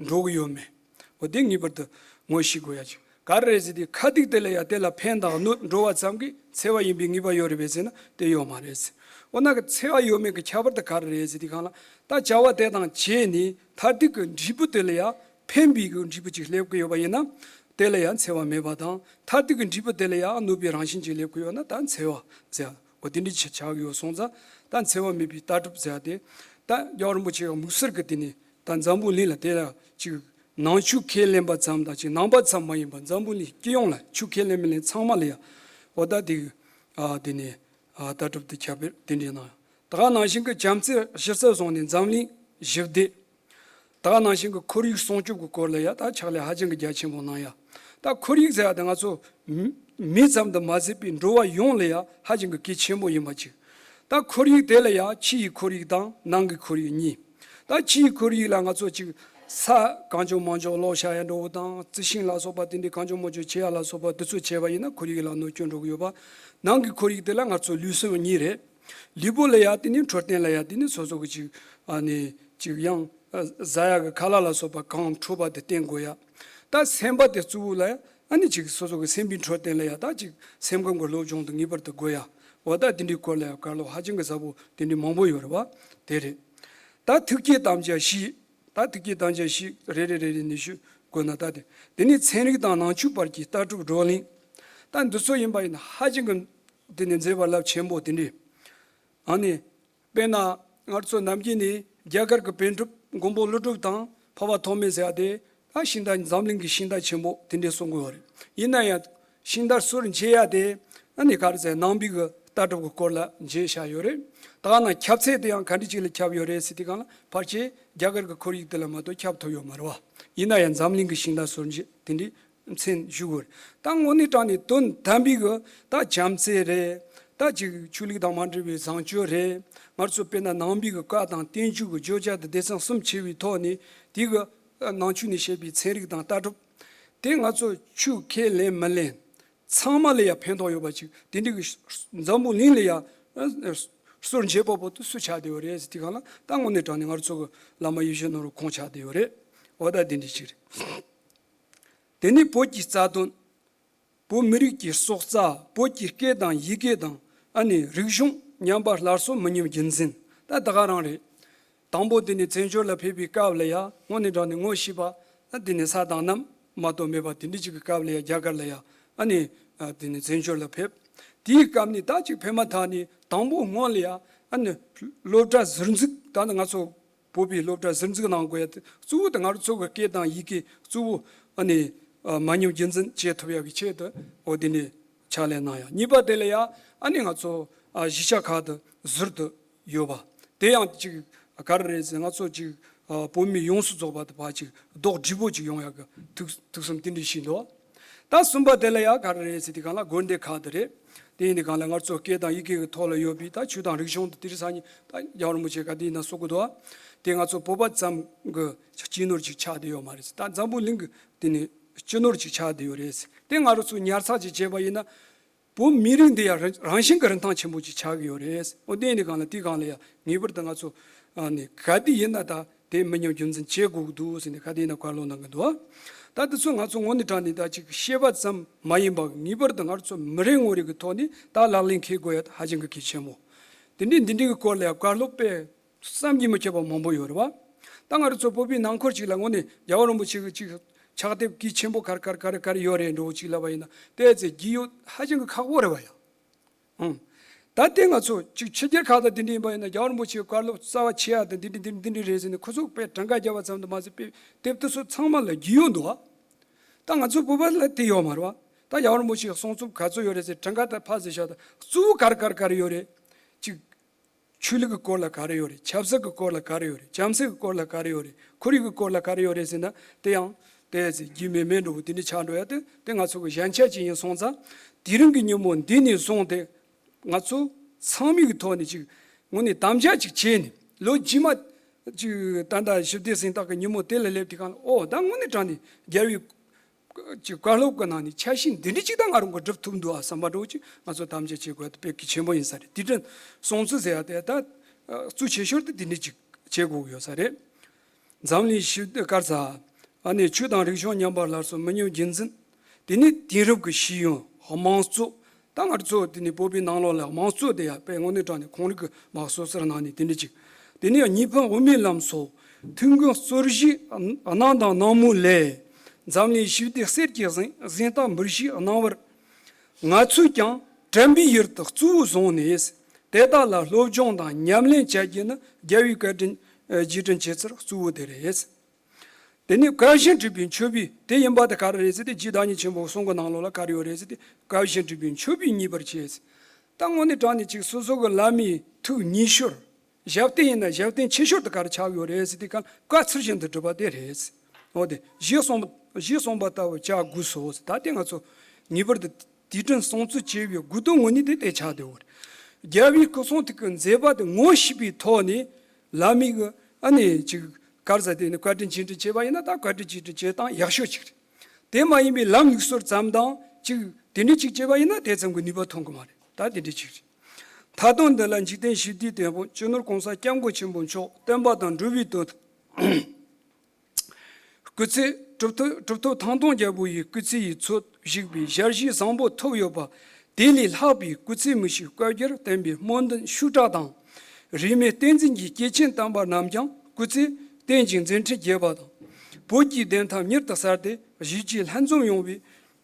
འགྲོ་གི་ཡོད་མེད། འོ། དེ་ངེས་པར་དུ་ངོ་ཤེས་དགོས་ཡ་ཅིག་ག་རེ་རེད་ཟེར་དུས། ཁ་ཐུག་དེ་ལ་ཡ་དེ་ལ་ཕན་དང་གནོད་འགྲོ་བ་ཙམ་གྱིས་འཚེ་བ་ཡིན་པའི་ངེས་པ་ཡོད་རེད་པས་ཟེར་ན་དེ་ཡོད་མ་རེད་ཟེར། འོ་ན་གི་འཚེ་བ་ཡོད་མེད་ཀྱི་ཁྱད་པར་དེ་ག་རེ་རེད་ཟེར་དུས་སྒང་ལ། ད་བྱ་བ་དེ་དང་བྱས་ནས་མཐར་ཐུག་གི་འབྲས་བུ་དེ་ལ་ཡ་ཕན་པའི་གི་འབྲས་བུ་ཅིག་སླེབས་ཀྱི་ཡོད་པ་ཡིན་ན། དེ་ལ་ཡ་འཚེ་བ་མེད་པ་དང་། མཐར་ཐུག་གི་འབྲས་བུ་དེ་ལ་ཡ་གནོད་པའི་རང་བཞིན་ཅིག་སླེབས་ཀྱི་ཡོད་ན་ད་འཚེ་བ་ཟེར། འོ། དེ་འདྲ་ཅིག་ཆགས་ཀྱི་ཡོད་སོང་ཙང་། ད་འཚེ་བ་མེད་པའི་ལྟ་གྲུབ་ཟེར་ཡ་དེ། ད་རྒྱལ་བ་རིན་པོ་ཆེ་གི་དམིགས་བསལ་གྱི་དེ་ནས་ད་འཛམ་བུ་གླིང་ལ་དེ་ལ་ཅིག་ནང་ཆོས་ཁས་ལེན་པ་ཙམ་དང་། ཅིག་ནང་པ་ཙམ་མ་ཡིན་པར་འཛམ་བུ་གླིང་སྤྱི་ཡོངས་ལ་ཆོས་ཁས་ལེན་མི་ལེན་ཚང་མ་ལ་ཡ། འོ། ད་དེ། ཨ། དེ་ནས། ཨ། ལྟ་གྲུབ་དེ་ཁྱབ་སྤེལ་དེ་འདྲ་གནང་ཡ། ད་ག་ནང་བཞིན་གྱི་བྱམས་བརྩེ་གཞི་རྩར་བཟུང་ནས་འཛམ་གླིང་ཞི་བདེ། ད་ག་ནང་བཞིན་གྱི་ཁོར་ཡུག་སྲུང་སྐྱོབ་ཀྱི་སྐོར་ལ་ཡ་ད་ཕྱག་ལས་ཧ་ཅང་གི་རྒྱ་ཆེན་པོ་གནང་ཡ། ད་ཁོར་ཡུག་ཟེར་ཡ་དེ་ང་ཚོ་མི་མི་ཙམ་དུ་མ་ཟད་པའི་འགྲོ་བ་ཡོངས་ལ་ཡ་ཧ་ཅང་གི་གལ་ཆེན་པོ་ཡིན་པ་ཅིག་ད་ཁོར་ཡུག་དེ་ལ་ཡ་ཕྱི་ཡི་ཁོར་ཡུག་དང་ནང་གི་ཁོར་ཡུག་གཉིས། ད་ཕྱི་ཡི་ཁོར་ཡུག་ལ་ང་ཚོ་ཅིག་ས་གང་བྱུང་མང་བྱུང་སློག་བཞག་ཡ་འགྲོ་བ་དང་། རྩི་ཤིང་ལ་སོགས་པ་དེ་འདྲའི་གང་བྱུང་མང་བྱུང་བྱེད་ཡ་ལ་སོགས་པ་དེ་ཚོ་བྱས་པ་ཡིན་ན་ཁོར་ཡུག་ལ་གནོད་སྐྱོན་འགྲོ་གི་ཡོད་པ། ནང་གི་ཁོར་ཡུག་དེ་ལ་ང་ཚོ་ལུས་སེམས་གཉིས་རེད། ལུས་པོ་ལ་ཡ་དེ་ནི་འཕྲོད་བསྟེན་ལ་ཡ་དེ་ནི་སོ་སོ་གི་ཅིག་ཨ་ནི་ཅིག་ཡང་ཨ་ཟ་ཡ་གི་ཁ་ལག་ལ་སོགས་པ་གང་འཕྲོད་པ་དེ་བསྟེན་དགོས་ཡ། ད་སེམས་པ་དེ་གཙོ་བོ་ལ་ཡ་ཨ་ནི་ཅིག་སོ་སོ་གི་སེམས་པའི་འཕྲོད་བསྟེན་ལ་ཡ་ད་ཅིག་སེམས་ཁམས་ཀྱི་སློབ་སྦྱོང་དེ་ངེས་པར་དུ་དགོས་ཡ། འོ། ད་དེ་འདྲའི་སྐོར་ལ་ཡ་བཀའ་སློབ་ཧ་ཅང་གི་ཟབ་པོ་དེ་འདྲའི་མང་པོ་ཡོད་རེད་བ། དེ་རེད། ད་ཐུགས་བསྐྱེད་དམ་བཅའ་བཞི། ད་ཐུགས་བསྐྱེད་དམ་བཅའ་བཞི་རེ་རེ་རེ་རེ་ནས་ཞུ་དགོས་ན། ད་དེ་དེ་ནི་ཚན་རིག་དང་ནང་ཆོས་བར་གྱི་ལྟ་གྲུབ་བགྲོ་གླེང་། ད་འདི་ཚོ་ཡིན་པ་ཡིན་ན་ཧ་ཅང་གི་དེ་ནི་མཛད་པ་རླབས་ཆེན་པོ་དེ་འདྲས། ཨ་ནི། དཔེར་ན་ང་ཚོ་ནམ་རྒྱུན་ནས་རྒྱ་གར་གྱི་པཎ་གྲུབ་མགོན་པོ་ཀླུ་སྒྲུབ་དང་འཕགས་པ་ཐོགས་མེད་ཟེར་ཡ་དེ། ད་ཤིང་རྟ། འཛམ་གླིང་གི་ཤིང་རྟ་ཆེན་པོ་དེ་འདྲས་གསུང་གི་ཡོད་རེད། ཡིན་ན་ཡང་ཤིང་རྟ་སྲོལ་འབྱེད་ཡ་དེ་ཨ་ནི་ག་རེ་ཟེར། ནང་པའི་གི་ལྟ་གྲུབ་ཀྱི་སྐོར་ལ་འབྱེད་བཞག་ཡོད་རེད། ད་ག་ནང་ཁྱབ་ཚད་དེ་ཡང་ག་འདྲ་ཅིག་ལ་ཁྱབ་ཡོད་རེད་ཟེར་དུས་སྒང་ལ། ཕལ་ཆེར་རྒྱ་གར་གྱི་ཁོར་ཡུག་དེ་ལ་མ་གཏོགས་ཁྱབ་ཐུབ་ཡོད་མ་རེད་བ། ཡིན་ན་ཡང་འཛམ་གླིང་གི་ཤིང་རྟ་སྲོལ་འབྱེད་དེ་འདྲའི་མཚན་ཞུ་དགོས་རེད། ད་དངོས་གནས་དྲང་གནས་དོན་དམ་པའི་གི་ད་བྱམས་བརྩེ་རེད། ད་ཅིག་ཆོས་ལུགས་དང་མ་འབྲེལ་བའི་བཟང་སྤྱོད་རེད། ང་ཚོ་དཔེར་ན་ནང་པའི་གི་བཀའ་དང་བསྟན་བཅོས་ཀྱི་བརྗོད་བྱ་དེ་སྡེ་ཚན་གསུམ་ཕྱེ་བའི་ཐོག་ནས། དེ་གི་ནང་ཆོས་ནས་བཤད་པའི་ཚན་རིག་དང་ལྟ་གྲུབ་དེ་ང་ཚོ་ཆོས་ཁས་ལེན་མི་ལེན་ཚང་མ་ལ་ཡ་ཕན་ཐོགས་ཡོད་པ་ཅིག་དེ་འདྲའི་གི་འཛམ་བུ་གླིང་ལ་ཡ་སྲོལ་འབྱེད་པ་པོ་དེ་སུ་ཆགས་བསྡད་ཡོད་རེད་ཟེར་དུས་སྒང་ལ། ད་དངོས་གནས་དྲང་གནས་ང་ཚོ་གི་བླ་མ་ཡིད་བཞིན་ནོར་བུ་ཁོང་ཆགས་བསྡད་ཡོད་རེད། འོ། ད་དེ་འདྲའི་ཅིག་རེད། དེ་ནི་བོད་ཀྱི་རྩ་དོན། བོད་མི་རིགས་ཀྱི་སྲོག་རྩ། བོད་ཀྱི་སྐད་དང་ཡི་གེ་དང་། ཨ་ནི་རིག་གཞུང་ཉམས་པ་སླར་གསོ་མི་ཉམས་རྒྱུན་འཛིན། ད་ད་ག་རང་རེད། དང་པོ་དེ་ནི་བཙན་བྱོལ་ལ་ཕེབས་པའི་སྐབས་ལ་ཡ་དངོས་གནས་དྲང་གནས་ངོ་ཤེས་པ། ཨ། དེ་ནི་ས་དང་གནམ་མ་གཏོགས་མེད་པ་དེ་འདྲ་ཅིག་གི་སྐབས་ལ་ཡ་རྒྱ་གར་ལ་ཡ། ཨ་ནི། ཨ། དེ་ནི་བཙན་བྱོལ་ལ་ཕེབས། དེའི་སྐབས་ནས་ད་ཅིག་ཕེབས་མ་ཐག་ནས་དང་པོ་སྔོན་ལ་ཡ། ཨ་ནི་སློབ་གྲྭ་ཟུར་འཛུགས། ད་ནི་ང་ཚོ་བོད་པའི་སློབ་གྲྭ་ཟུར་འཛུགས་གནང་དགོས་ཡ་དེ་གཙོ་བོ་དེ་ང་ཚོ་གི་སྐད་དང་ཡི་གེ་གཙོ་བོ་ཨ་ནི་ཨ་མ་ཉམས་རྒྱུན་འཛིན་བྱེད་ཐུབ་ཡ་གི་ཆེད་དུ། འོ། དེ་ནས་ཕྱག་ལས་གནང་ཡ། གཉིས་པ་དེ་ལ་ཡ་ཨ་ནི་ང་ཚོ་ཨ་གཞིས་ཆགས་ཁག་ཏུ་ཟུར་དུ་ཡོད་པ་དེ་ཡང་ཅིག་ག་རེ་རེད་ཟེར། ང་ཚོ་ཅིག་ཨ་བོད་མི་ཡོངས་སུ་རྫོགས་པ་དེ་ཕར་ཅིག་རྡོག་སྒྲིལ་པོ་ཅིག་ཡོང་ཡ་གི་ཐུགས་ཐུགས་བསམ་དེ་འདྲ་བཞེས་འདུག་ད་གསུམ་པ་དེ་ལ་ཡ་ག་རེ་རེད་ཟེར་དུས་སྒང་ལ་དགོན་སྡེ་ཁག་ཏུ་རེད། དེ་ཡིན་དུས་སྒང་ལ་ང་ཚོ་སྐད་དང་ཡི་གེ་གི་ཐོག་ལ་ཡོད་པའི་ད་ཆོས་དང་རིག་གཞུང་དེ་དེ་རིང་སང་ཉིན་ད་རྒྱལ་བ་རིན་པོ་ཆེ་ག་དུས་ཡིན་ན་གསུང་གི་འདུག་ཨ། དེ་ང་ཚོ་བོད་པ་ཙམ་གྱི་སྤྱི་ནོར་ཅིག་ཆགས་བསྡད་ཡོད་མ་རེད། ད་འཛམ་བུ་གླིང་གི་དེ་ནི་སྤྱི་ནོར་ཅིག་ཆགས་བསྡད་ཡོད་རེད། དེ་ང་རང་ཚོ་ཉར་ཚགས་ཅིག་བྱས་པ་ཡིན་ན། བོད་མི་རིགས་འདི་ཡང་རང་རང་བཞིན་གྱི་རིན་ཐང་ཆེན་པོ་ཅིག་ཆགས་ཀྱི་ཡོད་རེད། འོ་དེ་ཡིན་དུས་སྒང་ལ་དེའི་སྒང་ལ་ཡང་ངེས་པར་དུ་ང་ཚོ་ཨ་ནི་ག་དུས་ཡིན་ན་ད་དེ་མི་ཉམས་རྒྱུན་འཛིན་བྱེད་དགོས་ཀྱི་འདུག་ཟེར་ནས་ག་དུས་ཡིན་ན་བཀའ་སློབ་གནང་གི་འདུག་ད་དེ་ཚོ་ང་ཚོ་དངོས་གནས་དྲང་གནས་ད་ཅིག་བཤད་པ་ཙམ་མ་ཡིན་པར་ངེས་པར་དུ་ང་ཚོ་མི་རེ་ངོ་རེ་གི་ཐོག་ནས་ད་ལག་ལེན་འཁེལ་དགོས་ཡ་ཧ་ཅང་གི་གལ་ཆེན་པོ། དེ་འདྲའི་འདི་འདྲའི་གི་སྐོར་ལ་ཡང་བཀའ་སློབ་དཔེ་བསམ་གྱིས་མི་ཁྱབ་པ་མང་པོ་ཡོད་རེད་བ། ད་ང་རང་ཚོ་བོད་པའི་ནང་ཁུལ་ཅིག་ལ་དངོས་གནས་རྒྱལ་བ་རིན་པོ་ཆེ་གི་ཅིག་ཕྱག་དེབ་གལ་ཆེན་པོ་ག་རེ་ག་རེ་ག་རེ་ག་རེ་ཡོད་རེད་འགྲོ་ཅིག་ལབ་པ་ཡིན་ན་དེ་ཚོ་བརྒྱུད་ཡོད་ཧ་ཅང་གི་ཁག་པོ་རེད་བ་ཡ། ཨང་། ད་ལྟའི་ང་ཚོ་ཅིག་ཕྱི་རྒྱལ་ཁག་དང་དེ་འདྲ་ཡིན་པ་ཡིན་ན་རྒྱལ་བ་རིན་པོ་ཆེའི་བཀའ་སློབ་རྩ་བ་ཆེ་ཡ་དང་དེ་འདྲ་དེ་འདྲ་དེ་འདྲ་རེད་ཟེར་ནས་ཁོ་ཚོ་དཔེ་གྲངས་ཀ་རྒྱབ་པ་ཙམ་དུ་མ་ཟད་དཔེ་དེབ་དེ་ཚོ་ཚང་མ་ལ་བརྒྱུད་ཡོད་འདུག་ཨ། ད་ང་ཚོ་བོད་པ་ལ་དེ་ཡོད་མ་རེད་བ། ད་རྒྱལ་བ་རིན་པོ་ཆེའི་གསུང་རྩོམ་ག་ཚོད་ཡོད་རེད་ཟེར་གྲངས་ཀ་ད་ཕར་ཟེར་བཞག་ད་གཙོ་བོ་ག་རེ་ག་རེ་ག་རེ་ཡོད་རེད། ཅིག་ཆོས་ལུགས་ཀྱི་སྐོར་ལ་ག་རེ་ཡོད་རེད། ཆབ་སྲིད་ཀྱི་སྐོར་ལ་ག་རེ་ཡོད་རེད། བྱམས་བརྩེ་གི་སྐོར་ལ་ག་རེ་ཡོད་རེད། ཁོར་ཡུག་གི་སྐོར་ལ་ག་རེ་ཡོད་རེད་ཟེར་ན་དེ་ཡང་དེ་ཚེ་རྒྱུས་མེད་མེད་འགྲོ་བོ་དེ་འདྲ་ཆགས་འགྲོ་ཡ་དེ་དེ་ང་ཚོ་གི་ཞན་ཆ་ཅིག་ཡིན་སོང་ཙང་དེ་རིང་གི་ཉིན་མོ་འདི་ནས་བཟུང་སྟེ་ང་ཚོ་ཚང་མའི་གི་ཐོག་ནས་ཅིག་དངོས་གནས་དམ་བཅའ་ཅིག་བྱས་ནས་ལོ་རྗེས་མ་ཅིག་ད་ལྟ་ཞི་བདེ་གཟེངས་རྟགས་ཀྱི་ཉིན་མོ་དེ་ལ་སླེབས་དུས་སྒང་ལ་ཨོ་ད་དངོས་གནས་དྲང་གནས་རྒྱལ་བའི་ཅིག་བཀའ་སློབ་ཀྱི་ནང་ནས་ཆ་ཤས་འདི་འདྲ་ཅིག་ད་ང་རང་གིས་སྒྲུབ་ཐུབ་འདུག་ཨ་བསམ་པ་འདྲ་བོ་ཅིག་ང་ཚོ་དམ་བཅའ་བྱེད་དགོས་ཡ་དེ་དཔེ་གལ་ཆེན་པོ་ཡིན་ས་རེད། དེ་དྲན་སྲུང་བརྩི་ཟེར་ཡ་དེ་ད་གཙོ་ཆེ་ཤོས་དེ་འདི་འདྲ་ཅིག་བྱེད་དགོས་ཀྱི་ཡོད་ས་རེད། འཛམ་གླིང་ཞི་བདེ་དཀར་ས་ཨ་ནི་ཆོས་དང་རིག་གཞུང་ཉམས་པ་སླར་གསོ་མི་ཉམས་རྒྱུན་འཛིན། དེ་ནས་དེང་རབས་ཀྱི་ཤེས་ཡོན་དམངས་གཙོ། ད་ང་ཚོ་དེ་ནས་བོད་པའི་ནང་ལོགས་ལ་དམངས་གཙོ་དེ་ཡང་དཔེ་དངོས་གནས་དྲང་གནས་ཁོང་རང་གི་མ་སོ་སོར་ནང་ནས་དེ་འདྲ་ཅིག་དེ་ནས་གཉིས་ཕན་དབུ་མའི་ལམ་སོགས་ཐུན་མོང་རྩོད་གཞི་གནང་དང་གནང་མུས་ལས། འཛམ་གླིང་ཞི་བདེ་གསེར་གྱི་གཟེངས་གཟེངས་རྟགས་འབུལ་བཞེས་གནང་བར། ང་ཚོས་ཀྱང་དྲན་པའི་ཡུལ་དུ་གཙོ་བོ་བཟུང་ནས། དེ་དག་ལ་སློབ་སྦྱོང་དང་ཉམས་ལེན་བྱ་རྒྱུ་ནི་རྒྱལ་བའི་བཀའ་དྲིན་རྗེས་དྲན་བྱེད་ཚུལ་གཙོ་བོ་དེ་རེད། དེ་ནས་བཀའ་བཞིན་སྒྲུབ་པའི་མཆོད་པའི་དེ་ཡིན་པ་དེ་ག་རེ་རེད་ཟེར་ཏེ་རྗེ་བདག་ཉིད་ཆེན་པོའི་གསུང་གི་ནང་ལོགས་ལ་ག་རེ་ཡོད་རེད་ཟེར་ཏེ་བཀའ་བཞིན་སྒྲུབ་པའི་མཆོད་པས་མཉེས་པར་བྱེད། ད་དངོས་གནས་དྲང་གནས་ཅིག་སོ་སོ་གི་བླ་མའི་ཐུགས་མཉེས་ཤོས། ཞབས་བརྟན་ཡིན་ན་ཞབས་བརྟན་ཆེ་ཤོས་དེ་ག་རེ་ཆགས་ཡོད་རེད་ཟེར་ཏེ་གང་བཀའ་ཚུལ་བཞིན་དུ་སྒྲུབ་པ་དེ་རེད། འོ་དེ་ཞེས་གསུངས་ཞེས་གསུངས་པ་ལྟ་བུ་བྱ་དགོས་སོ། ད་དེ་ང་ཚོ་ངེས་པར་དུ་དེ་དྲན་སྲུང་བརྩི་བྱེད་པའི་དགོས་དོན་དངོས་གནས་དེ་དེ་ཆགས་བསྡད་ཡོད་རེད། རྒྱལ་བའི་སྐུ་གསུང་ཐུགས་ཀྱི་མཛད་པ་དེ་ངོ་ཤེས་པའི་ཐོག་ནས་བླ་མའི་གི་ཨ་ནི་ཅིག་ག་རེ་ཟེར་དེ་ནི་བཀའ་དྲིན་རྗེས་དྲན་བྱས་པ་ཡིན་ན་ད་བཀའ་དྲིན་རྗེས་དྲན་བྱེད་སྟངས་ཡག་ཤོས་ཅིག་རེད། དེ་མ་ཡིན་པའི་ལམ་ལུགས་སྲོལ་ཙམ་དང་ཅིག་དེ་འདྲ་ཅིག་བྱས་པ་ཡིན་ན་དེ་ཙམ་གྱི་ནུས་པ་ཐོན་གི་མ་རེད། ད་དེ་འདྲ་ཅིག་རེད། མཐའ་དོན་འདི་ལ་འཇིག་རྟེན་ཞི་བདེའི་དོན་དཔོན་སྤྱི་ནོར་༸གོང་ས་༸སྐྱབས་མགོན་ཆེན་པོ་མཆོག་བསྟན་པ་དང་འགྲོ་བའི་དོན་དུ་སྐུ་ཚེ་གྲུབ་ཐོབ་གྲུབ་ཐོབ་ཐང་སྟོང་རྒྱལ་པོ་ཡི་སྐུ་ཚེ་ཡི་ཚོད་བཞུགས་པའི་ཞལ་བཞེས་བཟང་པོ་ཐོབ་ཡོད་པ། དེ་ལས་ལྷག་པའི་སྐུ་ཚེ་མི་ཤིགས་བཀའ་རྒྱར་བརྟེན་པའི་སྨོན་འདུན་ཤུགས་དྲག་དང་། རིས་མེད་བསྟན་འཛིན་གྱི་སྐྱེས་ཆེན་དམ་པ་རྣམས་ཀྱང་སྐུ་ཚེ་བརྟན་ཅིང་མཛད་འཕྲིན་རྒྱས་པ་དང་། བོད་ཀྱི་བདེན་མཐའ་མྱུར་དུ་གསལ་ཏེ་གཞིས་བྱེས་ལྷན་འཛོམས་ཡོང་བའི་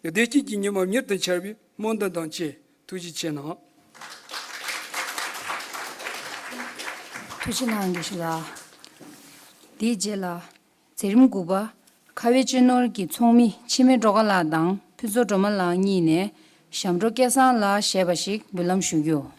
བདེ་སྐྱིད་ཀྱི་ཉི་མ་མྱུར་དུ་འཆར་བའི་སྨོན་འདུན་དང་བཅས། ཐུགས་རྗེ་ཆེ་གནང་། ཐུགས་རྗེ་གནང་དགེ་བཤེས་ལགས། དེའི་རྗེས་ལ། མཛད་རིམ་དགུ་པ། ཁ་བའི་སྤྱི་ནོར་གྱི་ཚོགས་མི་འཆི་མེད་སྒྲོལ་དཀར་ལགས་དང་ཕུན་ཚོགས་སྒྲོལ་མ་ལགས་གཉིས་ནས་ཞབས་བྲོ་སྐལ་བཟང་ལགས་ཞེས་པ་ཞིག་འབུལ་ལམ་ཞུ་རྒྱུ།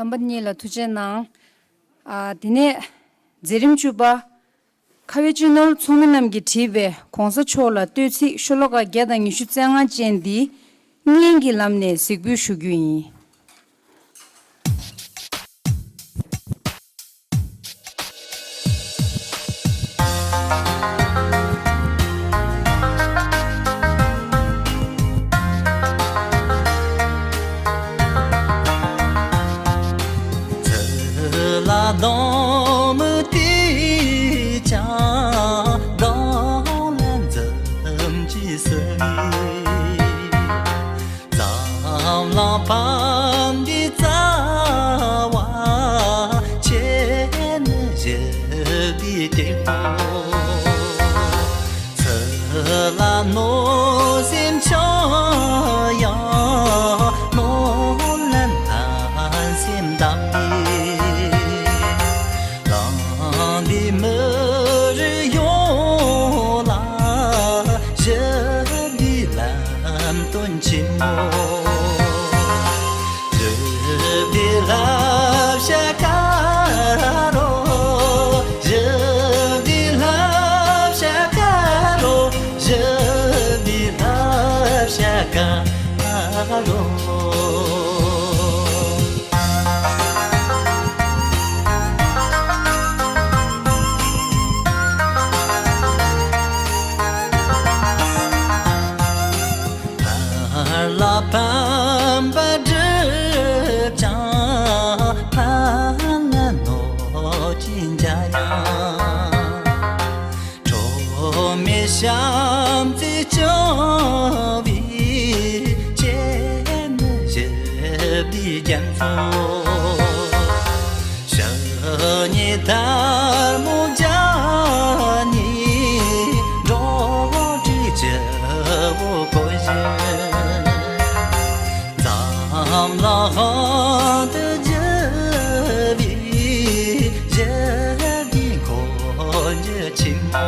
རྣམ་པ་གཉིས་ལ་ཐུགས་རྗེ་གནང་། ཨ། དེ་ནས་མཛད་རིམ་བཅུ་པ། ཁ་བའི་སྤྱི་ནོར་ཚོགས་མི་རྣམས་ཀྱིས་བྲིས་པའི་གོང་ས་མཆོག་ལ་བསྟོད་ཚིག་ཤོ་ལོ་ཀ་བརྒྱ་དང་ཉི་ཤུ་རྩ་ལྔ་ཅན་འདི་བརྙན་གྱི་ལམ་ནས་གཟིགས་འབུལ་ཞུ་རྒྱུ་ཡིན། ཚུར་ལ་གདོང་མི་བལྟས་ཀྱང་གདོང་ལ་འཛུམ་གྱིས་བསུ་བའི། འཛམ་གླིང་ཕམ་འདིའི་རྩ་བ་ཁྱེད་ནི་བཞུགས་པའི་དཀྱིལ་འཁོར། ཚུར་ལ་གནོད་སེམས་ཆེ་ཡང་གནོད་ལན་ལྷག་སེམས་དང་། གླིང་འདིའི་མི་རིགས་ཡོངས་ལ་ཞི་བདེའི་ལམ་སྟོན་ཆེན་མོ། ཞི་བདེའི་བསླབ་བྱ་དཀར་པོ། ཞི་བདེའི་བསླབ་བྱ་དཀར་པོ། ཞི་བདེའི་བསླབ་བྱ་དཀར་པོ། ཕར་ལ་ཕན་པ་བསྒྲུབས་ཀྱང་ཕར་ལ་གནོད་ཀྱིས་འཇལ་ཡང་། ཁྲོ་མེད་བྱམས་བརྩེས་སྐྱོང་བའི་ཁྱེད་ འདི་རྒྱ་མཚོ། ཞག་ཉི་ལྟར་མོ་བརྒྱ་ནི་འགྲོ་དྲི་ཆུ་བོ་གོ་བཞིན། འཛམ་ལ་དབང་དུ་བསྒྱུར་བའི་ཞི་བདེའི་འཁོར་གྱི་ཆེན་མོ།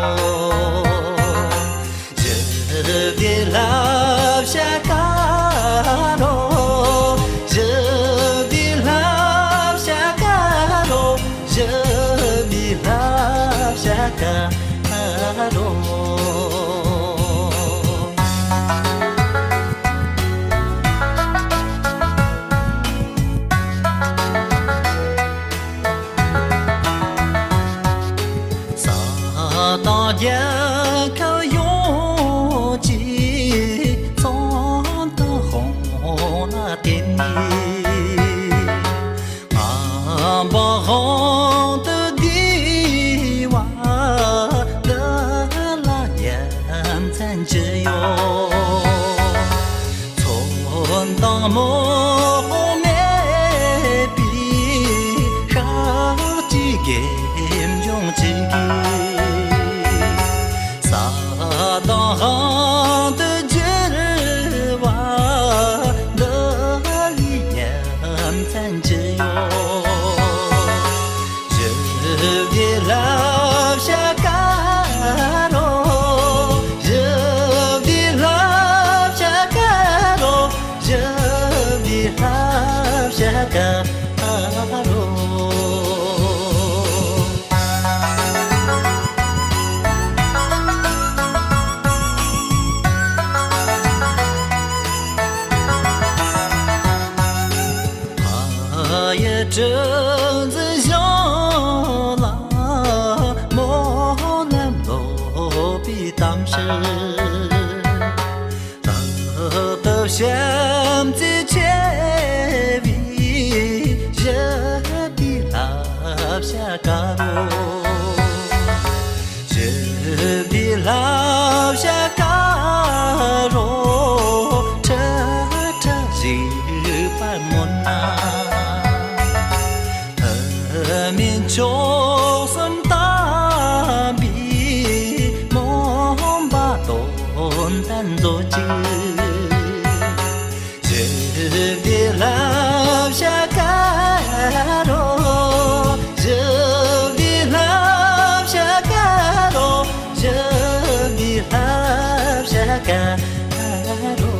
ཞི་བདེའི་བསླབ་བྱ་དཀར་རོ། ཞི་བདེའི་བསླབ་བྱ་དཀར་རོ། ཞི་བདེའི་བསླབ་བྱ་དཀར་རོ། ས་དང་རྒྱལ་ཁབ་ཡོངས་ཀྱི་ཚོགས་འདུ་ཧོང་ལ་བརྟེན་ནས། ངང་པ་དབང་དུ་བསྡུས་པ་འདི་ལ་རྒྱལ་མཚན་ཅི་ཡོད། མཚོན་དང་རྨོག་མེད་པའི་ཤར་གྱི་དགེ་འབྱུང་ཅིག་གིས། ས་དང་དབང་དུ་བསྒྱུར་བ་འདི་ལས་རྒྱལ་མཚན་ཅི་ཡོད། ཞི་བདེའི་བསླབ་བྱ་དཀར་རོ། ཞི་བདེའི་བསླབ་བྱ་དཀར་རོ། ཞི་བདེའི་བསླབ་བྱ་དཀར་རོ། ཕ་ཡི་དྲི་འཛིན་གཞུང་ལ་སྨོན་ལམ་ལོག་པའི་གཏམ་ཕྱིར། རྟག་ཏུ་བྱམས་བརྩེ་ཆེ་བའི་ཞི་བདེའི་བསླབ་བྱ་དཀར་རོ། ཞི་བདེའི་བསླབ་བྱ་དཀར་རོ། ཁྲི་ཁྲི་བཞུགས་པར་སྨོན་ན། ལྷ་མིའི་མཆོག་གསུམ་དམ་པའི་སྨོན་པ་དོན་དམ་མཛོད་ཅིག། ཞི་བདེའི་བསླབ་བྱ་དཀར་རོ། ཞི་བདེའི་བསླབ་བྱ་དཀར་རོ། ཞི་བདེའི་བསླབ་བྱ་དཀར་རོ།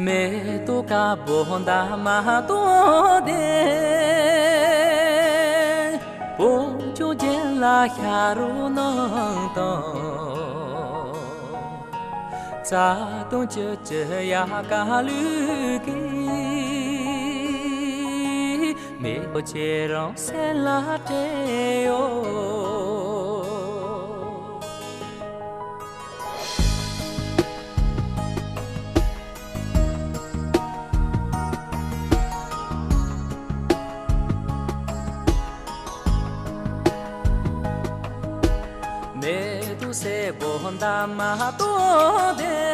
མེ་ཏོག་དཀར་པོ་འདབ་མ་སྟོང་ལྡན། བོད་ལྗོངས་རྒྱན་ལ་ཤ་རུ་ནང་དང་། རྩ་དང་བཅུད་ཀྱི་དབྱར་ཁ་ལུག་གིས། མེ་ཏོག་ཁྱེད་རང་སེམས་ལ་སྤྲད་ཡོད། མེ་ཏོག་སེར་པོ་འདབ་མ་སྟོང་ལྡན།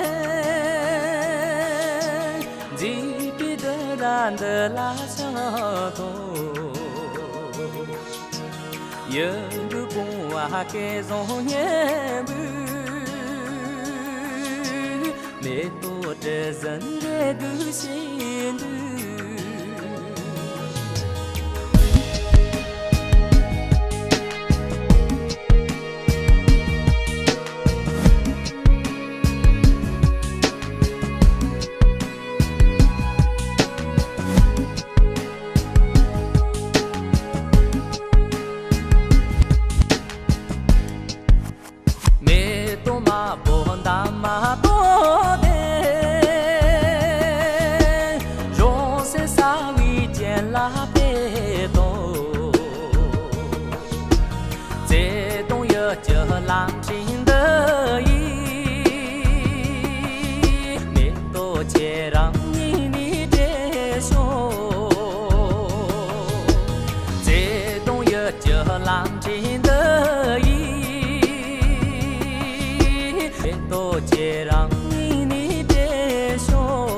མཛེས་པའི་སྡུག་ར་འདི་ལ་ཆགས་དང་། ཡིད་འགུག་བུང་བ་སྐལ་བཟང་སྙན་པོས། མེ་ཏོག་དྲི་ཟིན་རེ་སྒུག་བཞིན་འདུག། ལ་དཔེ་དང་། བརྩེ་དང་ཡིད་ཀྱི་ལམ་ཁྲིད་འདི་ཡིས། མེ་ཏོག་ཁྱེད་རང་ཉིད་ནས་སྤྲད་ཤོག་བརྩེ་དང་ཡིད་ཀྱི་ལམ་ཁྲིད་འདི་ཡིས། མེ་ཏོག་ཁྱེད་རང་ཉིད་ནས་སྤྲད་ཤོག་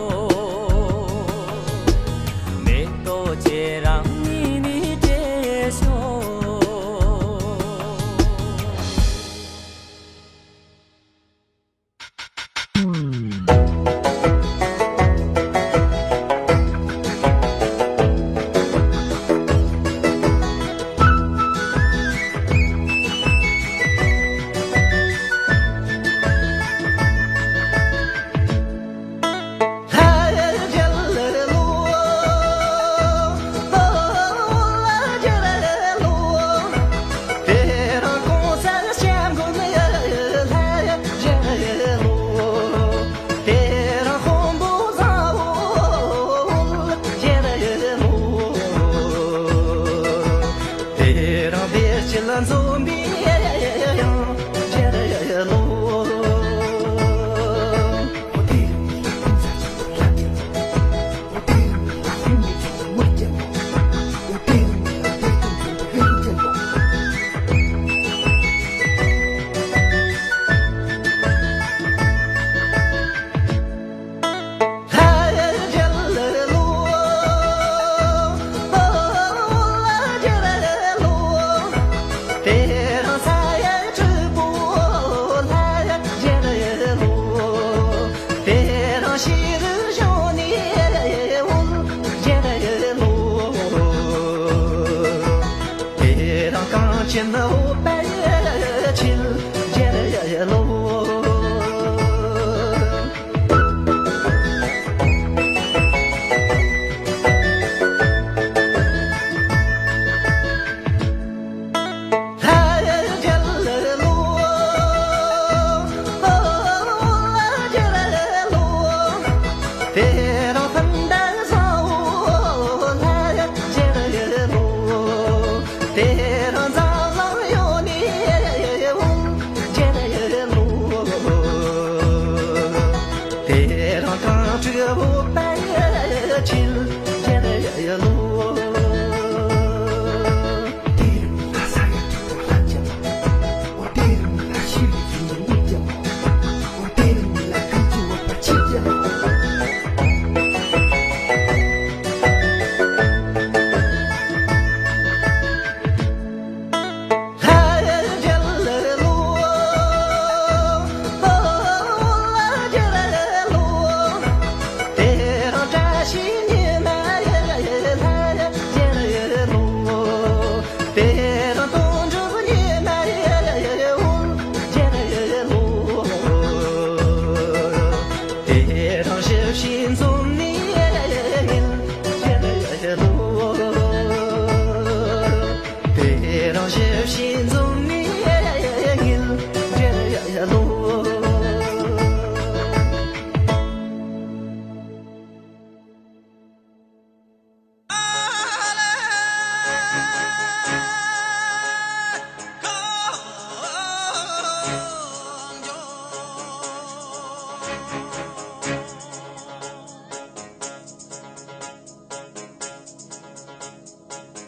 མེ་ཏོག་ཁྱེད་རང་ཉིད་ནས་སྤྲད་ཤོག་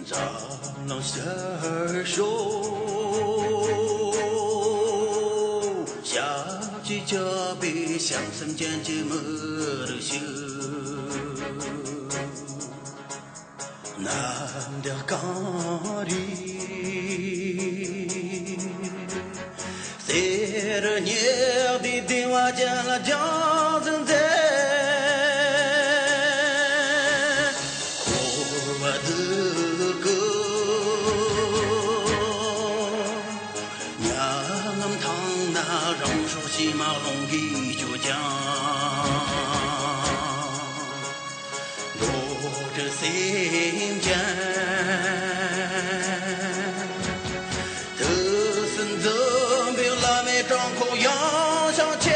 འཛམ་གླིང་ཤར་ཕྱོགས། ཞབས་ཀྱིས་ཁྱབ་པའི་བྱང་སེམས་ཅན་གྱི་མི་རིགས་ཤིག་གནམ་བདེ་སྐམ་རིས། གསེར་སྙེག་དུས་བདེ་བ་ཅན་ལ་སྦྱངས་ཟིན་མཛད། འཁོར་བ་སྡུག་གི་མྱ་ངམ་ཐང་ན་རང་སྲོག་ཕྱི་མ་ལོང་གིས་སྐྱོ་ཀྱང་། རྡོ་རྗེ་སེམས་ཅན། དུས་གསུམ་འཛིན་པའི་བླ་མའི་བྲང་ཁོག་ཡངས་ཤིང་ཆེ།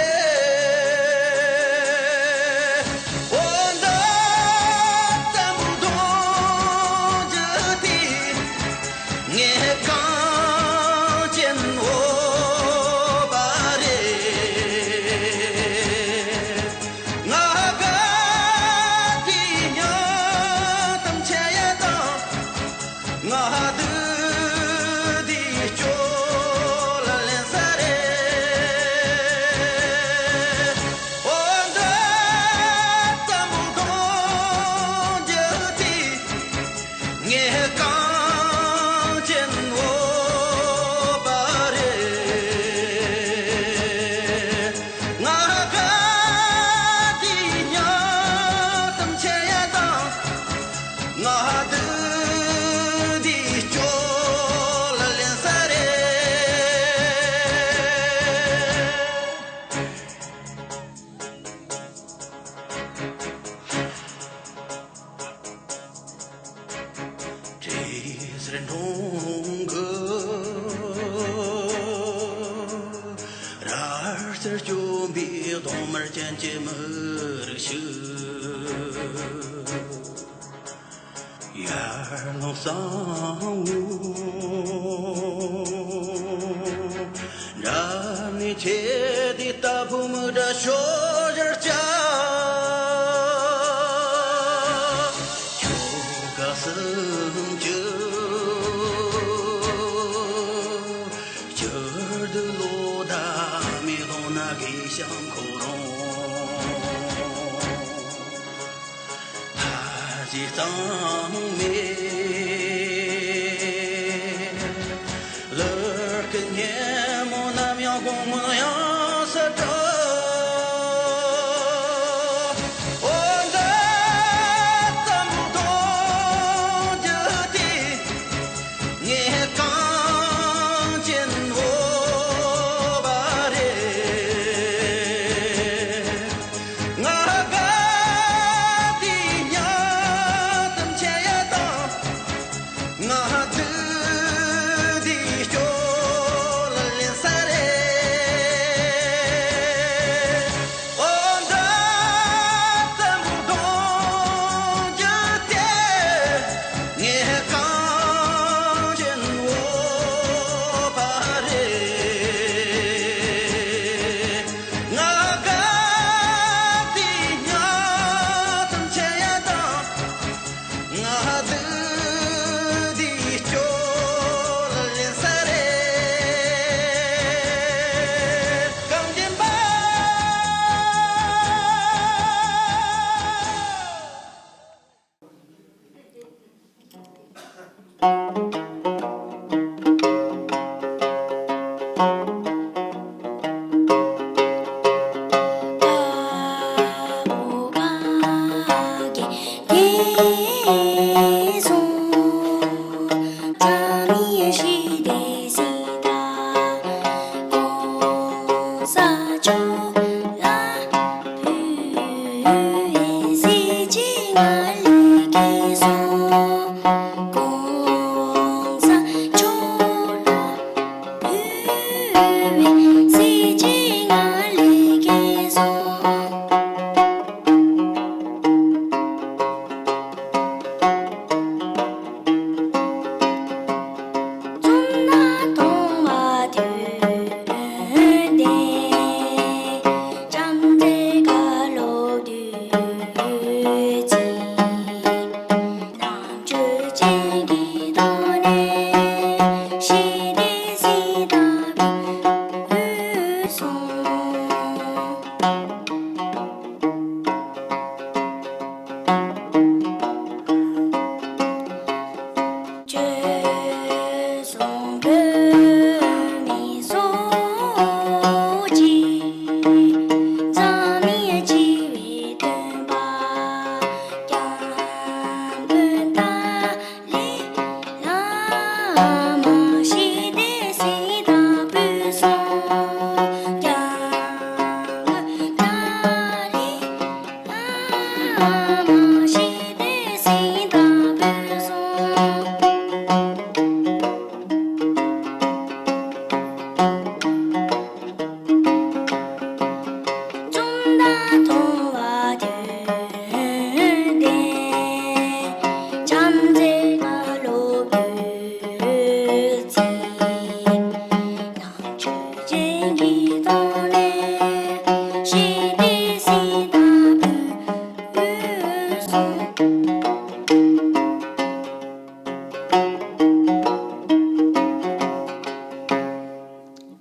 ངས་གངས་ཅན་བོད་པ་རེད། ང་དགའ་དེ་སྙིང་གཏམ་འཆད་ཡ་དང་། ང་སྡུག་དེ་སྐྱོ་ལ་ལེན་ས་རེད། བྲེ་སེར་འབྲོང་གི་ར་སེར་སྐྱོན་པའི་གདོང་དམར་ཅན་གྱི་མི་རིགས་ཤིག་ཡར་ལངས་སང་འདྲ་ནི་ཆེ་དེ་ལྟ་བུ་མི་འདྲ་ཤོ་ཞར་ཅག་ཁྱོ་ག་སུམ་ཅུ་སྤྱིར་དུ་ལོ་ཟླ་མེ་ལོང་ན་དགེ་ཞང་ཁོ་རང་ཕ་གཞིས་གཙང་མའི་ལུར་གི་ཉིན་མོ་ནམ་ཡང་དགོང་མོ་ཡང་ས་དྲོ། འོ་འདྲ་ཙམ་གདུང་རྒྱུ་དེ། ངས་གངས་ཅན་བོད་པ་རེད། ང་དགའ་དེ་སྙིང་གཏམ་འཆད་ཡ་དང་། ང་སྡུག་དེ་སྐྱོ་ལ་ལེན་ས་རེད། འོ་འདྲ་ཙམ་གདུང་རྒྱུ་དེ། ངས་གངས་ཅན་བོད་པ་རེད། ང་དགའ་དེ་སྙིང་གཏམ་འཆད་ཡ་དང་། ང་སྡུག་དེ་སྐྱོ་ལ་ལེན་ས་རེད། གངས་ཅན་པ།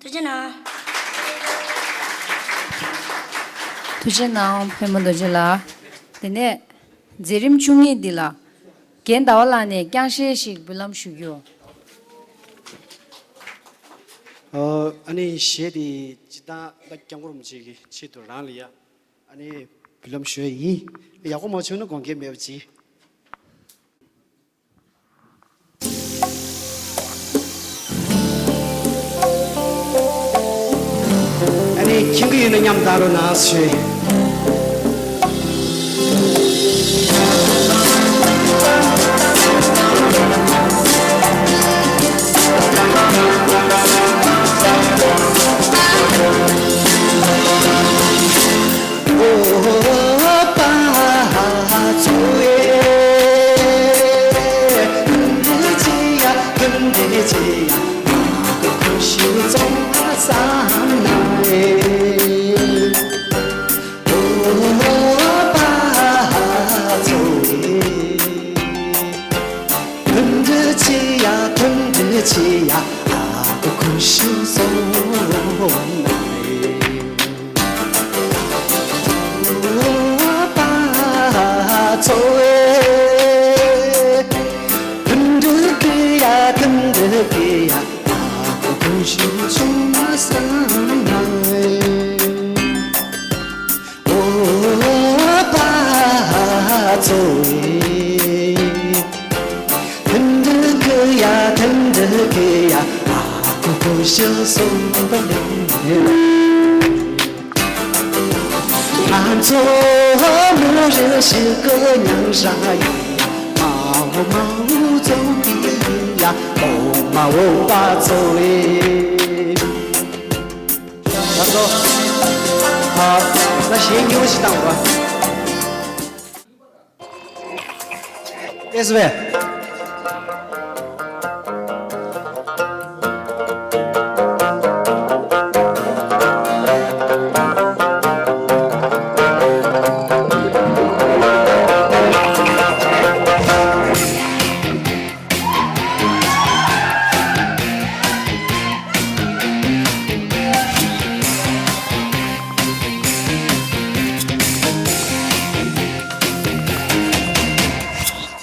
ཐུགས་རྗེ་གནང་། ཐུགས་རྗེ་གནང་། པད་མ་རྡོ་རྗེ་ལགས། དེ་ནས་མཛད་རིམ་བཅུ་གཉིས་འདི་ལ། རྒན་ཟླ་བ་ལགས་ནས་རྐྱང་གཞས་ཤིག་འབུལ་ལམ་ཞུ་རྒྱུ། ཨ་ནི་གཞས་དེ་སྤྱིར་བཏང་ད་སྐྱབས་མགོན་རིན་པོ་ཆེ་གི་ཆེད་དུ་རང་ལ་ཡ། ཨ་ནི་འབུལ་ལམ་ཞུ་ཡ་ཡིན། ཡག་པོ་མ་བྱུང་ན་དགོངས་འགལ་མེད་པ་བྱེད། ཨ་ནི་མཁྱེན་གྱི་ཡོད་ན་མཉམ་བཏང་རོགས་གནང་ཞུ། ད་ཚོ། ཨ། ང་གཞས་སྙན་པོ་ཞིག་བཏང་བ། ཨེ་སུ་ཝེ།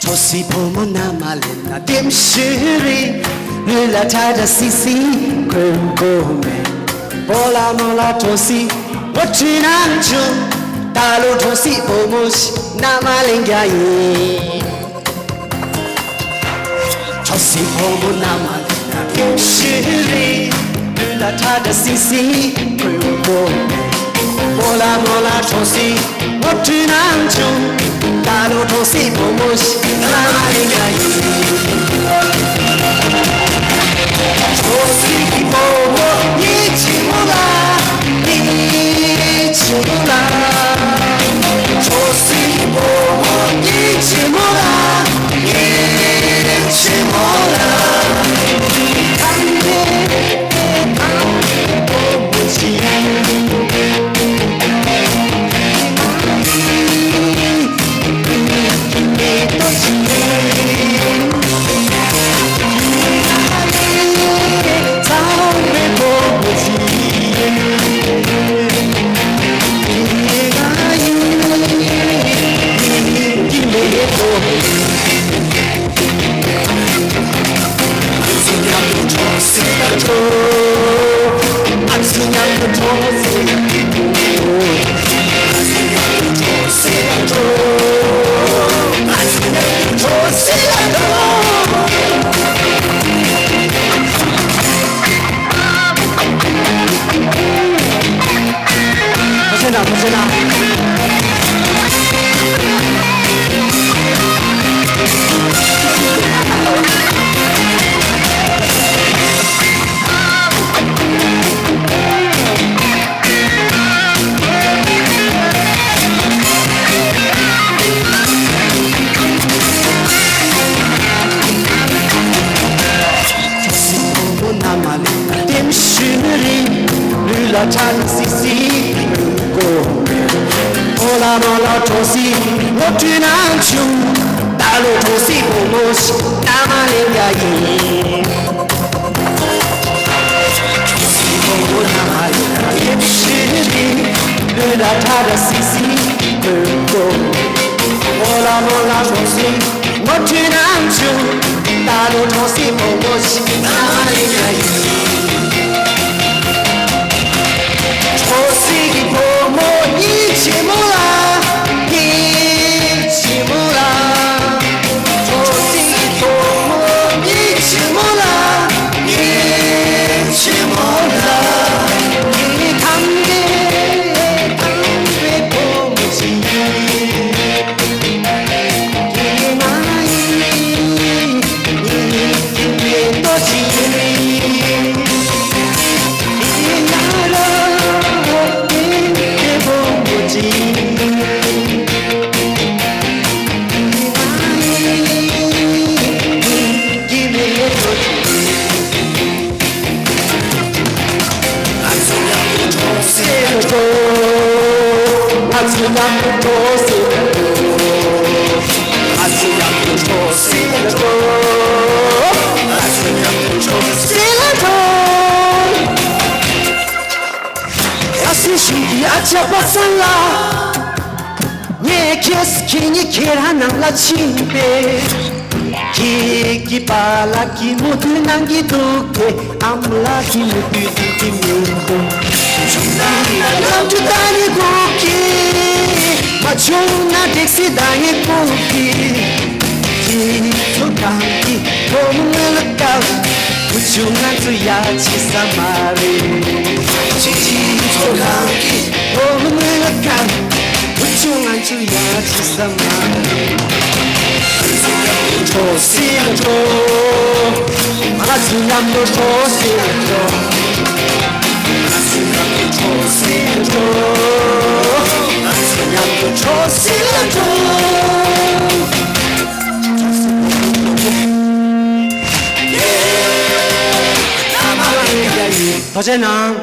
གྲོ་སི་བུ་མོ་ན་མ་ལེན་ན་ལྟེམ་ཤི་རེད། ལུས་ལ་ཁྲ་ཁྲ་སི་སི་གོན་གོ་མེད། སྤོ་ལ་མོ་ལ་གྲོ་སི་ངོ་འཕྲོད་ནང་བྱུང་། ད་ལོ་གྲོ་སི་བུ་མོ་ཞིག་ན་མ་ལེན་རྒྱ་ཡིན། གྲོ་སི་བུ་མོ་ན་མ་ལེན་ན་ལྟེམ་ཤི་རེད། ལུས་ལ་ཁྲ་ཁྲ་སི་སི་གོན་གོ་མེད། སྤོ་ལ་མོ་ལ་གྲོ་སི་ངོ་འཕྲོད་ནང་བྱུང་། ད་ལོ་གྲོ་སི་བུ་མོ་ཞིག་ན་མ་ལེན་རྒྱ་ཡིན། གྲོ་སི་བུ་མོ་ཡིད་ཆེས་མོ་ལ། ཡིད་ཆེས་མོ་ལ། གྲོ་སི་བུ་མོ་ཡིད་ཆེས་མོ་ལ། ཡིད་ཆེས་མོ་ལ། ལྟེམ་ཤི་རེད། ལུས་ལ་ཁྲ་ནི་སི་སི་གོན་གོ་མེད། སྤོ་ལ་མོ་ལ་གྲོ་སི་ངོ་འཕྲོད་ནང་བྱུང་། ད་ལོ་གྲོ་སི་བུ་མོ་ཞིག་ན་མ་ལེན་རྒྱ་ཡིན། གྲོ་སི་བུ་མོ་ན་མ་ལེན་ན་ལྟེམ་ཤི་རེད། ལུས་ལ་ཁྲ་ཁྲ་སི་སི་གོན་གོ་མེད། སྤོ་ལ་མོ་ལ་གྲོ་སི་ ཕོ་ཁྲོས་ནང་ཆུ། ད་ལོ་གྲོང་གསེབ་བུ་མོ་ཞིག་ང་ཡིན་ཡ་ཡིན། གྲོང་གསེབ་ཀྱི་བུ་མོ་ངའི་ཆེན་མོ་ལ། ངའི་ཆེན་མོ་ལ། གྲོང་གསེབ་ཀྱི་བུ་མོ་ངའི་ཆེན་མོ་ལ། ངའི་ཆེན་མོ་ལ། ངའི་ཐང་གའི་ཐང་གའི་བུ་མོ་ཞིག་ཡིན། ངས་ཁྱེད་ཁྱེད་གཉིས་ཁྱེད་རང་ནང་ལ་ཕྱིན་པས། ཁྱེད་ཀྱི་པཱ་ལགས་ཀྱི་མུ་ཏིག་ནང་གི་འདུག་པས། ཨ་མ་ལགས་ཀྱི་མུ་ཏིག་ནང་གི་མི་འདུག་ལམ་དུ་ད་ནི་སྒུག་གི། མ་བྱུང་ན་ཊེག་སི་ད་ནི་སྒུག་གི། ཁྱེད་ཚོ་གང་གི་བུ་མོ་ལ་དགའ། བུ་ཆུང་ང་ཚོ་ཡ་ཆི་ས་མ་རེད། ཁྱེད་ཚོ་གང་གི་བུ་མོ་ལ་དགའ། བུ་ཆུང་ང་ཚོ་ཡ་ཆི་ས་མ་རེད། ཁྱེད་ཚོ་གང་གི་གྲོགས་སེ་ལ་འགྲོ། ང་ཚོ་མཉམ་དུ་གྲོགས་སེ་ལ་འགྲོ། ང་ཚོ་མཉམ་དུ་གྲོགས་སེ་ལ་འགྲོ། ང་ཚོ་མཉམ་དུ་གྲོགས་སེ་ལ་འགྲོ། ཐུགས་རྗེ་གནང་།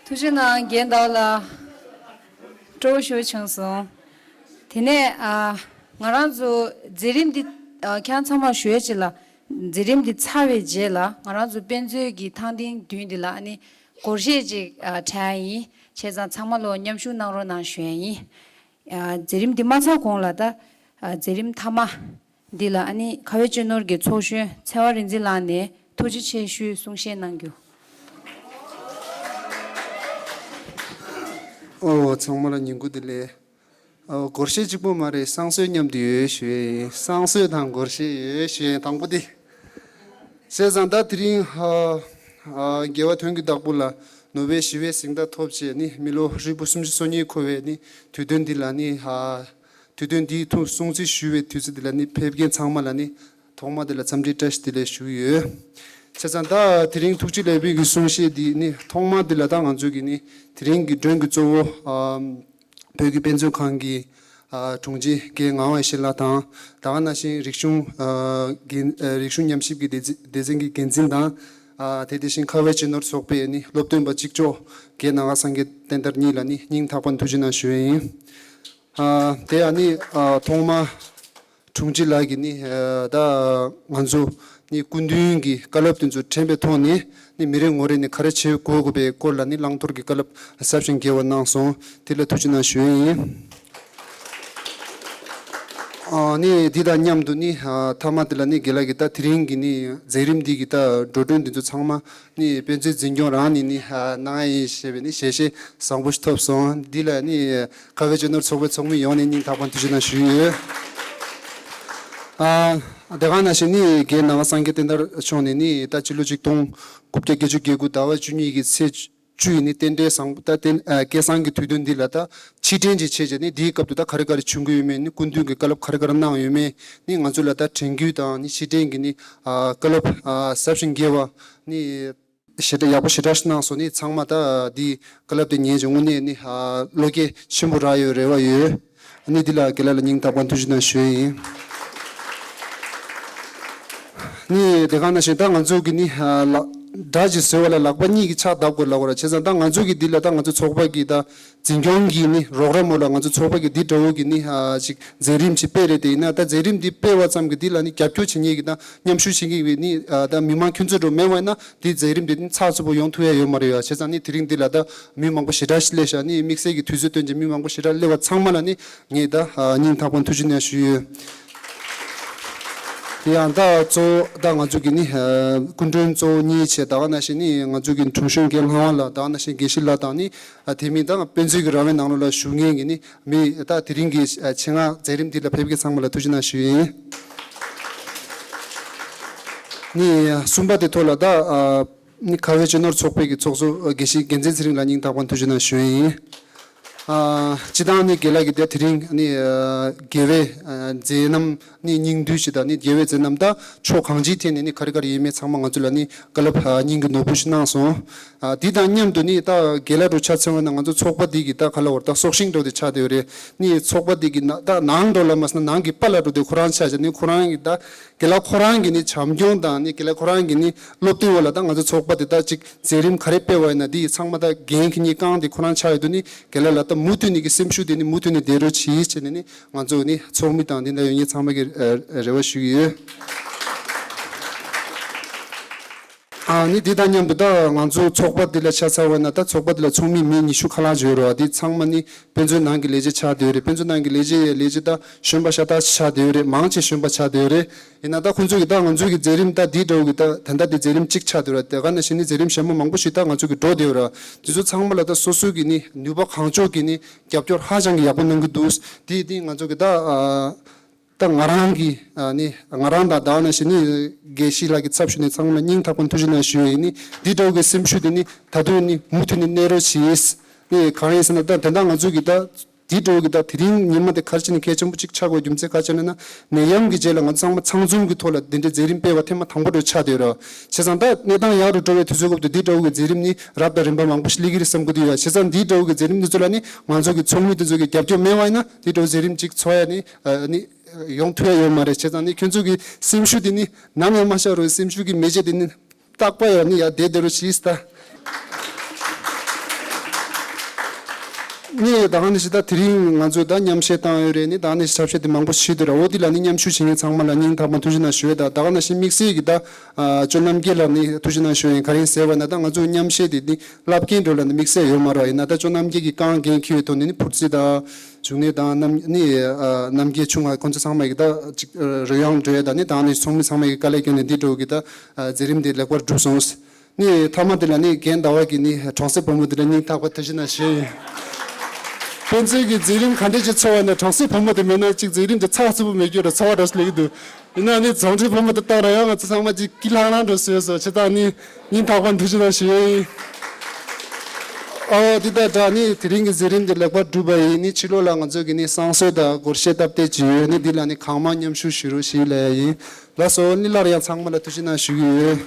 ཐུགས་རྗེ་གནང་རྒན་ཟླ་བ་ལགས། སྤྲོ་བོ་ཞེ་པོ་བྱུང་སོང་། དེ་ནས་ཨ། ང་རང་ཚོ་མཛད་རིམ་འདི་ཨ། ཁྱེད་རང་ཚང་མར་ཞུ་ཡ་ཅིག་ལ། མཛད་རིམ་འདི་ཚར་བའི་རྗེས་ལ་ང་རང་ཚོ་དཔེ་མཛོད་ཀྱི་ཐང་སྟེང་མདུན་འདི་ལ་ཨ་ནི་སྒོར་གཞས་ཅིག་ཨ། འཁྲབ་ཡ་ཡིན། བྱས་ཙང་ཚང་མ་ལོ་མཉམ་ཞུགས་གནང་རོགས་གནང་ཞུ་ཡ་ཡིན། ཨ། མཛད་རིམ་འདི་མ་ཚར་གོང་ལ་ད། ཨ། མཛད་རིམ་མཐའ་མ། འདི་ལ་ཨ་ནི་ཁ་བའི་གཅེས་ནོར་གྱི་ཚོགས་གཞོན་ཚེ་དབང་རིག་འཛིན་ལགས་ནས་ཐུགས་རྗེ་ཆེ་ཞུའི་གསུང་བཤད་གནང་རྒྱུ། ཨོ། ཚང་མ་ལ་ཉིན་གུང་བདེ་ལེགས། ཨོ། སྒོར་གཞས་གཅིག་པོ་མ་རེད། བསང་གསོལ་མཉམ་དུ་ཡོད་ཞུ་ཡས་ཡིན། བསང་གསོལ་དང་སྒོར་གཞས་ཡོད་ཞུ་ཡས་དང་པོ་དེ། བྱས་ཙང་ད་དེ་རིང་ཨ། ཨ། རྒྱལ་བ་དོན་གྱི་བདག་པོ་ལ་ནོ་བེལ་ཞི་བའི་གཟེངས་རྟགས་ཐོབ་བྱས་ནི་མི་ལོ་ཧྲིལ་པོ་སུམ་ཅུ་སོ་གཉིས་འཁོར་བའི་ནི་དུས་སྟོན་འདི་ལ་ནི་ཨ། དུས་སྟོན་འདིའི་ཐོག་སྲུང་བརྩི་ཞུ་བའི་དུས་ཚོད་འདི་ལ་ནི་ཕེབས་མཁན་ཚང་མ་ལ་ནི་ཐོག་མ་དེ་ལ་འཚམས་འདྲི་བཀྲ་ཤིས་བདེ་ལེགས་ཞུ་གི་ཡོད། བྱས་ཙང་ད་དེ་རིང་ཐུགས་རྗེ་ལེགས་འབུལ་གྱི་གསུང་བཤད་འདི་ནི་ཐོག་མ་དེ་ལ་ད་ང་ཚོ་གི་ནི་དེ་རིང་གི་མགྲོན་གྱི་གཙོ་བོ་ཨ། བོད་ཀྱི་དཔེ་མཛོད་ཁང་གི་ཨ། དྲུང་ཆེ་རྒན་ངག་དབང་ཡེ་ཤེས་ལགས་དང་། ད་ག་ནང་བཞིན་རིག་གཞུང་ཨ། འགན་ཨ། རིག་གཞུང་ཉམས་ཞིབ་ཀྱི་སྡེ་ཚན་སྡེ་ཚན་གྱི་འགན་འཛིན་དང་། ཨ། དེ་དེ་བཞིན་ཁ་བའི་གཅེས་ནོར་ཚོགས་པའི་ནི་སློབ་སྟོན་པ་གཅིག་ལྕོགས་རྒན་ནག་སངས་རྒྱས་བསྟན་དར་གཉིས་ལ་ནི་སྙིང་ཐག་པ་ནས་ཐུགས་རྗེ་གནང་ཞུ་ཡས་ཡིན། ཨ། དེ་ཡང་ནི་ཨ། ཐོག་མ་དྲུང་ཆེ་ལགས་ཀྱིས་ནི་ཨ། ད་ང་ཚོ་ནི་སྐུ་མདུན་གྱི་བཀའ་སློབ་དེ་ཚོ་དྲན་པའི་ཐོག་ནས་ནི་མི་རེ་ངོ་རེ་ནས་ག་རེ་བྱེད་དགོས་དགོས་པའི་སྐོར་ལ་ནི་བླང་དོར་གྱི་བཀའ་སློབ་ཟབ་ཞིང་རྒྱས་པ་གནང་སོང་། དེ་ལ་ཐུགས་རྗེ་གནང་ཞུ་ཡས་ཡིན། ཨ། ནི་འདི་དང་མཉམ་དུ་ནི་ཨ། མཐའ་མ་དེ་ལ་ནི་རྒན་ལགས་ཀྱིས་ད་དེ་རིང་གི་ནི་མཛད་རིམ་འདི་གི་ད་འགྲོ་གྲོན་འདི་ཚོ་ཚང་མ་ནི་དཔེ་མཛོད་འཛིན་སྐྱོང་རང་ནས་ནི་ཨ། གནང་ཡ་ཡིན་ཞེས་པའི་ནི་ཞལ་བཞེས་བཟང་པོ་ཞིག་ཐོབ་སོང་། འདི་ལ་ནི་ཁ་བའི་གཅེས་ནོར་ཚོགས་པའི་ཚོགས་མི་ཡོངས་ནས་སྙིང་ཐག་པ་ཐུགས་རྗེ་གནང་ཞུས་ཡོད། ཨ། དེ་ག་ནང་བཞིན་ནི་རྒན་ནག་སངས་རྒྱས་བསྟན་དར་མཆོག་ནས་ནི་ད་ཕྱི་ལོ་ཆིག་སྟོང་དགུ་བརྒྱ་བརྒྱད་ཅུ་གྱ་དགུ་ཟླ་བ་བཅུ་གཉིས་ཀྱི་ཚེས་བཅུ་ཡི་ནི་རྟེན་འབྲེལ་བཟང་པོ་ད་རྟེན་ཨ། སྐལ་བཟང་གི་དུས་སྟོན་འདི་ལ་ད་ཕྱིར་དྲན་ཅིག་བྱས་བྱས་ནི་འདིའི་སྐབས་དུ་ད་ག་རེ་ག་རེ་བྱུང་གི་ཡོད་མེད། ནི་སྐུ་མདུན་གྱི་བཀའ་སློབ་ག་རེ་ག་རེ་གནང་ཡོད་མེད། ནི་ང་ཚོ་ལ་ད་དྲན་སྐུལ་དང་ནི་ཕྱིར་དྲན་གྱི་ནི་ཨ། བཀའ་སློབ་ཨ། ཟབ་ཞིང་རྒྱས་པ་ནི་ཞེ་དྲག་ཡག་པོ་ཞེ་དྲག་ཞིག་གནང་སོང་། ནི་ཚང་མ་ད་འདིའི་བཀའ་སློབ་དེ་ཉན་བྱས་དངོས་གནས་ནི་ཨ། བློ་སྐྱེད་ཆེན་པོ་རག་ཡོད་རེ་བ་ཡོད། ནི་འདི་ལ་རྒན་ལགས་ལ་སྙིང་ཐག་པ་ཐུགས་རྗེ་གནང་ཞུ་ཡས་ཡིན། ནི་དེ་ག་ནང་བཞིན་ད་ང་ཚོ་གི་ནི་ཨ། ལ་ སྒྲ་ཅིག་བཟོས་པ་ལ་ལག་པ་གཉིས་ཀྱིས་ཕྱག་བརྡབ་དགོས་ལབ་དགོས་ར། བྱས་ཙང་ད་ང་ཚོ་གི་འདི་ལ་ད་ང་ཚོ་ཚོགས་པ་གི་ད་འཛིན་སྐྱོང་གི་ནི་རོགས་རམ་འོག་ལ་ང་ཚོ་ཚོགས་པ་གི་འདི་འདྲ་བོ་གི་ནི་ཨ་ཅིག་མཛད་རིམ་ཅིག་སྤེལ་རེད། དེ་ཡིན་ན་ད་མཛད་རིམ་འདི་སྤེལ་བ་ཙམ་གྱིས་འདི་ལ་ནི་རྒྱབ་སྐྱོར་བྱེད་མཁན་གྱི་ད་མཉམ་ཞུགས་བྱེད་མཁན་གྱི་ནི་ཨ་ད་མི་མང་ཁྱོད་ཚོ་འགྲོ་མེད་པ་ཡིན་ན་འདི་མཛད་རིམ་འདི་ནི་ཚགས་ཚུད་པོ་ཡོང་ཐུབ་ཡ་ཡོད་མ་རེད་ཡ། བྱས་ཙང་ནི་དེ་རིང་འདི་ལ་ད་མི་མང་པོ་ཞེ་དྲག་ཞིག་སླེབས་ཤག་ནི་དམིགས་བསལ་གྱི་དུས་ཚོད་བཏོན་བྱས་མི་མང་པོ་ཞེ་དྲག་སླེབས་པ་ཚང་མ་ལ་ནི་ངས་ད་ཨ་སྙིང་ཐག་པ་ནས་ཐུགས་རྗེ་གནང་ཞུ་ཡོད། དེ་ཡང་ད་གཙོ་བོ་ད་ང་ཚོ་གི་ནི་ཨ་སྐུ་མགྲོན་གཙོ་བོ་གཉིས་བྱས་ད་ག་ནང་བཞིན་ནི་ང་ཚོ་གི་དྲུང་གཞོན་རྒན་ལྷ་དབང་ལགས་ད་ག་ནང་བཞིན་དགེ་བཤེས་ལགས་དང་ནི་ཨ་དེ་མིན་ད་དཔེ་མཛོད་ཀྱི་ར་བའི་ནང་ལོགས་ལ་བཞུགས་མཁན་གྱི་ནི་མི་ད་དེ་རིང་གི་ཨ་ཆེད་མངགས་མཛད་རིམ་འདི་ལ་ཕེབས་མཁན་ཚང་མ་ལ་ཐུགས་རྗེ་གནང་ཞུ་ཡིན། ནི་གསུམ་པ་དེ་ཐོག་ལ་ད་ཨ་ནི་ཁ་བའི་སྤྱི་ནོར་ཚོགས་པའི་གི་ཚོགས་གཙོ་དགེ་བཤེས་རྒྱལ་མཚན་ཚེ་རིང་ལ་སྙིང་ཐག་པ་ནས་ཐུགས་རྗེ་གནང་ཞུ་ཡིན། ཨ་སྤྱི་བཏང་ནི་རྒན་ལགས་ཀྱིས་ད་དེ་རིང་ནི་ཨ་རྒྱལ་བའི་ཨ་མཛད་རྣམ་ནི་སྙིང་བསྡུས་ཤིག་དང་ནི་རྒྱལ་བའི་མཛད་རྣམ་ད་ཕྱོགས་གང་ཅིའི་ཐད་ནས་ནི་ག་རེ་ག་རེ་ཡིན་མིན་ཚང་མ་ང་ཚོ་ལ་ནི་བཀའ་སློབ་ཨ་སྙིང་གི་ནོར་བུ་ཞིག་གནང་སོང་། ཨ་དེ་དང་མཉམ་དུ་ནི་ད་རྒན་ལགས་འགྲོ་ཆ་ཚང་བ་ན་ང་ཚོ་ཚོགས་པ་འདི་གི་ད་ག་ལ་བར་ད་སྲོག་ཤིང་འགྲོ་དེ་ཆགས་བསྡད་ཡོད་རེད། ནི་ཚོགས་པ་འདི་གི་ན་ད་ནང་འགྲོ་ལ་མ་སོང་ན་ནང་གི་པཱ་ལགས་འགྲོ་དེ་ཁོ་རང་ཆ་བཞག་ནི་ཁོ་རང་གི་ད་རྒན་ལགས་ཁོ་རང་གི་ནི་བྱམས་སྐྱོང་དང་ནི་རྒན་ལགས་ཁོ་རང་གི་ནི་སློབ་སྟོན་འོག་ལ་ད་ང་ཚོ་ཚོགས་པ་དེ་ད་ཅིག་མཛད་རིམ་ག་རེ་སྤེལ་བ་ཡིན་ན་འདི་ཡི་ཚང་མ་ད་འགན་ཁི་གཉིས་རྐང་དེ་ཁོ་རང་ཆགས་ཡོད་དུས་ནི་རྒན་ལགས་ལ་ད་མུ་མཐུད་ནས་ཀྱི་སེམས་ཤུགས་དེ་ནི་མུ་མཐུད་ནས་བསྡད་རོགས་གྱིས་བྱས་ནས་ནི་ང་ཚོ་ནི་ཚོགས་མི་དང་འདི་འདྲ་ཡོད་ངེས་ཚང་མ་གི་ཨ་རེ་བ་ཞུ་གི་ཡོད། ཨ་ནི་འདི་དང་མཉམ་དུ་ད་ང་ཚོ་ཚོགས་པ་འདི་ལ་ཆ་ཚང་བ་ན་ད་ཚོགས་པ་འདི་ལ་ཚོགས་མི་མི་ཉི་ཤུ་ཁ་ལག་ཅིག་ཡོད་རེད་བ། འདི་ཚང་མ་ནི་དཔེ་མཛོད་ནང་གི་ལས་བྱེད་ཆགས་བསྡད་ཡོད་རེད། དཔེ་མཛོད་ནང་གི་ལས་བྱེད་ལས་བྱེད་ད་གཞོན་པ་ཤ་སྟག་ཆགས་བསྡད་ཡོད་རེད། མང་ཆེ་གཞོན་པ་ཆགས་བསྡད་ཡོད་རེད། ཡིན་ན་ད་ཁོང་ཚོ་གི་ད་ང་ཚོ་གི་མཛད་རིམ་ད་འདི་འདྲ་བོ་གི་ད་ད་ལྟ་འདི་མཛད་རིམ་གཅིག་ཆགས་བསྡད་ཡོད་རེད། དེ་ག་ནང་བཞིན་ནི་མཛད་རིམ་གཞན་པ་མང་པོ་ཞིག་ད་ང་ཚོ་གི་འགྲོ་བསྡད་ཡོད་རེད། འདི་ཚོ་ཚང་མ་ལ་ད་སོ་སོ་གི་ནི་ནུས་པ་གང་ལྕོགས་ཀྱི་ནི་རྒྱབ་སྐྱོར་ཧ་ཅང་གི་ཡག་པོ་གནང་གི་འདུག་འདི་འདི་ང་ཚོ་གི་ད་ཨ། ད་ང་རང་གི་ཨ་ནི་ང་རང་དང་ད་ག་ནང་བཞིན་ནི་དགེ་བཤེས་ལགས་ཀྱི་ཚབ་ཞུས་ནས་ཚང་མ་ལ་སྙིང་ཐག་པ་ནས་ཐུགས་རྗེ་གནང་ཞུ་ཡས་ཡིན། ནི་འདི་འདྲ་བོ་གི་སེམས་ཤུགས་དེ་ནི་ད་དུང་ནི་མུ་མཐུད་ནས་གནས་རོགས་བྱེད། ནི་གང་ཡིན་ཟེར་ན་ད་དེ་འདྲ་ང་ཚོ་གི་ད་འདི་འདྲ་བོ་གི་ད་དེ་རིང་ཉི་མ་དེ་ག་རེ་བྱས་ནས་གལ་ཆེན་པོ་གཅིག་ཆགས་དགོས་རྒྱུ་མཚན་ག་རེ་བྱས་ནས་ན་ནད་ཡམས་ཀྱི་རྗེས་ལ་ང་ཚོ་ཚང་མ་ཚང་འཛོམས་ཀྱི་ཐོག་ལ་འདི་འདྲའི་མཛད་རིམ་སྤེལ་བ་ཐེངས་མ་དང་པོ་འདྲ་ཆགས་བསྡད་ཡོད་རེད། བྱས་ཙང་ད་གནས་སྟངས་ཡག་རུ་འགྲོ་བའི་དུས་ཚོད་སྐབས་དུ་འདི་འདྲ་བོ་གི་མཛད་རིམ་ནི་རབ་དང་རིམ་པ་མང་པོ་ཞིག་སླེབས་ཀྱི་རེད་བསམ་གྱི་འདུག་ཡ། བྱས་ཙང་འདི་འདྲ་བོ་གི་མཛད་རིམ་འདི་ཚོ་ལ་ནི་ང་ཚོ་གི་ཚོགས་མི་འདི་ཚོ་གི་རྒྱབ་སྐྱོར་མེད་པ་ཡིན་ན་འདི་འདྲ་བོ་མཛད་རིམ་གཅིག་འཚོགས་ཡ་ནི་ཨ་ནི་ཡོང་ཐུབ་ཡ་ཡོད་མ་རེད། བྱས་ཙང་ནི་ཁྱོད་ཚོ་གི་སེམས་ཤུགས་འདི་ནི་ནམ་ཡང་མ་ཤར་རུང་སེམས་ཤུགས་ཀྱི་མེ་ལྕེ་འདི་ནི་རྟག་པར་ཡང་ནི་ཡར་བསྡད་བསྡད་རོགས་གྱིས་ད། ནི་ད་ག་ནང་བཞིན་ད་དེ་རིང་ང་ཚོས་ད་མཉམ་བཤད་བཏང་ཡོད་རེད། ནི་ད་ག་ནང་བཞིན་ཞབས་ཕྱི་དེ་མང་པོ་ཞིག་འདུག་ར། འོ་དེ་ལ་ནི་མཉམ་ཞུགས་བྱེད་མཁན་ཚང་མ་ལ་སྙིང་ཐག་པ་ཐུགས་རྗེ་གནང་ཞུ་ཡས་དང་། ད་ག་ནང་བཞིན་དམིགས་བསལ་གྱི་ད་ཨ་ཇོ་རྣམ་རྒྱལ་ལགས་ནི་ཐུགས་རྗེ་གནང་ཞུ་ཡས། ག་རེ་ཡིན་ཟེར་བ་ན་ད་ང་ཚོ་མཉམ་བཤད་དེ་ནི་བསླབ་མཁན་འགྲོ་ལ་ནི་དམིགས་བསལ་ཡོད་མ་རེད། ཡིན་ན་ད་ཇོ་རྣམ་རྒྱལ་གྱི་རྐང་འགན་འཁྱེར་བའི་ཐོག་ནས་ནི་འཕུར་རྩེ་དང་འབྱུང་གནས་དང་རྣམ་ནི་ཨ་རྣམ་རྒྱལ་ཆུང་བ་ཁོང་ཚོ་ཚང་མ་གི་ད་ཅིག་ཨ་རོལ་དབྱངས་འགྲོ་ཡས་དང་། ནི་ད་ནི་ཚོགས་མི་ཚང་མ་གི་དཀའ་ལས་བརྒྱབ་ནས་འདི་འགྲོ་གི་ད་ཨ་མཛད་རིམ་དེ་ལེགས་པར་གྲུབ་སོང་། ནི་མཐའ་མ་དེ་ལ་ནི་རྒན་ཟླ་བ་གི་ནི་གྲོང་གསེབ་བུ་མོ་དེ་ལ་སྙིང་ཐག་པ་ཐུགས་རྗེ་གནང་ཞུ་ཡིན། ཕན་ཚུན་གྱི་མཛད་རིམ་ག་འདྲ་ཅིག་འཚོགས་པ་ན་གྲོང་གསེབ་བུ་མོ་དེ་མེད་ན་ཅིག་མཛད་རིམ་དེ་ཚགས་ཚུད་པོ་མེད་རྒྱུ་རེད། ཚོར་བ་འདྲ་ཞིག་སླེབས་ཀྱི་འདུག་ཡིན་ན་ནི་རྫོང་ཁྲི་བུ་མོ་དེ་བཏང་ར་ཡང་ང་ཚོ་ཚང་མ་ཅིག་སྐྱིད་ལྷང་ལྷང་འགྲོ་སོང་སོང་། བྱས་ཙང་ནི་སྙིང་ཐག་པ་ཐུགས་རྗེ་གནང་ཞུ་ཡིན། ཨོ་དེ་ལྟར་དྲ་ནི་དེ་རིང་གི་མཛད་རིམ་དེ་ལེགས་པར་གྲུབ་པ་ཡིན། ནི་ཕྱི་ལོགས་ལ་ང་ཚོ་གི་ནི་བསང་གསོལ་དང་སྒོར་གཞས་སྟབས་བདེ་ཅིག་ཡོད། ནི་འདི་ལ་ནི་གང་མང་མཉམ་ཞུགས་ཞུ་རོགས་ཞུ་ལབ་ཡ་ཡིན། ལགས་སོ། ནི་སླར་ཡང་ཚང་མ་ལ་ཐུགས་རྗེ་གནང་ཞུ་གི་ཡོད།